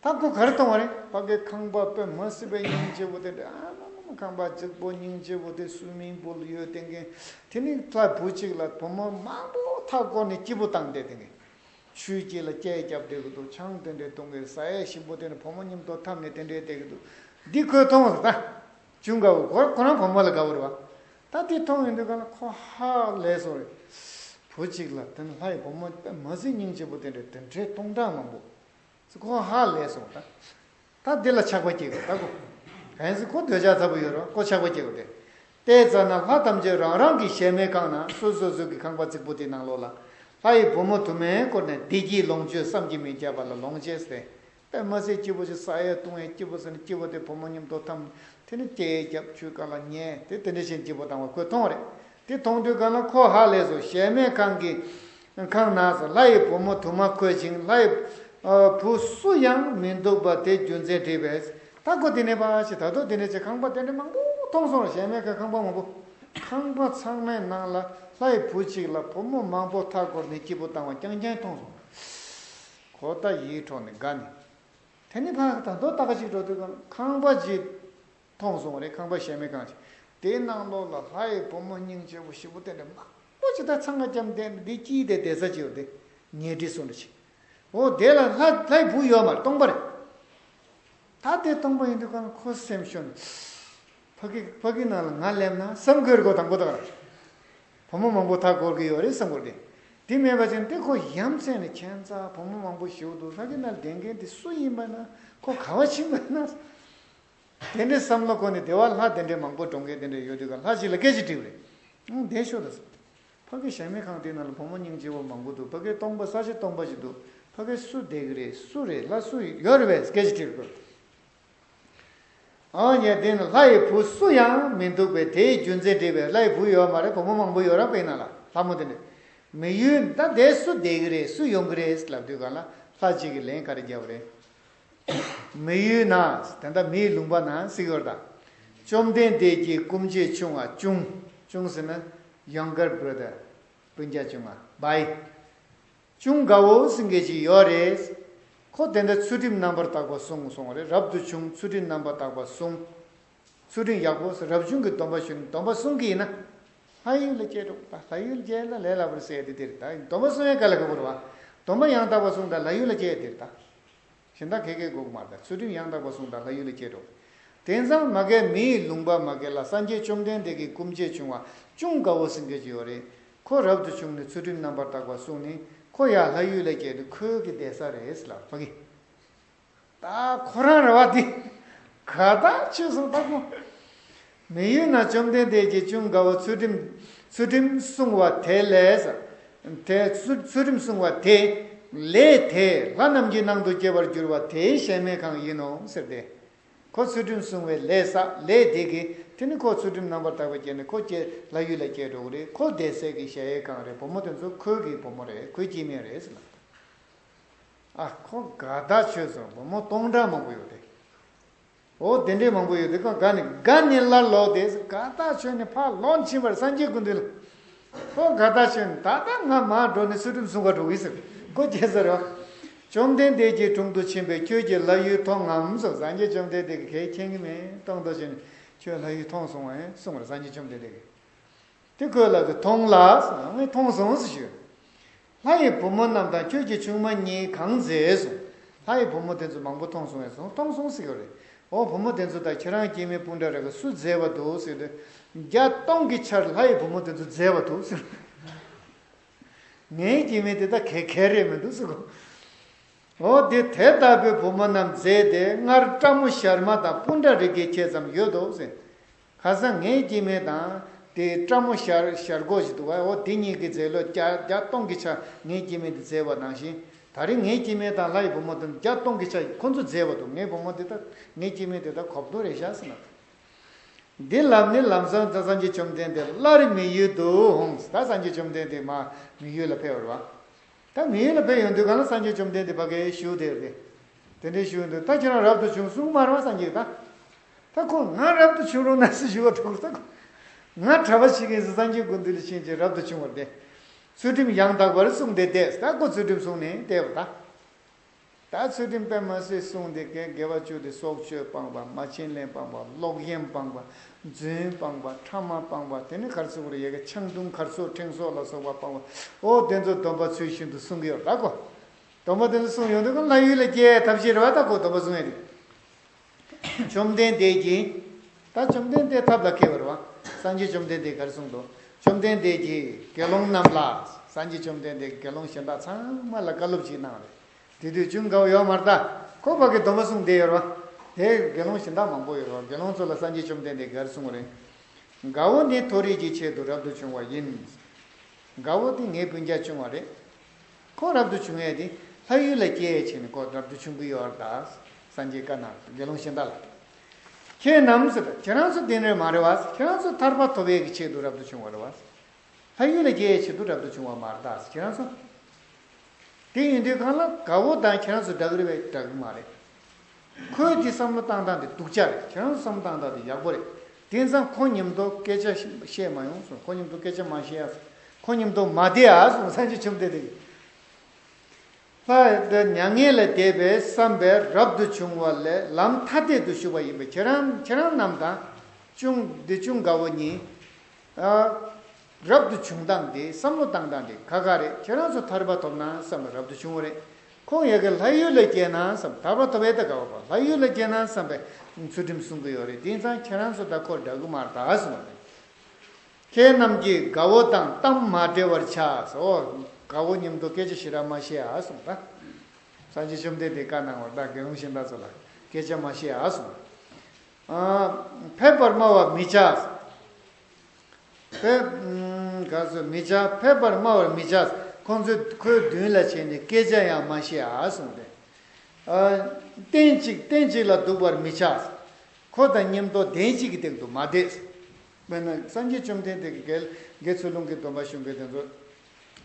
ད་ཁོ་ག་རེ་མཐོང་བ་རེད། ཕ་གི་ཁང་པ་དཔེ་མ་སྲིད་པའི་སྙིང་རྗེ་པོ་དེ་འདྲ། ཨ་མ་མ་མ། ཁང་པ་རྫིག་པོ་སྙིང་རྗེ་པོ་དེ། སུའི་མིང་པུལ་ཡོད་དེ་གིན། དེ་ནི་ལྷ་བུ་གཅིག་ལ་བུ་མོ་མང་པོ་མཐའ་བསྐོར་ནས་སྐྱིད་པོ་བཏང་བསྡད་དེ་གིན། ཆུའི་དཀྱིལ་ལ་སྐྱེས་རྒྱབ་བསྡད་ཀྱི་འདུག་ཆང་དེ་འདྲས་འཐུང་གི། ཟ་ཡས་ཞིམ་པོ་དེ་ནི་བུ་མོ་མཉམ་དུ་འཐམས་ནས་དེ་འདྲས་བསྡད་ཀྱི་འདུག་འདི་ཁོས་མཐོང་སོང་ད། ཅུང་དགའ་བོ། ཁོ་ཁོ་རང་བུ་མོ་ལ་དགའ་བོ་རེད་བ། ད་དེ་མཐོང་ཡོང་དུས་གང་ལ་ཁོ་ཧ་ལས་སོང་རེད། བུ་གཅིག་ལ་དེ་ནི་ལྷ་ཡི་བུ་མོ་དཔེ་མ་སྲིད་སྙིང་རྗེ་པོ་དེ་འདྲས་དེ་འདྲས་སྟོང་ཕྲག་མང་པོ། ཁོ་ཧ་ལས་སོང་ད། ད་འདི་ལ་ཆགས་པ་སྐྱེ་དགོས་ད་ཁོ། གང་ཡིན་ཟེར་ཁོ་འདོད་ཆགས་ཚ་པོ་ཡོད་རེད་བ། ཁོ་ཆགས་པ་སྐྱེ་དགོས་ཏེ། དེ་ཙ་ན་ལྷ་ཐམས་ཅད་རང་རང་གི་གཞལ་མེད་ཁང་ན། སོ་སོ་སོ་གི་ཁང་པ་རྫིག་པོ་དེའི་ནང་ལོགས་ལ། ལྷ་ཡི་བུ་མོ་དུ་མས་བསྐོར་ནས་བདེ་སྐྱིད་ལོངས་སྤྱོད་བསམ་གྱིས་མི་ཁྱབ་པ་ལ་ལོངས་སྤྱད་ཟེར། དཔེ་མ་སྲིད་སྐྱིད་པོ་ཞིག། ཟ་ཡས་བཏུང་ཡས་སྐྱིད་པོ་ཟེར་ནས་སྐྱིད་པོ་དེ་བུ་མོ་མཉམ་དུ་འཐམས། དེ་ནི་སྐྱེས་རྒྱབ་ཆུའི་ཁ་ལ་ཉལ་ཏེ་དེ་འདྲ་བཞིན་སྐྱིད་པོ་བཏང་བ་ཁོས་མཐོང་བ་རེད། དེ་མཐོང་དུས་གང་ལ་ཁོ་ཧ་ལས་སོང་། གཞལ་མེད་ཁང་གི་ཁང་ན་ལྷ་ཡི་བུ་མོ་དུ་མ་འཁོད་ཅིང་། ལྷ་ཡི་བུ་སུ་ཡང་མི་འདུག་པ་དེ་རྒྱུ་མཚན་དྲིས་པས། ད་ཁོ་དེ་ནས་ཕར་ཕྱིན། ད་དུང་དེ་ནས་ཅིག་ཁང་པ་དེ་འདྲ་མང་པོ་མཐོང་སོང་ར། གཞལ་མེད་ཁང་ཁང་པ་མང་པོ། ཁང་པ་ཚང་མའི་ནང་ལ་ལྷ་ཡི་བུ་གཅིག་ལ་བུ་མོ་མང་པོ་མཐའ་བསྐོར་ནས་སྐྱིད་པོ་བཏང་བ་རྐྱང་རྐྱང་མཐོང་སོང་། ཁོ་ད་ཡིད་འཕྲོག་ནས་དགའ་ནས། དེ་ནས་ཕར་ད་དུང་ལྟ་ག་ཅིག་འགྲོ་དུས་གང་ཁང་པ་ཅིག་མཐོང་སོང་བ་རེད། ཁང་པ་གཞལ་མེད་ཁང་ཅིག་དེའི་ནང་ལོགས་ལ་ལྷ་ཡི་བུ་མོ་སྙིང་རྗེ་པོ་ཞེ་པོ་དེ་འདྲ་མང་པོ་ཅིག་ད་འཚང་ཁ་བརྒྱབ་བསྡད་ནས། འདི་སྐྱིད་དེ་བསྡད་ས་ཅིག་ཡོད་དེ། ཉལ་ཁྲི་སོང་འདྲ་ཅིག་འོ་དེ་ལ་ལྷ་ལྷའི་བུ་ཡོད་མ་རེད། སྟོང་པ་རེད། ད་དེ་སྟོང་པ་ཡིན་དུས་གང་ཁོ་སེམས་ཤོར་ནས། ཕ་གི་ཕ་གི་ནང་ལ་ང་སླེབས་ན་བསམ་གྱི་ཡོད་རེད། ཁོ་དང་པོ་དག་རེད། བུ་མོ་མང་པོ་མཐའ་བསྐོར་གྱི་ཡོད་རེད་བསམ་གྱི་ཡོད་རེད། དེ་མེད་པ་ཅིག་དེ་ཁོ་ཡ་མཚན་ནས། ཁྱད་མཚར། བུ་མོ་མང་པོ་ཞིག་འདུག་ཕ་གི་ནང་བསྡད་མཁན་དེ་སུ་ཡིན་པ་ན། ཁོ་ག་བ་ཕྱིན་པ་ན། དེ་འདྲའི་བསམ་བློ་ཁོ་ནས་བདེ་བ་ལྷ་དེ་འདྲའི་མང་པོ་འགྲོ་མཁན་དེ་འདྲ་ཡོད་དུས་གང་ལྷ་ཅིག་ལ་སྐད་ཅིག་དྲིས་པ་རེད། ཨང་བསྡད་ཤོག་ད་ཟེར། ཕ་གི་གཞལ་མེད་ཁང་དེའི་ནང་ལ་བུ་མོ་སྙིང་རྗེ་བོ་མང་པོ་འདུག་ཕ་གི་སྟོང་པ། ས་ཆ་སྟོང་པ་ཞིག་འདུག་ཕ་གི་སུ་བསྡད་ཀྱི་རེད། སུ་རེད། ལྷ་སུ་ཡོད་རེད་པས། སྐད་ཅིག་དྲིས་པ་རེད། ཨང་ཡ། དེ་ནི་ལྷ་ཡི་བུ་སུ་ཡང་མི་འདུག་པས། དེའི་རྒྱུ་མཚན་དྲིས་པས། ལྷ་ཡི་བུ་ཡོད་མ་རེད། བུ་མོ་མང་པོ་ཡོད་རེད་པས། ཡིན་ན་ལ་ལྷ་མོ་དེ་འདྲ་མི་ཡུལ། ད་དེ་སུ་བསྡད་ཀྱི་རེད། སུ་ཡོང་གི་རེད་ལབ་དུས་གང་ལ་ལྷ་གཅིག་གིས་ལན་ག་རེ་བརྒྱབ་པ་རེད། མི་ཡུལ་ན། དེ་འདྲ་མིའི་ལུང་པ་ན་ཟེར་གྱི་ཡོད་རེད་ད། བཅོམ་ལྡན་འདས་ཀྱི་སྐུ་མཆེད་ཆུང་བ། ཆུང་། ཆུང་ཟེར་ན་younger brother། སྤུན་ཀྱག་ཆུང་བ། བའི་ཅུང་དགའ་བོ་ཟེར་མཁན་ཅིག་ཡོད་རེད། ཁོ་དེ་འདྲ་ཚུལ་ཁྲིམས་རྣམ་པར་དག་པ་བསྲུང་སོང་བ་རེད། རབ་ཏུ་བྱུང་། ཚུལ་ཁྲིམས་རྣམ་པར་དག་པ་བསྲུང་། ཚུལ་ཁྲིམས་ཡག་པོ་ཟེར། རབ་བྱུང་གི་སྡོམ་པ་ཞུ་ནས་སྡོམ་པ་བསྲུང་གི་ཡིན་ན། ལྷ་ཡུལ་ལ་སྐྱེལ་འགྲོ། ད་ལྷ་ཡུལ་སྐྱེལ་ན་ལས་སླ་པོ་རེད་ཟེར་ཡ་དེ་དེ་རེད་ད། སྡོམ་པ་བསྲུང་ཡ་དཀའ་ལས་ཁག་པོ་རེད་བ། སྡོམ་པ་ཡང་དག་པ་བསྲུངས་ད་ལྷ་ཡུལ་ལ་སྐྱེལ་ཡ་དེ་རེད་ད། གཞན་དག་ག་གེ་དགོས་ཀྱི་མ་རེད། ཚུལ་ཁྲིམས་ཡང་དག་པ་བསྲུངས་དང་ལྷ་ཡུལ་ལ་སྐྱེལ་འགྲོ། དེང་སང་མ་གི་མིའི་ལུང་པ་མ་གི་ལ་སངས་རྒྱས་བཅོམ་ལྡན་འདས་ཀྱི་སྐུ་མཆེད་ཆུང་བ་ཅུང་དགའ་བོ་ཟེར་མཁན་ཅིག་ཡོད་རེད། ཁོ་རབ་ཏུ་བྱུང་ནས་ཚུལ་ཁྲིམས་རྣམ་པར་དག་པ་བསྲུངས་ནས་ཁོ་ཡར་ལྷ་ཡུལ་ལ་སྐྱེལ་དུས་ཁོའི་གི་བསྡད་ས་རེད་ལབ་མ་གི། ད་ཁོ་རང་རེད་བ་འདི། ག་ད་ཆོས་སོང་ད་ཁོ། མི་ཡུལ་ན་བཅོམ་ལྡན་འདས་ཀྱིས་ཅུང་དགའ་བོ་ཚུལ་ཁྲིམས། ཚུལ་ཁྲིམས་བསྲུང་བ་དེ་ལས། དེ་ཚུལ་ཚུལ་ཁྲིམས་བསྲུང་བ་དེ། ལས་དེ་ལྷ་རྣམས་ཀྱི་ནང་དུ་སྐྱེ་བར་འགྱུར་བ་དེའི་གཞལ་མེད་ཁང་ཡིན་ནོ་ཟེར་ཏེ། ཁོ་ཚུལ་ཁྲིམས་བསྲུང་བའི་ལས་བསགས། ལས་དེ་གིས་དེ་ནི་ཁོ་ཚུལ་ཁྲིམས་རྣམ་པར་དག་པ་སྐྱེས་ནས་ཁོ་སྐྱེ་ལྷ་ཡུལ་ལ་སྐྱེལ་འགྲོ་གི་རེད། ཁོ་བསྡད་སའི་གི་གཞལ་ཡས་ཁང་རེད། བུ་མོ་དེ་ཚོ་ཁོའི་གི་བུ་མོ་རེད། ཁོའི་སྐྱེ་དམན་རེད་ཟེར་ལ། ཨ་ཁོ་དགའ་ཐག་ཆོད་སོང་། བུ་མོ་སྟོང་ཕྲག་མང་པོ་ཡོད་དེ། འོ་དེ་འདྲའི་མང་པོ་ཡོད་དེ། ཁོ་དགའ་ནི་དགའ་ནི་སླར་ལོག་སྟེ། དགའ་ཐག་ཆོད་ནས་ཕར་ལོག་ཕྱིན་པར་སངས་རྒྱས་སྐུ་མདུན་ལ། ཁོ་དགའ་ཐག་ཆོད་ནས་ད་ལྟ་ང་མར་འགྲོ་ནས་ཚུལ་ཁྲིམས་བསྲུང་ག་འགྲོ་གི་ཟེར། ཁོ་སྐྱེལ་ས་རེད། བཅོམ་ལྡན་འདས་ཀྱི་དྲུང་དུ་ཕྱིན་པས་ཁྱོད་ཀྱིས་ལྷ་ཡུལ་མཐོང་ངམ་ཟེར། སངས་རྒྱས་བཅོམ་ལྡན་འདས་ཀྱིས་གས་མཁྱེན་གྱི་མེད། སྟོང་ཐོག་ཕྱིན་ནས་ཁྱོད་ལྷ་ཡུལ་མཐོང་སོང་ངས་གསུངས་པར་སངས་རྒྱས་བཅོམ་ལྡན་འདས་ཀྱིས། དེ་ཁོས་ལབ་དུས་མཐོང་ལ་ཟེར། ངས་མཐོང་སོང་ཟེར་ཞུས། ལྷ་ཡི་བུ་མོ་རྣམས་དང་ཁྱོད་ཀྱི་ཆུང་མ་གཉིས་གང་མཛེས་གསུངས། ལྷ་ཡི་བུ་མོ་དེ་ཚོ་མང་པོ་མཐོང་སོང་ངས་གསུངས། མཐོང་སོང་ཟེར་གྱི་རེད། འོ་བུ་མོ་དེ་ཚོ་དང་ཁྱེད་རང་སྐྱེ་དམན་སྤུན་ཟླ་རེ་ག་སུ་མཛེས་པ་འདུག་ཟེར་དུས། བརྒྱ་སྟོང་གི་ཆར་ལྷ་ཡི་བུ་མོ་དེ་ཚོ་མཛེས་པ་འདུག་ཟེར། ངའི་སྐྱེ་དམན་དེ་དག་ག་ག་རེད་མི་འདུག་ཟེར་གོ། འོ་དེ་དེ་ལྟ་བུའི་བུ་མོ་རྣམས་མཛེས་ཏེ། སྔར་སྤྲ་མོ་ཞར་མ་དང་སྤུན་ཟླ་རེ་གའི་ཁྱད་ཙམ་ཡོད་དོ་ཟེར། ཁ་སང་ངའི་སྐྱེ་དམན་དང་དེ་སྤྲ་མོ་ཞར་ཞར་གོ་ཞིག་འདུག་བ། འོ་དེ་གཉིས་ཀྱི་མཛེས་ལོས་བརྒྱ་བརྒྱ་སྟོང་གི་ཆ་ངའི་སྐྱེ་དམན་དེ་མཛེས་པ་ནང་བཞིན། ད་རིང་ངའི་སྐྱེ་དམན་དང་ལྷ་ཡི་བུ་མོ་དེ་བརྒྱ་སྟོང་གི་ཆ་ཁོ་ཚོ་མཛེས་པ་འདུག་ངའི་བུ་མོ་དེ་དག་ངའི་སྐྱེ་དམན་དེ་དག་གོབ་རྡོག་རེད་ཤག་ཟེར་ན། འདི་ལབ་ནས་ལམ་སང་ད་སངས་རྒྱས་བཅོམ་ལྡན་འདས་སླར་མི་ཡུལ་དུ་འོངས། ད་སངས་རྒྱས་བཅོམ་ལྡན་འདས་མར་མི་ཡུལ་ལ་ཕེབས་པ་རེད་བ། ད་མི་ཡུལ་ལ་ཕེབས་ཡོང་དུས་གང་ལ་སངས་རྒྱས་བཅོམ་ལྡན་འདས་ཕ་གིར་བཞུགས་བསྡད་རེད། དེ་འདྲའི་བཞུགས་ཡོང་དུས་ད་ཁྱེད་རང་རབ་ཏུ་བྱུང་གསུངས་མ་རེད་བ་སངས་རྒྱས་ད། ད་ཁོ་ང་རབ་ཏུ་བྱུང་རུང་ན་སུ་ཞུ་བ་འདུག་ད་ཁོ་ང་གྲྭ་པ་བྱེད་མཁན་སུ་སངས་རྒྱས་ཀུན་འདུས་ལ་ཕྱིན་ཅིང་རབ་ཏུ་བྱུང་བར་བསྟན། ཚུལ་ཁྲིམས་ཡང་དག་པར་བསྲུངས་ཏེ་བསྡད། ད་ཁོ་ཚུལ་ཁྲིམས་བསྲུངས་ནས་བསྡད་པ་ད། ད་ཚུལ་ཁྲིམས་དཔེ་མ་སྲིད་བསྲུངས་ཏེ་དགེ་དགེ་བ་བཅུ་དེ་སྲོག་གཅོད་སྤངས་པ། མ་བྱིན་ལེན་སྤངས་པ། ལོག་གཡེམ་སྤངས་པ། རྫུན་སྤངས་པ། ཕྲ་མ་སྤངས་པ། དེ་ནི་ག་རེ་ཟེར་དགོས་རེད། ཡ་གི་ཆང་འཐུང་མཁར་གསོ་ཁྲེང་སོགས་ལ་སོགས་པ་སྤངས་པ། ཨོ་དེ་ཚོ་སྡོམ་པ་ཚུལ་བཞིན་དུ་བསྲུང་གི་ཡོད་ད་ཁོ། སྡོམ་པ་དེ་ཚོ་བསྲུངས་ཡོང་དུས་ཁོ་ལྷ་ཡུལ་ལ་སྐྱེ་ཐབས་ཤེས་རེད་བ། ད་ཁོ་སྡོམ་པ་བསྲུང་ཡ་དེ། བཅོམ་ལྡན་འདས་ཀྱིས། ད་བཅོམ་ལྡན་འདས་ཐབས་ལ་མཁས་པ་རེད་བ། སངས་རྒྱས་བཅོམ་ལྡན་འདས་ག་རེ་གསུངས་འདུག་བཅོམ་ལྡན་འདས་ཀྱིས་དགེ་སློང་རྣམས་ལ། སངས་རྒྱས་བཅོམ་ལྡན་འདས་ཀྱིས་དགེ་སློང་གཞན་དག་ཚང་མ་ལ་བཀའ་སློབ་ཅིག་གནང་རེད། དེ་དུས་ཅུང་དགའ་བོ་ཡོད་མ་རེད་ད། ཁོ་པ་གི་སྡོམ་པ་བསྲུངས་བསྡད་ཡོད་རེད་བ། དེ་དགེ་སློང་གཞན་དག་མང་པོ་ཡོད་རེད་བ། དགེ་སློང་ཚོ་ལ་སངས་རྒྱས་བཅོམ་ལྡན་འདས་ཀྱིས་ག་རེ་གསུངས་པ་རེད། དགའ་བོ་ནི་མཐོ་རིས་ཀྱི་ཆེད་དུ་རབ་ཏུ་བྱུང་བ་ཡིན། དགའ་བོ་དེ་ངའི་སྤུན་ཀྱག་ཆུང་བ་རེད། ཁོ་རབ་ཏུ་བྱུང་ཡས་དེ་ལྷ་ཡུལ་ལ་སྐྱེ་ཡས་བྱས་ནས་ཁོ་རབ་ཏུ་བྱུང་གི་ཡོད་རེད་ད། སངས་རྒྱས་བཀའ་གནང་དགེ་སློང་གཞན་དག་ལ། ཁྱེད་རྣམས་ཟེར། ཁྱེད་རང་ཚོ་དེ་འདྲ་མ་རེད་བ། ཁྱེད་རང་ཚོ་ཐར་པ་ཐོབ་ཡས་ཀྱི་ཆེད་དུ་རབ་ཏུ་བྱུང་བ་རེད་བ། ལྷ་ཡུལ་ལ་སྐྱེ་ཡས་ཆེད་དུ་རབ་ཏུ་བྱུང་བ་མ་རེད་ད་ཟེར་ཁྱེད་རང་ཚོ། དེ་ཡིན་དུས་གང་ལ་དགའ་བོ་དང་ཁྱེད་རང་ཚོ་འདྲ་གི་རེད་པས། འདྲ་གི་མ་རེད། ཁོས་དེ་བསམ་བློ་བཏང་སྟངས་དེ་སྡུག་ཅག་རེད། ཁྱེད་རང་ཚོ་བསམ་བློ་བཏང་སྟངས་དེ་ཡག་པོ་རེད། དེང་སང་ཁོ་མཉམ་དུ་སྐད་ཆ་བཤད་མ་ཡོང་གསུངས། ཁོ་མཉམ་དུ་སྐད་ཆ་མ་བཤད་ཨ། ཁོ་མཉམ་དུ་མ་བསྡད་ཨ་གསུངས། སངས་རྒྱས་བཅོམ་ལྡན་འདས་ཀྱིས། ལྷ་དེ་མྱ་ངན་ལས་འདས་པའི་བསམ་པས་རབ་ཏུ་བྱུང་བ་ལས་ལམ་ཐ་དད་དུ་ཞུགས་པ་ཡིན་པས། ཁྱེད་རང་ཁྱེད་རང་རྣམས་དང་། ཅུང་འདི་ཅུང་དགའ་བོ་གཉིས། ཨ། རབ་ཏུ་བྱུང་སྟངས་དེ་བསམ་བློ་བཏང་སྟངས་དེ་ཁ་ཁ་རེད། ཁྱེད་རང་ཚོ་ཐར་པ་ཐོབ་ན་བསམ་པ་རབ་ཏུ་བྱུང་བ་རེད། ཁོང་ཡ་གི་ལྷ་ཡུལ་ལ་སྐྱེས་ན་བསམ། ཐར་པ་ཐོབ་ཡས་ད་དགའ་བོ་པ་ལྷ་ཡུལ་ལ་སྐྱེས་ན་བསམ་པའི་ཚུལ་ཁྲིམས་བསྲུང་གི་ཡོད་རེད། དེང་སང་ཁྱེད་རང་ཚོ་ད་ཁོ་འདྲ་གི་མ་རེད་ད་གསུངས་པ་རེད། ཁྱེད་རྣམས་ཀྱིས་དགའ་བོ་དང་གཏམ་མ་འདྲེ་བར་བྱ། ཨོ། དགའ་བོ་མཉམ་དུ་སྐད་ཆ་ཞེ་དྲག་མ་བཤད་ཨ་གསུངས་ད། སངས་རྒྱས་བཅོམ་ལྡན་འདས་བཀའ་གནང་བར་ད་དགེ་སློང་གཞན་དག་ཚོ་ལ་སྐད་ཆ་མ་བཤད་ཨ་གསུངས། ཨ། ཕེབས་པར་སྨྲ་བར་མི་བྱ། ཕེབས། ཨ། ག་ཚོད་མི་བྱ། ཕེབས་པར་སྨྲ་བར་མི་བྱ། ཁོང་ཚོས་ཁོའི་མདུན་ལ་བྱས་ནས་སྐད་ཆ་ཡང་མ་བཤད་ཨ་གསུངས་ཏེ། ཨ། སྟན་གཅིག་སྟན་གཅིག་ལ་འདུག་པར་མི་བྱ། ཁོ་དང་མཉམ་དུ་གདན་གཅིག་གི་སྟེང་དུ་མ་བསྡད། དཔེར་ན་སངས་རྒྱས་བཅོམ་ལྡན་འདས་ཀྱིས་དགེ་དགེ་ཚུལ་སློང་གི་སྡོམ་པ་ཞུ་མཁན་དེ་ཚོ།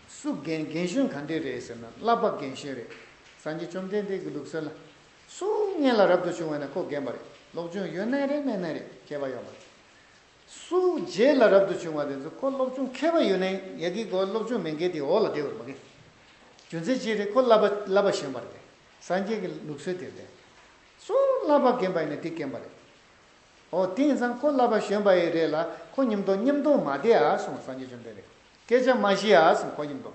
སུ་རྒན་རྒན་གཞོན་ག་འདྲས་རེད་ཟེར་ན་བསླབ་པ་རྒན་གཞོན་རེད། སངས་རྒྱས་བཅོམ་ལྡན་འདས་ཀྱི་ལུགས་སྲོལ་ལ། སུ་སྔོན་ལ་རབ་ཏུ་བྱུང་བ་ན་ཁོ་རྒན་པ་རེད། སློབ་སྦྱོང་ཡོད་ནའི་རེད་མེད་ནའི་རེད་ཁྱད་པར་ཡོད་མ་རེད། སུ་རྗེས་ལ་རབ་ཏུ་བྱུང་བ་དེ་ཚོ་ཁོ་སློབ་སྦྱོང་མཁས་པ་ཡོད་ནའི་ཡ་གི་ཁོ་སློབ་སྦྱོང་མེད་མཁན་དེ་འོག་ལ་བསྡད་དགོས་རེད་མ་གི། རྒྱུ་མཚན་ཅི་རེད། ཁོ་བསླབ་པ་བསླབ་པ་གཞོན་པ་རེད། སངས་རྒྱས་ཀྱི་ལུགས་སྲོལ་དེ་རེད། སུ་བསླབ་པ་རྒན་པ་ཡིན་ན་དེ་རྒན་པ་རེད། ཨོ་དེང་སང་ཁོ་བསླབ་པ་གཞོན་པ་ཡི་རེད་ལ་ཁོ་མཉམ་དུ་མཉམ་དུ་མ་བསྡད་ཨ་གསུངས་སངས་རྒྱས་བཅོམ་ལྡན་འདས། སྐད་ཆ་མ་བཤད་ཨ་གསུངས། ཁོ་མཉམ་དུ་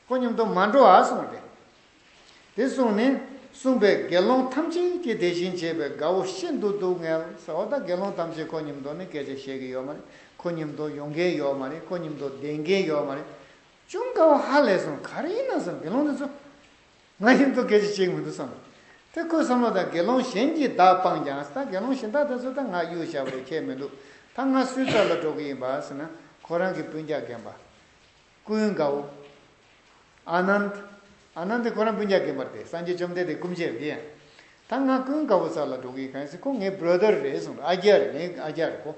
ཁོ་མཉམ་དུ་མ་འགྲོ་ཨ་གསུངས་ཏེ། དེ་གསུངས་ནས་གསུངས་པས་དགེ་སློང་ཐམས་ཅད་ཀྱི་དེ་བཞིན་བྱས་པས་དགའ་བོ་ཤིན་ཏུ་སྡུག་བསྔལ་ཟེར་བ་དང་དགེ་སློང་ཐམས་ཅད་ཁོ་མཉམ་དུ་ནི་སྐད་ཆ་བཤད་ཀྱི་ཡོད་མ་རེད། ཁོ་མཉམ་དུ་ཡོང་མཁན་ཡོད་མ་རེད། ཁོ་མཉམ་དུ་བསྡད་མཁན་ཡོད་མ་རེད། ཅུང་དགའ་བོ་ཧ་ལས་སོང་། ག་རེ་ཡིན་ན་བསམ་དགེ་སློང་དེ་ཚོ། ང་མཉམ་དུ་སྐད་ཆ་བཤད་ཀྱི་མི་འདུག་བསམ། དེ་ཁོའི་བསམ་བློ་དང་དགེ་སློང་གཞན་གྱིས་བདག་སྤངས་ཀྱང་ད་དགེ་སློང་གཞན་དག་དེ་ཚོ་ད་ང་གཡུག་བཞག་པ་རེད་ཁྱད་མི་འདུག་ད་ང་སུའི་རྩ་ལ་འགྲོ་གི་ཡིན་པ་ཟེར་ན་ཁོ་རང་གི་སྤུན་ཀྱག་རྒན་པ། ཀུན་དགའ་བོ། ཨ་ནནྡ། ཨ་ནནྡ་དེ་ཁོ་རང་སྤུན་ཀྱག་རྒན་པ་རེད་དེ། སངས་རྒྱས་བཅོམ་ལྡན་འདས་སྐུ་མཆེད་རེད་དེ་ཡང་། ད་ང་ཀུན་དགའ་བོ་རྩ་ལ་འགྲོ་གི་ཡིན། གང་ཡིན་ཟེར་ཁོ་ངའི་བྷ་ར་དར་རེད་གསུངས། ཨ་རྒྱ་རེད། ངའི་ཨ་རྒྱ་རེད་ཁོ།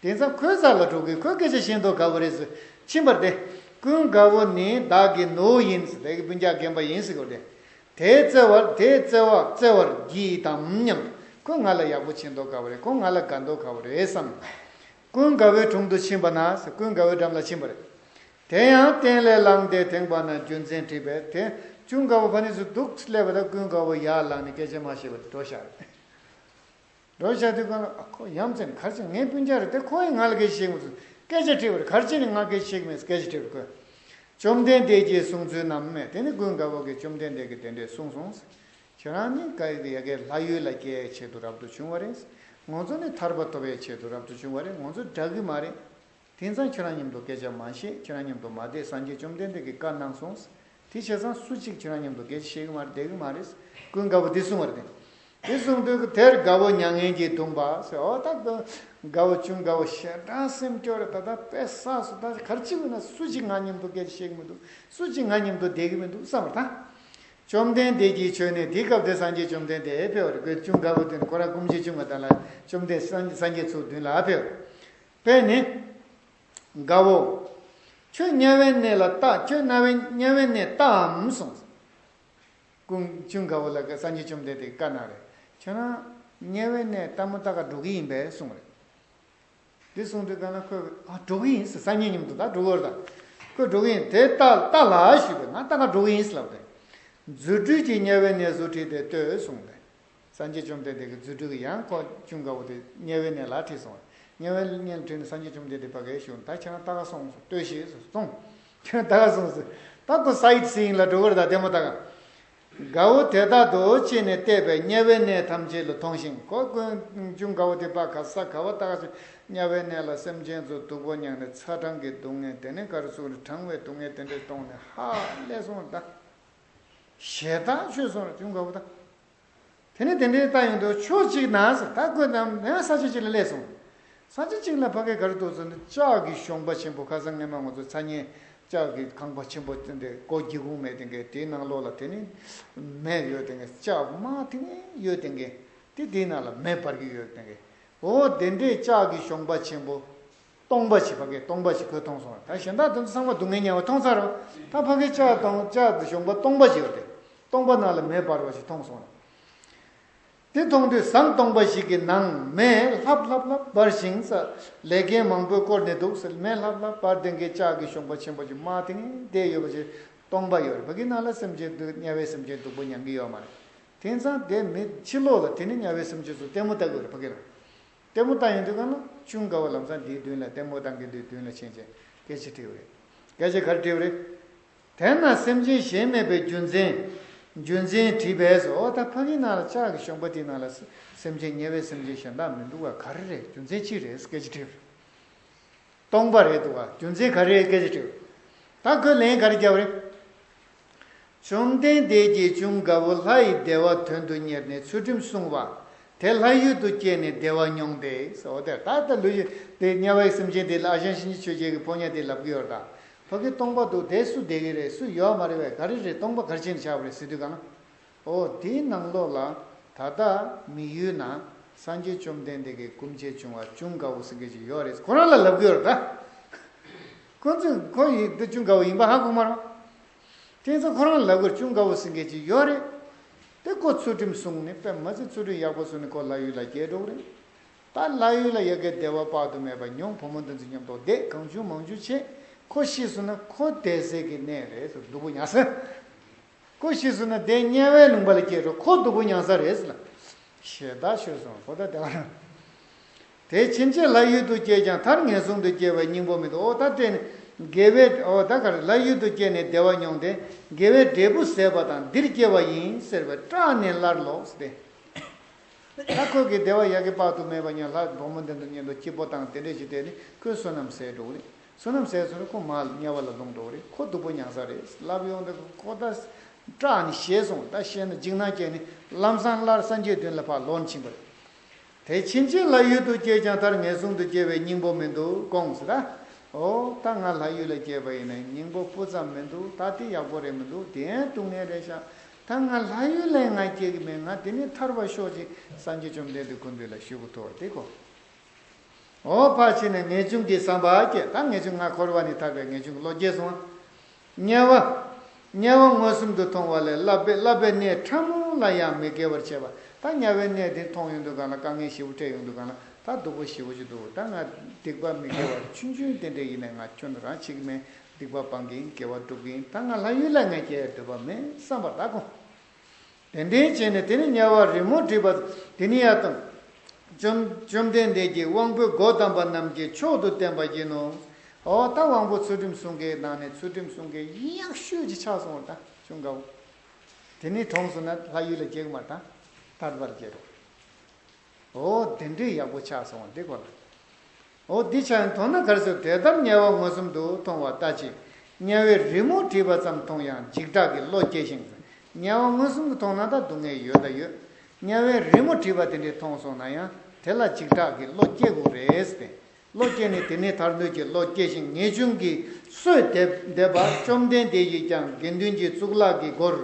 དེང་སང་ཁོའི་རྩ་ལ་འགྲོ་གི། ཁོའི་སྐད་ཆ་ཤིན་ཏུ་དགའ་བོ་རེད་ཟེར་ཕྱིན་པ་རེད་དེ། ཀུན་དགའ་བོ་ནི་བདག་གི་ནོར་བུ་ཡིན་ཟེར། བདག་གི་སྤུན་ཀྱག་རྒན་པ་ཡིན་ཟེར་གོ་རེད། དེ་བརྩེ་བར་དེ་བརྩེ་བ་བརྩེ་བར་བགྱིད་དམ་སྙམ། ཁོས་ང་ལ་ཡག་པོ་བྱེད་མདོག་ཁ་པོ་རེད། ཁོ་ང་ལ་དགའ་མདོག་ཁ་པོ་རེད་བསམ། ཀུན་དགའ་བོའི་དྲུང་དུ་ཕྱིན་པ་ན་ཟེར། ཀུན་དགའ་བོའི་འགྲམ་ལ་ཕྱིན་པ་རེད། དེ་ཡང་སྟན་ལས་ལངས་ཏེ་དེངས་པ་ན་རྒྱུ་མཚན་དྲིས་པས། དེ་ཀུན་དགའ་བོ་ཕ་ནི་སུ་འདུག་སླེབས་པ་ད་ཀུན་དགའ་བོ་ཡར་ལངས་ནས་སྐད་ཆ་མ་བཤད་པར་འགྲོ་བཞག་རེད། འགྲོ་བཞག་དུས་ཀུན་ལ་ཨ་ཁོ་ཡ་མཚན་ག་རེ་བྱས། ངའི་སྤུན་ཀྱག་རེད་དེ། ཁོ་ཡིས་ང་ལ་སྐད་ཆ་བཤད་མི་ཚུགས། སྐད་ཆ་དྲིས་པར་ག་རེ་བྱས་ནས་ང་སྐད་ཆ་བཤད་ཀྱི་མེད་ཟེར་སྐད་ཆ་དྲིས་པར་ཁོས། བཅོམ་ལྡན་འདས་ཀྱིས་གསུངས་ཚུལ་རྣམས་མེད། དེ་ནི་ཀུན་དགའ་བོ་གིས་བཅོམ་ལྡན་འདས་ཀྱིས་དེ་འདྲས་གསུངས་སོང་། ཁྱེད་རང་ནི་ག་ཡི་ཡ་གའི་ལྷ་ཡུལ་ལ་སྐྱེ་ཡའི་ཆེད་དུ་རབ་ཏུ་བྱུང་བ་རེད། ང་ཚོ་ནི་ཐར་པ་ཐོབ་པའི་ཆེད་དུ་རབ་ཏུ་བྱུང་བ་རེད། ང་ཚོ་འདྲ་གི་མ་རེད། དེང་སང་ཁྱེད་རང་མཉམ་དུ་སྐད་ཆ་མ་བཤད། ཁྱེད་རང་མཉམ་དུ་མ་བསྡད། སངས་རྒྱས་བཅོམ་ལྡན་འདས་ཀྱིས་བཀའ་གནང་སོང་། དེ་བྱས་ཙང་སུ་གཅིག་ཁྱེད་རང་མཉམ་དུ་སྐད་ཆ་བཤད་གི་མ་རེད། བསྡད་གི་མ་རེད། ཀུན་དགའ་བོ་འདི་གསུངས་པ་རེད། དེ་གསུངས་དུས་དེར་དགའ་བོ་མྱ་ངན་གྱིས་གདུངས་པ་ཟེར། འོ་ད་དགའ་བོ་ཅུང་དགའ་བོ་ཞེ་དྲག་སེམས་སྐྱོ་རེད། ད་ད་དཔེ་བསགས་སོང་། ད་ག་རེ་བྱེད་དགོས་ན་སུ་གཅིག་ང་མཉམ་དུ་སྐད་ཆ་བཤད་གི་མི་འདུག་སུ་གཅིག་ང་མཉམ་དུ་བསྡད་གི་མི་འདུག་བསམ་པ་ད། བཅོམ་ལྡན་འདས་ཀྱིས་ཆོས་ནི། དེའི་སྐབས་དེར་སངས་རྒྱས་བཅོམ་ལྡན་འདས་ཕེབས་པ་རེད། ཁོས་ཅུང་དགའ་བོ་དེ་ནི་ཁོ་རང་སྐུ་མཆེད་ཆུང་བ་དང་ལ་བཅོམ་ལྡན་སངས་སངས་རྒྱས་ཚུར་མདུན་ལ་ཕེབས་པ་རེད། ཕེབས་ནས། དགའ་བོ། ཁྱོད་དམྱལ་བའི་གནས་ལ་རྟག་ཁྱོད་དམྱལ་བའི་དམྱལ་བའི་གནས་རྟག་འམ་གསུངས། ཀུན་ཅུང་དགའ་བོ་ལ་སངས་རྒྱས་བཅོམ་ལྡན་འདས་བཀའ་གནང་རེད། ཁྱོད་རང་ དམྱལ་བའི་གནས་ལྟད་མོ་ལྟ་ག་འགྲོ་གི་ཡིན་པས་གསུངས་རེད། འདི་གསུངས་དུས་གང་ན་ཁོས་ཨ་འགྲོ་གི་ཡིན་ཟེར། སང་ཉིན་མཉམ་དུ་ད་འགྲོ་གི་ཡོད་ད། ཁོས་འགྲོ་གི་ཡིན་དེ་ལྟ་ལྟ་ལ་ཞུས་པས་ང་ལྟ་ག་འགྲོ་གི་ཡིན་ཟེར་ལབ་དེ། རྫུ་འཕྲུལ་གྱིས་དམྱལ་བའི་གནས་སུ་ཁྲིད་དེ་ལྟོས་གསུངས་ཏེ། སངས་རྒྱས་བཅོམ་ལྡན་འདས་ཀྱིས་རྫུ་འཕྲུལ་གྱིས་ཡང་ཁོ་ཅུང་དགའ་བོ་དེ་དམྱལ་བའི་གནས་ལ་ཁྲིད་སོང་། དམྱལ་བའི་གནས་ལ་ཁྲིད་ནས་སངས་རྒྱས་བཅོམ་ལྡན་འདས་ཕ་གིར་བཞུགས། ད་ཁྱེད་རང་ལྟ་ག་སོང་ཟེར། ལྟོས་ཤིག་ཟེར་སོང་། ཁྱེད་རང་ལྟ་ག་སོང་ཟེར། ད་ཁོ་སའི་ཊི་སི་ཡིང་ལ་འགྲོ་གི་རེད་ད་ལྟད་མོ་ལྟ་ག། དགའ་བོ་དེ་དག་ཏུ་ཅི་ནས་བལྟས་པས་དམྱལ་བའི་གནས་ཐམས་ཅད་ལ་མཐོང་ཞིང་། ཁོ་ཀུན་ཅུང་དགའ་བོ་དེ་ཕར་ག་ས་ག་བ་ལྟ་ག་སོང་། དམྱལ་བའི་གནས་ལ་སེམས་ཅན་ཚོ་སྡུག་པོ་མྱངས་ནས་ཚ་གྲང་གི་སྡུག་བསྔལ་དེ་ནས་ག་རེ་ཟེར་དགོས་རེད། གྲང་བའི་སྡུག་བསྔལ་དེ་འདྲ་མཐོང་ནས་ཧ་ལས་སོང་ད། ཞེ་དྲག་ཆོས་སོང་རེད་ཅུང་དགའ་བོ་ད། དེ་ནས་དེ་འདྲའི་ལྟ་ཡོང་དུས་ཕྱོགས་གཅིག་ན་ཟེར། ད་ཁོས་ནམ་ཡང་ས་ཆ་གཅིག་ལ་སླེབས་སོང་། ས་ཆ་གཅིག་ལ་ཕ་གིར་ག་རེ་འདུག་ཟེར་ན་ལྕགས་ཀྱི་གཞོང་པ་ཆེན་པོ། ཁ་སང་སྔས་མ་ང་ཚོ་ཚ་ཉེ་ལྕགས་ཀྱི་ཁང་པ་ཆེན་པོ་དེ་འདྲ་སྒོ་སྒེའུ་ཁུང་མེད་དེ་འགའི་དེའི་ནང་ལོགས་ལ་དེ་ནི་མེ་ཡོད་དེ་འགའི་ལྕགས་དམར་ཐིང་ངེ་ཡོད་དེ་འགའི་དེ་དེའི་ནང་ལ་མེ་འབར་གྱི་ཡོད་དེ་འགའི། འོ་དེ་འདྲའི་ལྕགས་ཀྱི་གཞོང་པ་ཆེན་པོ། སྟོང་པ་ཞིག་ཕ་གིར་སྟོང་པ་ཞིག་ཁོས་མཐོང་སོང་། ད་གཞན་དག་དེ་ཚོ་ཚང་མ་སྡུག་བསྔལ་མྱངས་པ་མཐོང་ཚར་རོ། ད་ཕ་གིར་ལྕགས་དང་ལྕགས་དང་གཞོང་པ་སྟོང་པ་ཞིག་ཡོད་དེ། སྟོང་པ་ནང་ལ་མེ་འབར་བ་ཞིག་མཐོང་སོང་། དེ་མཐོང་དུས་ཟངས་སྟོང་པ་ཞིག་གི་ནང་མེ་ལྷབ་ལྷབ་ལྷབ་འབར་ཞིང་ས། ལས་མཁན་མང་པོས་བསྐོར་ནས་འདུག་ཟེར། མེ་ལྷབ་ལྷབ་འབར་དེ་འགའི་ལྕགས་ཀྱི་གཞོང་པ་ཆེན་པོ་ཞིག་དམར་ཐིང་ངེ་བསྡད་ཡོད་པ་ཞིག་སྟོང་པ་ཡོད་རེད། ཕ་གིའི་ནང་ལ་སེམས་ཅན་སྡུག་དམྱལ་བའི་སེམས་ཅན་སྡུག་པོ་མྱང་གི་ཡོད་མ་རེད། དེང་སང་དེ་མི་ཕྱི་ལོགས་ལ་དེ་ནི་དམྱལ་བའི་སེམས་ཅན་ཚོ་ལྟད་མོ་ལྟ་གི་ཡོད་རེད་ཕ་གི་ལ། ལྟད་མོ་ལྟ་ཡོང་དུས་གང་ན་ཅུང་དགའ་བོ་ལམ་སང་དེའི་མདུན་ལ་ལྟད་མོ་ལྟ་མཁན་དེའི་མདུན་ལ་ཕྱིན་བྱས་སྐད་ཆ་དྲིས་པ་རེད། སྐད་ཆ་ག་རེ་དྲིས་པ་རེད། དེས་ན་སེམས་ཅན་གཞན་མེད་པའི་རྒྱུ་མཚན། རྒྱུ་མཚན་དྲིས་པས་སོ། ཨོ་ད་ཕ་གི་ནང་ལ་ལྕགས་ཀྱི་གཞོང་པ་དེའི་ནང་ལ་སེམས་ཅན་དམྱལ་བའི་སེམས་ཅན་གཞན་དག་མི་འདུག་བ་ག་རེ་རེད། རྒྱུ་མཚན་ཅི་རེད་སྐད་ཆ་དྲིས་པ་རེད། སྟོང་པ་རེད་འདུག་བ། རྒྱུ་མཚན་ག་རེ་རེད་སྐད་ཆ་དྲིས། ད་ཁོས་ལན་ག་རེ་བརྒྱབ་རེད། བཅོམ་ལྡན་འདས་ཀྱིས་ཅུང་དགའ་བོ་ལྷ་ཡི་བདེ་བ་དོན་དུ་གཉེར་ནས་ཚུལ་ཁྲིམས་བསྲུང་བ། དེ་ལྷ་ཡུལ་དུ་སྐྱེས་ནས་བདེ་བ་མྱོང་སྟེ་ཟེར་བ་དེ། ད་ལྟ་ལོ་རྒྱུས་དེ་དམྱལ་བའི་སེམས་ཅན་དེ་ལ་ཨ་ཞང་གཤིན་རྗེ་ཆོས་རྒྱལ་གྱི་ཕོ་ཉ་དེ་ལབ་ཀྱི་ཡོད་རེད་ད། ཕ་གི་སྟོང་པ་འདུག་དེ་སུ་བསྡད་ཀྱི་རེད། སུ་ཡོད་མ་རེད་བས། ག་རེ་རེད། སྟོང་པ་ག་རེ་བྱས་ནས་ཆགས་པ་རེད་ཟེར་དུས་གང་ན། ཨོ་དེའི་ནང་ལོགས་ལ་ད་ལྟ་མི་ཡུལ་ན་སངས་རྒྱས་བཅོམ་ལྡན་འདས་ཀྱི་སྐུ་མཆེད་བྱུང་བ་ཅུང་དགའ་བོ་ཟེར་མཁན་ཅིག་ཡོད་རེད། ཁོ་རང་ལ་ལབ་ཀྱི་ཡོད་རེད་ད། ཁོ་ཚོས་ཁོ་ཡིན་དེ་ཅུང་དགའ་བོ་ཡིན་པ་ཧ་གོ་མ་རེད། དེ་ཚོ་ཁོ་རང་ལ་ལབ་ཀྱི་ཡོད་རེད། ཅུང་དགའ་བོ་ཟེར་མཁན་ཅིག་ཡོད་རེད། དེ་ཁོ་ཚུལ་ཁྲིམས་བསྲུངས་ནས་དཔེ་མ་ཚད་ཚུལ་ཁྲིམས་ཡག་པོ་བསྲུངས་ནས་ཁོ་ལྷ་ཡུལ་ལ་སྐྱེས་འགྲོ་གི་རེད། ད་ལྷ་ཡུལ་ལ་ཡ་གི་བདེ་བ་དཔག་ཏུ་མེད་པ་མྱོང་། བུ་མོ་འདི་ཚོ་མཉམ་དུ་བསྡད། གང་བྱུང་མང་བྱུང་བྱས། ཁོ་ཤི་སོང་ན་ཁོ་བསྡད་སའི་གི་གནས་རེད་ཟེར། སྡུག་པོ་མྱངས་ས། ཁོ་ཤི་སོང་ན་དེ་དམྱལ་བའི་ལུང་པ་ལ་སྐྱེས་འགྲོ། ཁོ་སྡུག་པོ་མྱངས་ས་རེད་ཟེར་ལ། ཞེ་དྲག་ཤོད་སོང་ཁོ། ད་དེ་བ་རང་། དེ་ཕྱིན་ཆད་ལྷ་ཡུལ་དུ་སྐྱེས་ཀྱང་མཐར་ངན་སོང་དུ་སྐྱེ་བའི་སྙིང་པོ་མི་འདུག་ཨོ་ད་དེ་ནི་དགེ་བའི་ཨོ་ད་ག་རེ་ལྷ་ཡུལ་དུ་སྐྱེས་ནས་བདེ་བ་མྱོང་སྟེ་དགེ་བའི་འབྲས་བུ་ཟད་པ་དང་འདིར་སྐྱེ་བ་ཡིན་ཟེར་བའི་སྐྲག་ནས་སླར་ལོག་སྟེ། ད་ཁོ་གི་བདེ་བ་ཡ་གི་དཔག་ཏུ་མེད་པ་མྱངས། ལྷ་བུ་མོ་འདི་ཚོ་མཉམ་དུ་སྐྱིད་པོ་དང་དེ་འདྲས་ཞིག་བསྡད་ནས་ཁོའི་བསོད་ནམས་ཟད་འགྲོ་གི་རེད། བསོད་ནམས་ཟད་སོང་ན་ཁོ་མར་དམྱལ་བ་ལ་ལྷུང་འགྲོ་གི་རེད། ཁོ་སྡུག་པོ་མྱངས་ས་རེད། ལབ་ཡོང་དུས་ཁོ་ད་སྐྲག་ནས་ཞེད་སོང་། ད་ཞེད་ནས་འཇིགས་སྣང་སྐྱེས་ནས་ལམ་སང་སླར་སངས་རྒྱས་མདུན་ལ་ཕར་ལོག་ཕྱིན་པ་རེད། དེ་ཕྱིན་ཆད་ལྷ་ཡུལ་དུ་སྐྱེས་ཀྱང་མཐར་ངན་སོང་དུ་སྐྱེ་བའི་སྙིང་པོ་མི་འདུག་དགོངས་ཟེར། ད་ཨོ་ད་ང་ལྷ་ཡུལ་ལ་སྐྱེས་པ་ཡིན་ན་སྙིང་པོ་སྤུ་ཙམ་མི་འདུག་ད་དེ་ཡག་པོ་རེད་མི་འདུག་དེ་ཡང་སྡུག་བསྔལ་རེད་ཤག་ད་ང་ལྷ་ཡུལ་ལ་ང་སྐྱེ་གི་མེད། ང་དེ་ནས་ཐར་བ་ཤོག་ཅིག་སངས་རྒྱས་བཅོམ་ལྡན་འདས་སྐུ་མདུན་ལ་ཞུ་དགོས་ཐུག་པ་དེ་གོ། འོ་ཕར་ཕྱིན་ནས་ངེས་འབྱུང་གི་བསམ་པ་སྐྱེས། ད་ངེས་འབྱུང་ང་འཁོར་བ་ནས་ཐར་བའི་ངེས་འབྱུང་གི་བློ་སྐྱེས་སོང་། དམྱལ་བ། དམྱལ་བ་མངོན་སུམ་དུ་མཐོང་བ་ལས་བསླབ་པའི་བསླབ་པའི་གནས་ཕྲ་མོ་ལ་ཡང་མི་དགེ་བར་བྱེད་པ། ད་དམྱལ་བའི་གནས་དེ་མཐོང་ཡོང་དུས་གང་ལ་དཀའ་ངལ་ཞེ་པོ་འཕྲད་ཡོང་དུས་གང་ལ་ད་སྡུག་པོ་ཞེ་པོ་ཅིག་འདུག་ད་ང་སྡིག་པ་མི་དགེ་བ་ཆུང་ཆུང་དེ་འདྲ་ཡིན་ནའི་ང་ཁྱོན་རང་བྱེད་ཀྱི་མེད། སྡིག་པ་སྤང་གི་ཡིན། དགེ་བ་སྒྲུབ་ཀྱི་ཡིན། ད་ང་ལྷ་ཡུལ་ལ་ངས་སྐྱེ་ཡ་འདོད་པ་མེད་བསམ་པ་ད་དགོངས། དེ་འདྲའི་བྱས་ནས་དེ་ནི་དམྱལ་བ་རི་མོ་བྲིས་པ་དེ་ནི་ཡང་དང་། བཅོམ་བཅོམ་ལྡན་འདས་ཀྱི་དབང་པོའི་སྒོ་དམ་པ་རྣམས་ཀྱིས་མཆོག་ཏུ་བསྟན་པ་ཡིན་ནོ། འོ་ད་དབང་པོ་ཚུལ་ཁྲིམས་སྲུང་མཁན་ནང་ནས་ཚུལ་ཁྲིམས་སྲུང་མཁན་ཡག་ཤོས་ཅིག་ཆགས་སོང་བ་ད་ཅུང་དགའ་བོ། དེ་ནི་གྲོངས་སོང་ན་ལྷ་ཡུལ་ལ་སྐྱེ་གི་མ་རེད་ད། ཐར་པར་སྐྱེ་རོགས། འོ་དེ་འདྲའི་ཡག་པོ་ཆགས་སོང་བ་འདི་གོ་ལ། འོ་འདི་ཆ་ཡང་མཐོང་ན་ག་རེ་ཟེར། དེ་ལྟར་དམྱལ་བ་མངོན་སུམ་དུ་མཐོང་བ་ལྟ་ཅི། དམྱལ་བའི་རི་མོ་བྲིས་པ་ཙམ་མཐོང་ཡང་འཇིགས་སྐྲག་གི་བློ་སྐྱེ་ཞིང་། དམྱལ་བ་མངོན་སུམ་དུ་མཐོང་ན་ད་སྡུག་བསྔལ་ཡོད་ད་ཡོད། དམྱལ་བའི་རི་མོ་བྲིས་པ་དེ་འདྲས་མཐོང་སོང་ན་ཡང་དེ་ལ་འཇིགས་སྐྲག་གི་བློ་སྐྱེ་དགོས་རེད་ཟེར་ཏེ། བློ་སྐྱེས་ནས་དེ་ནས་ཐར་འདོད་ཀྱི་བློ་སྐྱེ་ཞིང་ངེས་འབྱུང་གིས་གསོས་འདེབས་འདེབས་པ་བཅོམ་ལྡན་འདས་ཀྱིས་ཀྱང་དགེ་འདུན་གྱི་གཙུག་ལག་གི་སྒོར།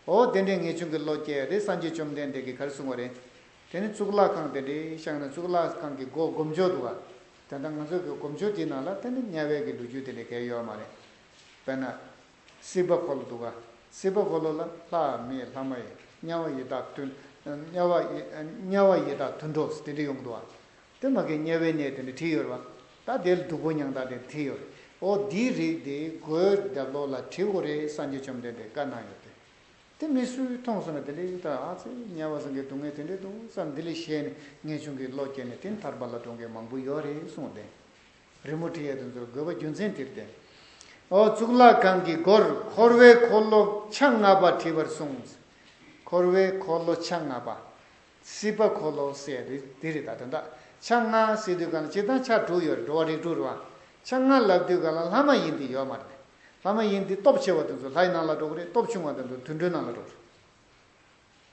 འོ་དེ་འདྲའི་ངེས་འབྱུང་གི་བློ་སྐྱེ་ཡ་དེ་སངས་རྒྱས་བཅོམ་ལྡན་འདས་ཀྱིས་ག་རེ་གསུངས་པ་རེད། དེ་ནི་གཙུག་ལག་ཁང་དེ་འདྲའི་བཞེངས་ནས་གཙུག་ལག་ཁང་གི་སྒོ་སྒོམ་ཆོག་འདུག་ག་དེ་ལྟར་ང་ཚོ་གི་སྒོམ་ཆོག་དེའི་ནང་ལ་དེ་ནི་དམྱལ་བའི་གི་ལོ་རྒྱུས་དེ་འདྲའི་གང་ཡང་ཡོད་མ་རེད། དཔེར་ན། སྲིད་པ་འཁོར་ལོ་འདུག་ག་སྲིད་པ་འཁོར་ལོ་ལ་ལྷ་མི་ལྷ་མ་ཡིན་དམྱལ་བ་ཡི་དྭགས་ཀུན་ དམྱལ་བ་ཡི་དམྱལ་བ་ཡི་དྭགས་དུད་འགྲོ་དེ་འདྲ་ཡོང་འདུག་བ། དེ་མ་གི་དམྱལ་བའི་གནས་དེ་འདྲ་བྲིས་ཡོད་རེད་བ། ད་དེ་ལ་སྡུག་པོ་མྱང་སྟངས་དེ་བྲིས་ཡོད་རེད། ཨོ་འདིའི་རིགས་དེ་སྒོའི་རྒྱབ་ལོགས་ལ་བྲིས་དགོས་རེད། སངས་རྒྱས་བཅོམ་ལྡན་འདས་བཀའ་གནང་ཡོད་དེ། དེ་མི་སུས་མཐོང་སོང་ན་དེ་ལས་ད་ཨ་ཙི་དམྱལ་བ་ཟེར་མཁན་སྡུག་བསྔལ་དེ་འདྲས་འདུག་བསམ་འདི་ལས་ཤེས་ནས་ངེས་འབྱུང་གི་བློ་སྐྱེས་ནས་དེ་ཐར་པ་ལ་འགྲོ་མཁན་མང་པོ་ཡོད་རེད་གསུངས་ཏེ། རི་མོ་བྲིས་ཡས་དེ་ཚོར་དགོས་པ་རྒྱུ་མཚན་དེར་བརྟེན། ཨོ་གཙུག་ལག་ཁང་གི་སྒོར་འཁོར་བའི་འཁོར་ལོ་ཆ་ལྔ་པ་བྲིས་པར་གསུངས། འཁོར་བའི་འཁོར་ལོ་ཆ་ལྔ་པ། སྲིད་པ་འཁོར་ལོ་ཟེར་ཡས་དེ་དེ་རེད། ད་དོན་དག་ཆ་ལྔ་ཟེར་དུས་ག་ལ་སྤྱིར་བཏང་ཆ་དྲུག་ཡོད་རེད། འགྲོ་བ་རིགས་དྲུག་རེད་བ། ཆ་ལྔ་ལབ་དུས་ག་ལ་ལྷ་མ་ཡིན་དེ་ཡོད་མ་རེད། ལྷ་མ་ཡིན་དེ་སྟོབས་ཆེ་བ་དེ་ཚོ་ལྷའི་ནང་ལ་འགྲོ་གི་རེད། སྟོབས་ཆུང་བ་དེ་ཚོ་དུད་འགྲོའི་ནང་ལ་འགྲོ་གི་རེད།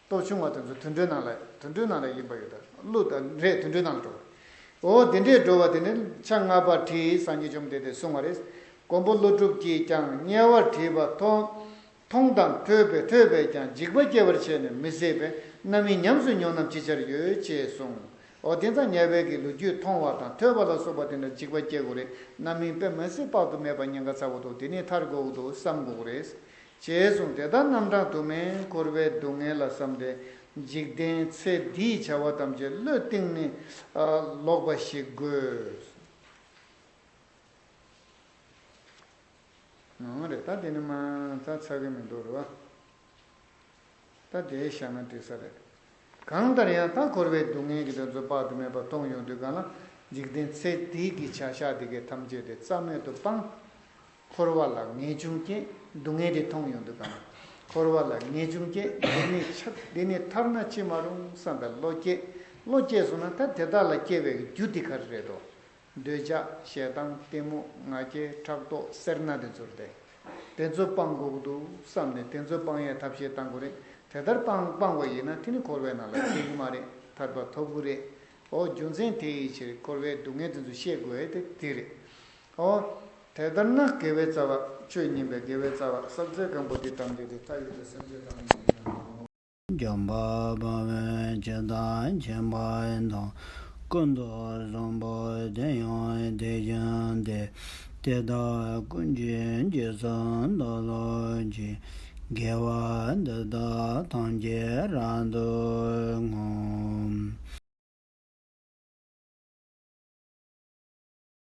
སྟོབས་ཆུང་བ་དེ་ཚོ་དུད་འགྲོའི་ནང་ལ་དུད་འགྲོའི་ནང་ལ་ཡིན་པ་ཡོད་ད། ཀླུ་དང་རེད་དུད་འགྲོའི་ནང་ལ་འགྲོ། འོ་དེ་འདྲས་འགྲོ་བ་དེ་ནི་ཆ་ལྔ་པ་བྲིས་སངས་རྒྱས་བཅོམ་ལྡན་འདས་གསུངས་པ་རེད། མགོན་པོ་ཀླུ་སྒྲུབ་ཀྱིས་ཀྱང་དམྱལ་བར་བྲིས་པ་མཐོང་མཐོང་དང་ཐོས་པས་ཐོས་པས་ཀྱང་འཇིགས་པ་སྐྱེ་བར་བྱས་ནས་མི་བཟད་པའི་རྣམ་སྨིན་ཉམས་སུ་མྱོང་རྣམས་ཅི་ཆར་ཡོད་ཅེས་གསུངས། འོ་དེ་ཙང་དམྱལ་བའི་གི་ལོ་རྒྱུས་མཐོང་བ་དང་ཐོས་པ་ལ་སོགས་པ་དེ་འདྲ་འཇིགས་པ་སྐྱེ་དགོས་རེད། རྣམ་སྨིན་དཔེ་མི་སྲིད་དཔག་ཏུ་མེད་པ་ཉེན་ཁ་ཚ་བོ་འདུག་དེ་ནས་ཐར་དགོས་འདུག་བསམ་དགོས་རེད། ཅེས་གསུངས། དེ་ལྟར་རྣམ་གྲངས་དུ་མས་འཁོར་བའི་སྡུག་བསྔལ་ལ་བསམས་ཏེ། འཇིག་རྟེན་ཚེ་འདིའི་བྱ་བ་ཐམས་ཅད་བློས་གཏིང་ནས་ལོག་པ་ཞིག་དགོས། ཨང་རེད། ད་དེ་ནི་མ་ད་ཚ་གི་མི་འདུག་རེད་བ། ད་དེའི་ཞག་ན་འགྲིག་ས་རེད། གང་ལྟར་ཡང་ད་འཁོར་བའི་སྡུག་བསྔལ་གྱི་དོན་ཚོ་དཔག་ཏུ་མེད་པ་མཐོང་ཡོང་དུས་གང་ལ་འཇིག་རྟེན་ཚེ་འདི་གི་བྱ་བཞག་འདི་གའི་ཐམས་ཅད་དེ་རྩ་མེད་དུ་སྤངས། འཁོར་བ་ལ་ངེས་འབྱུང་སྐྱེ། སྡུག་བསྔལ་དེ་མཐོང་ཡོང་དུས་གང་ལ་འཁོར་བ་ལ་ངེས་འབྱུང་སྐྱེ། འདི་ནས་ཆ་འདི་ནས་ཐར་ན་ཅི་མ་རུང་བསམ་པའི་བློ་སྐྱེ། བློ་སྐྱེས་སོང་ན་ད་དེ་དག་ལ་སྐྱེ་བའི་རྒྱུ་འདི་ག་རེ་རེད་དོ། འདོད་ཆགས་ཞེ་སྡང་གཏི་མུག་ང་རྒྱལ་ཕྲག་དོག་སེར་སྣ་དེ་ཚོ་རེད་དེ། དེ་ཚོ་སྤང་དགོས་ཀྱི་འདུག་བསམ་ནས་དེ་ཚོ་སྤང་ཡའི་ཐབས་ཤེས་གཏང་དགོས་རེད། དེ་ལྟར་སྤང་སྤང་བ་ཡིན་ན་དེ་ནི་འཁོར་བའི་ནང་ལ་སྐྱེ་གི་མ་རེད། ཐར་པ་ཐོབ་གི་རེད། འོ་རྒྱུ་མཚན་དེ་ཡི་ཕྱིར་འཁོར་བའི་སྡུག་བསྔལ་དེ་ཚོ་ཤེས་དགོས་ཡ་དེ་དེ་རེད། འོ། དེ་ལྟར་ན་དགེ་བའི་རྩ་བ་ཆོས་ཉན་པའི་དགེ་བའི་རྩ་བ་ཟབ་རྫས་སྒམ་པོ་འདི་ཐམས་ཅད་དེ་མཐའ་ཡས་པའི་སེམས་བསྐྱེད་དང་ནི་ཡིན་ནོ། འཇམ་དཔལ་དཔའ་བོས་ཇི་ལྟར་མཁྱེན་པ་དང་། ཀུན་ཏུ་བཟང་པོ་དེ་ཡང་དེ་བཞིན་ཏེ། དེ་དག་ཀུན་གྱི་རྗེས་སུ་བདག་སློབ་ཅིང་། དགེ་བ་འདི་དག་ཐམས་ཅད་རབ་ཏུ་བསྔོ།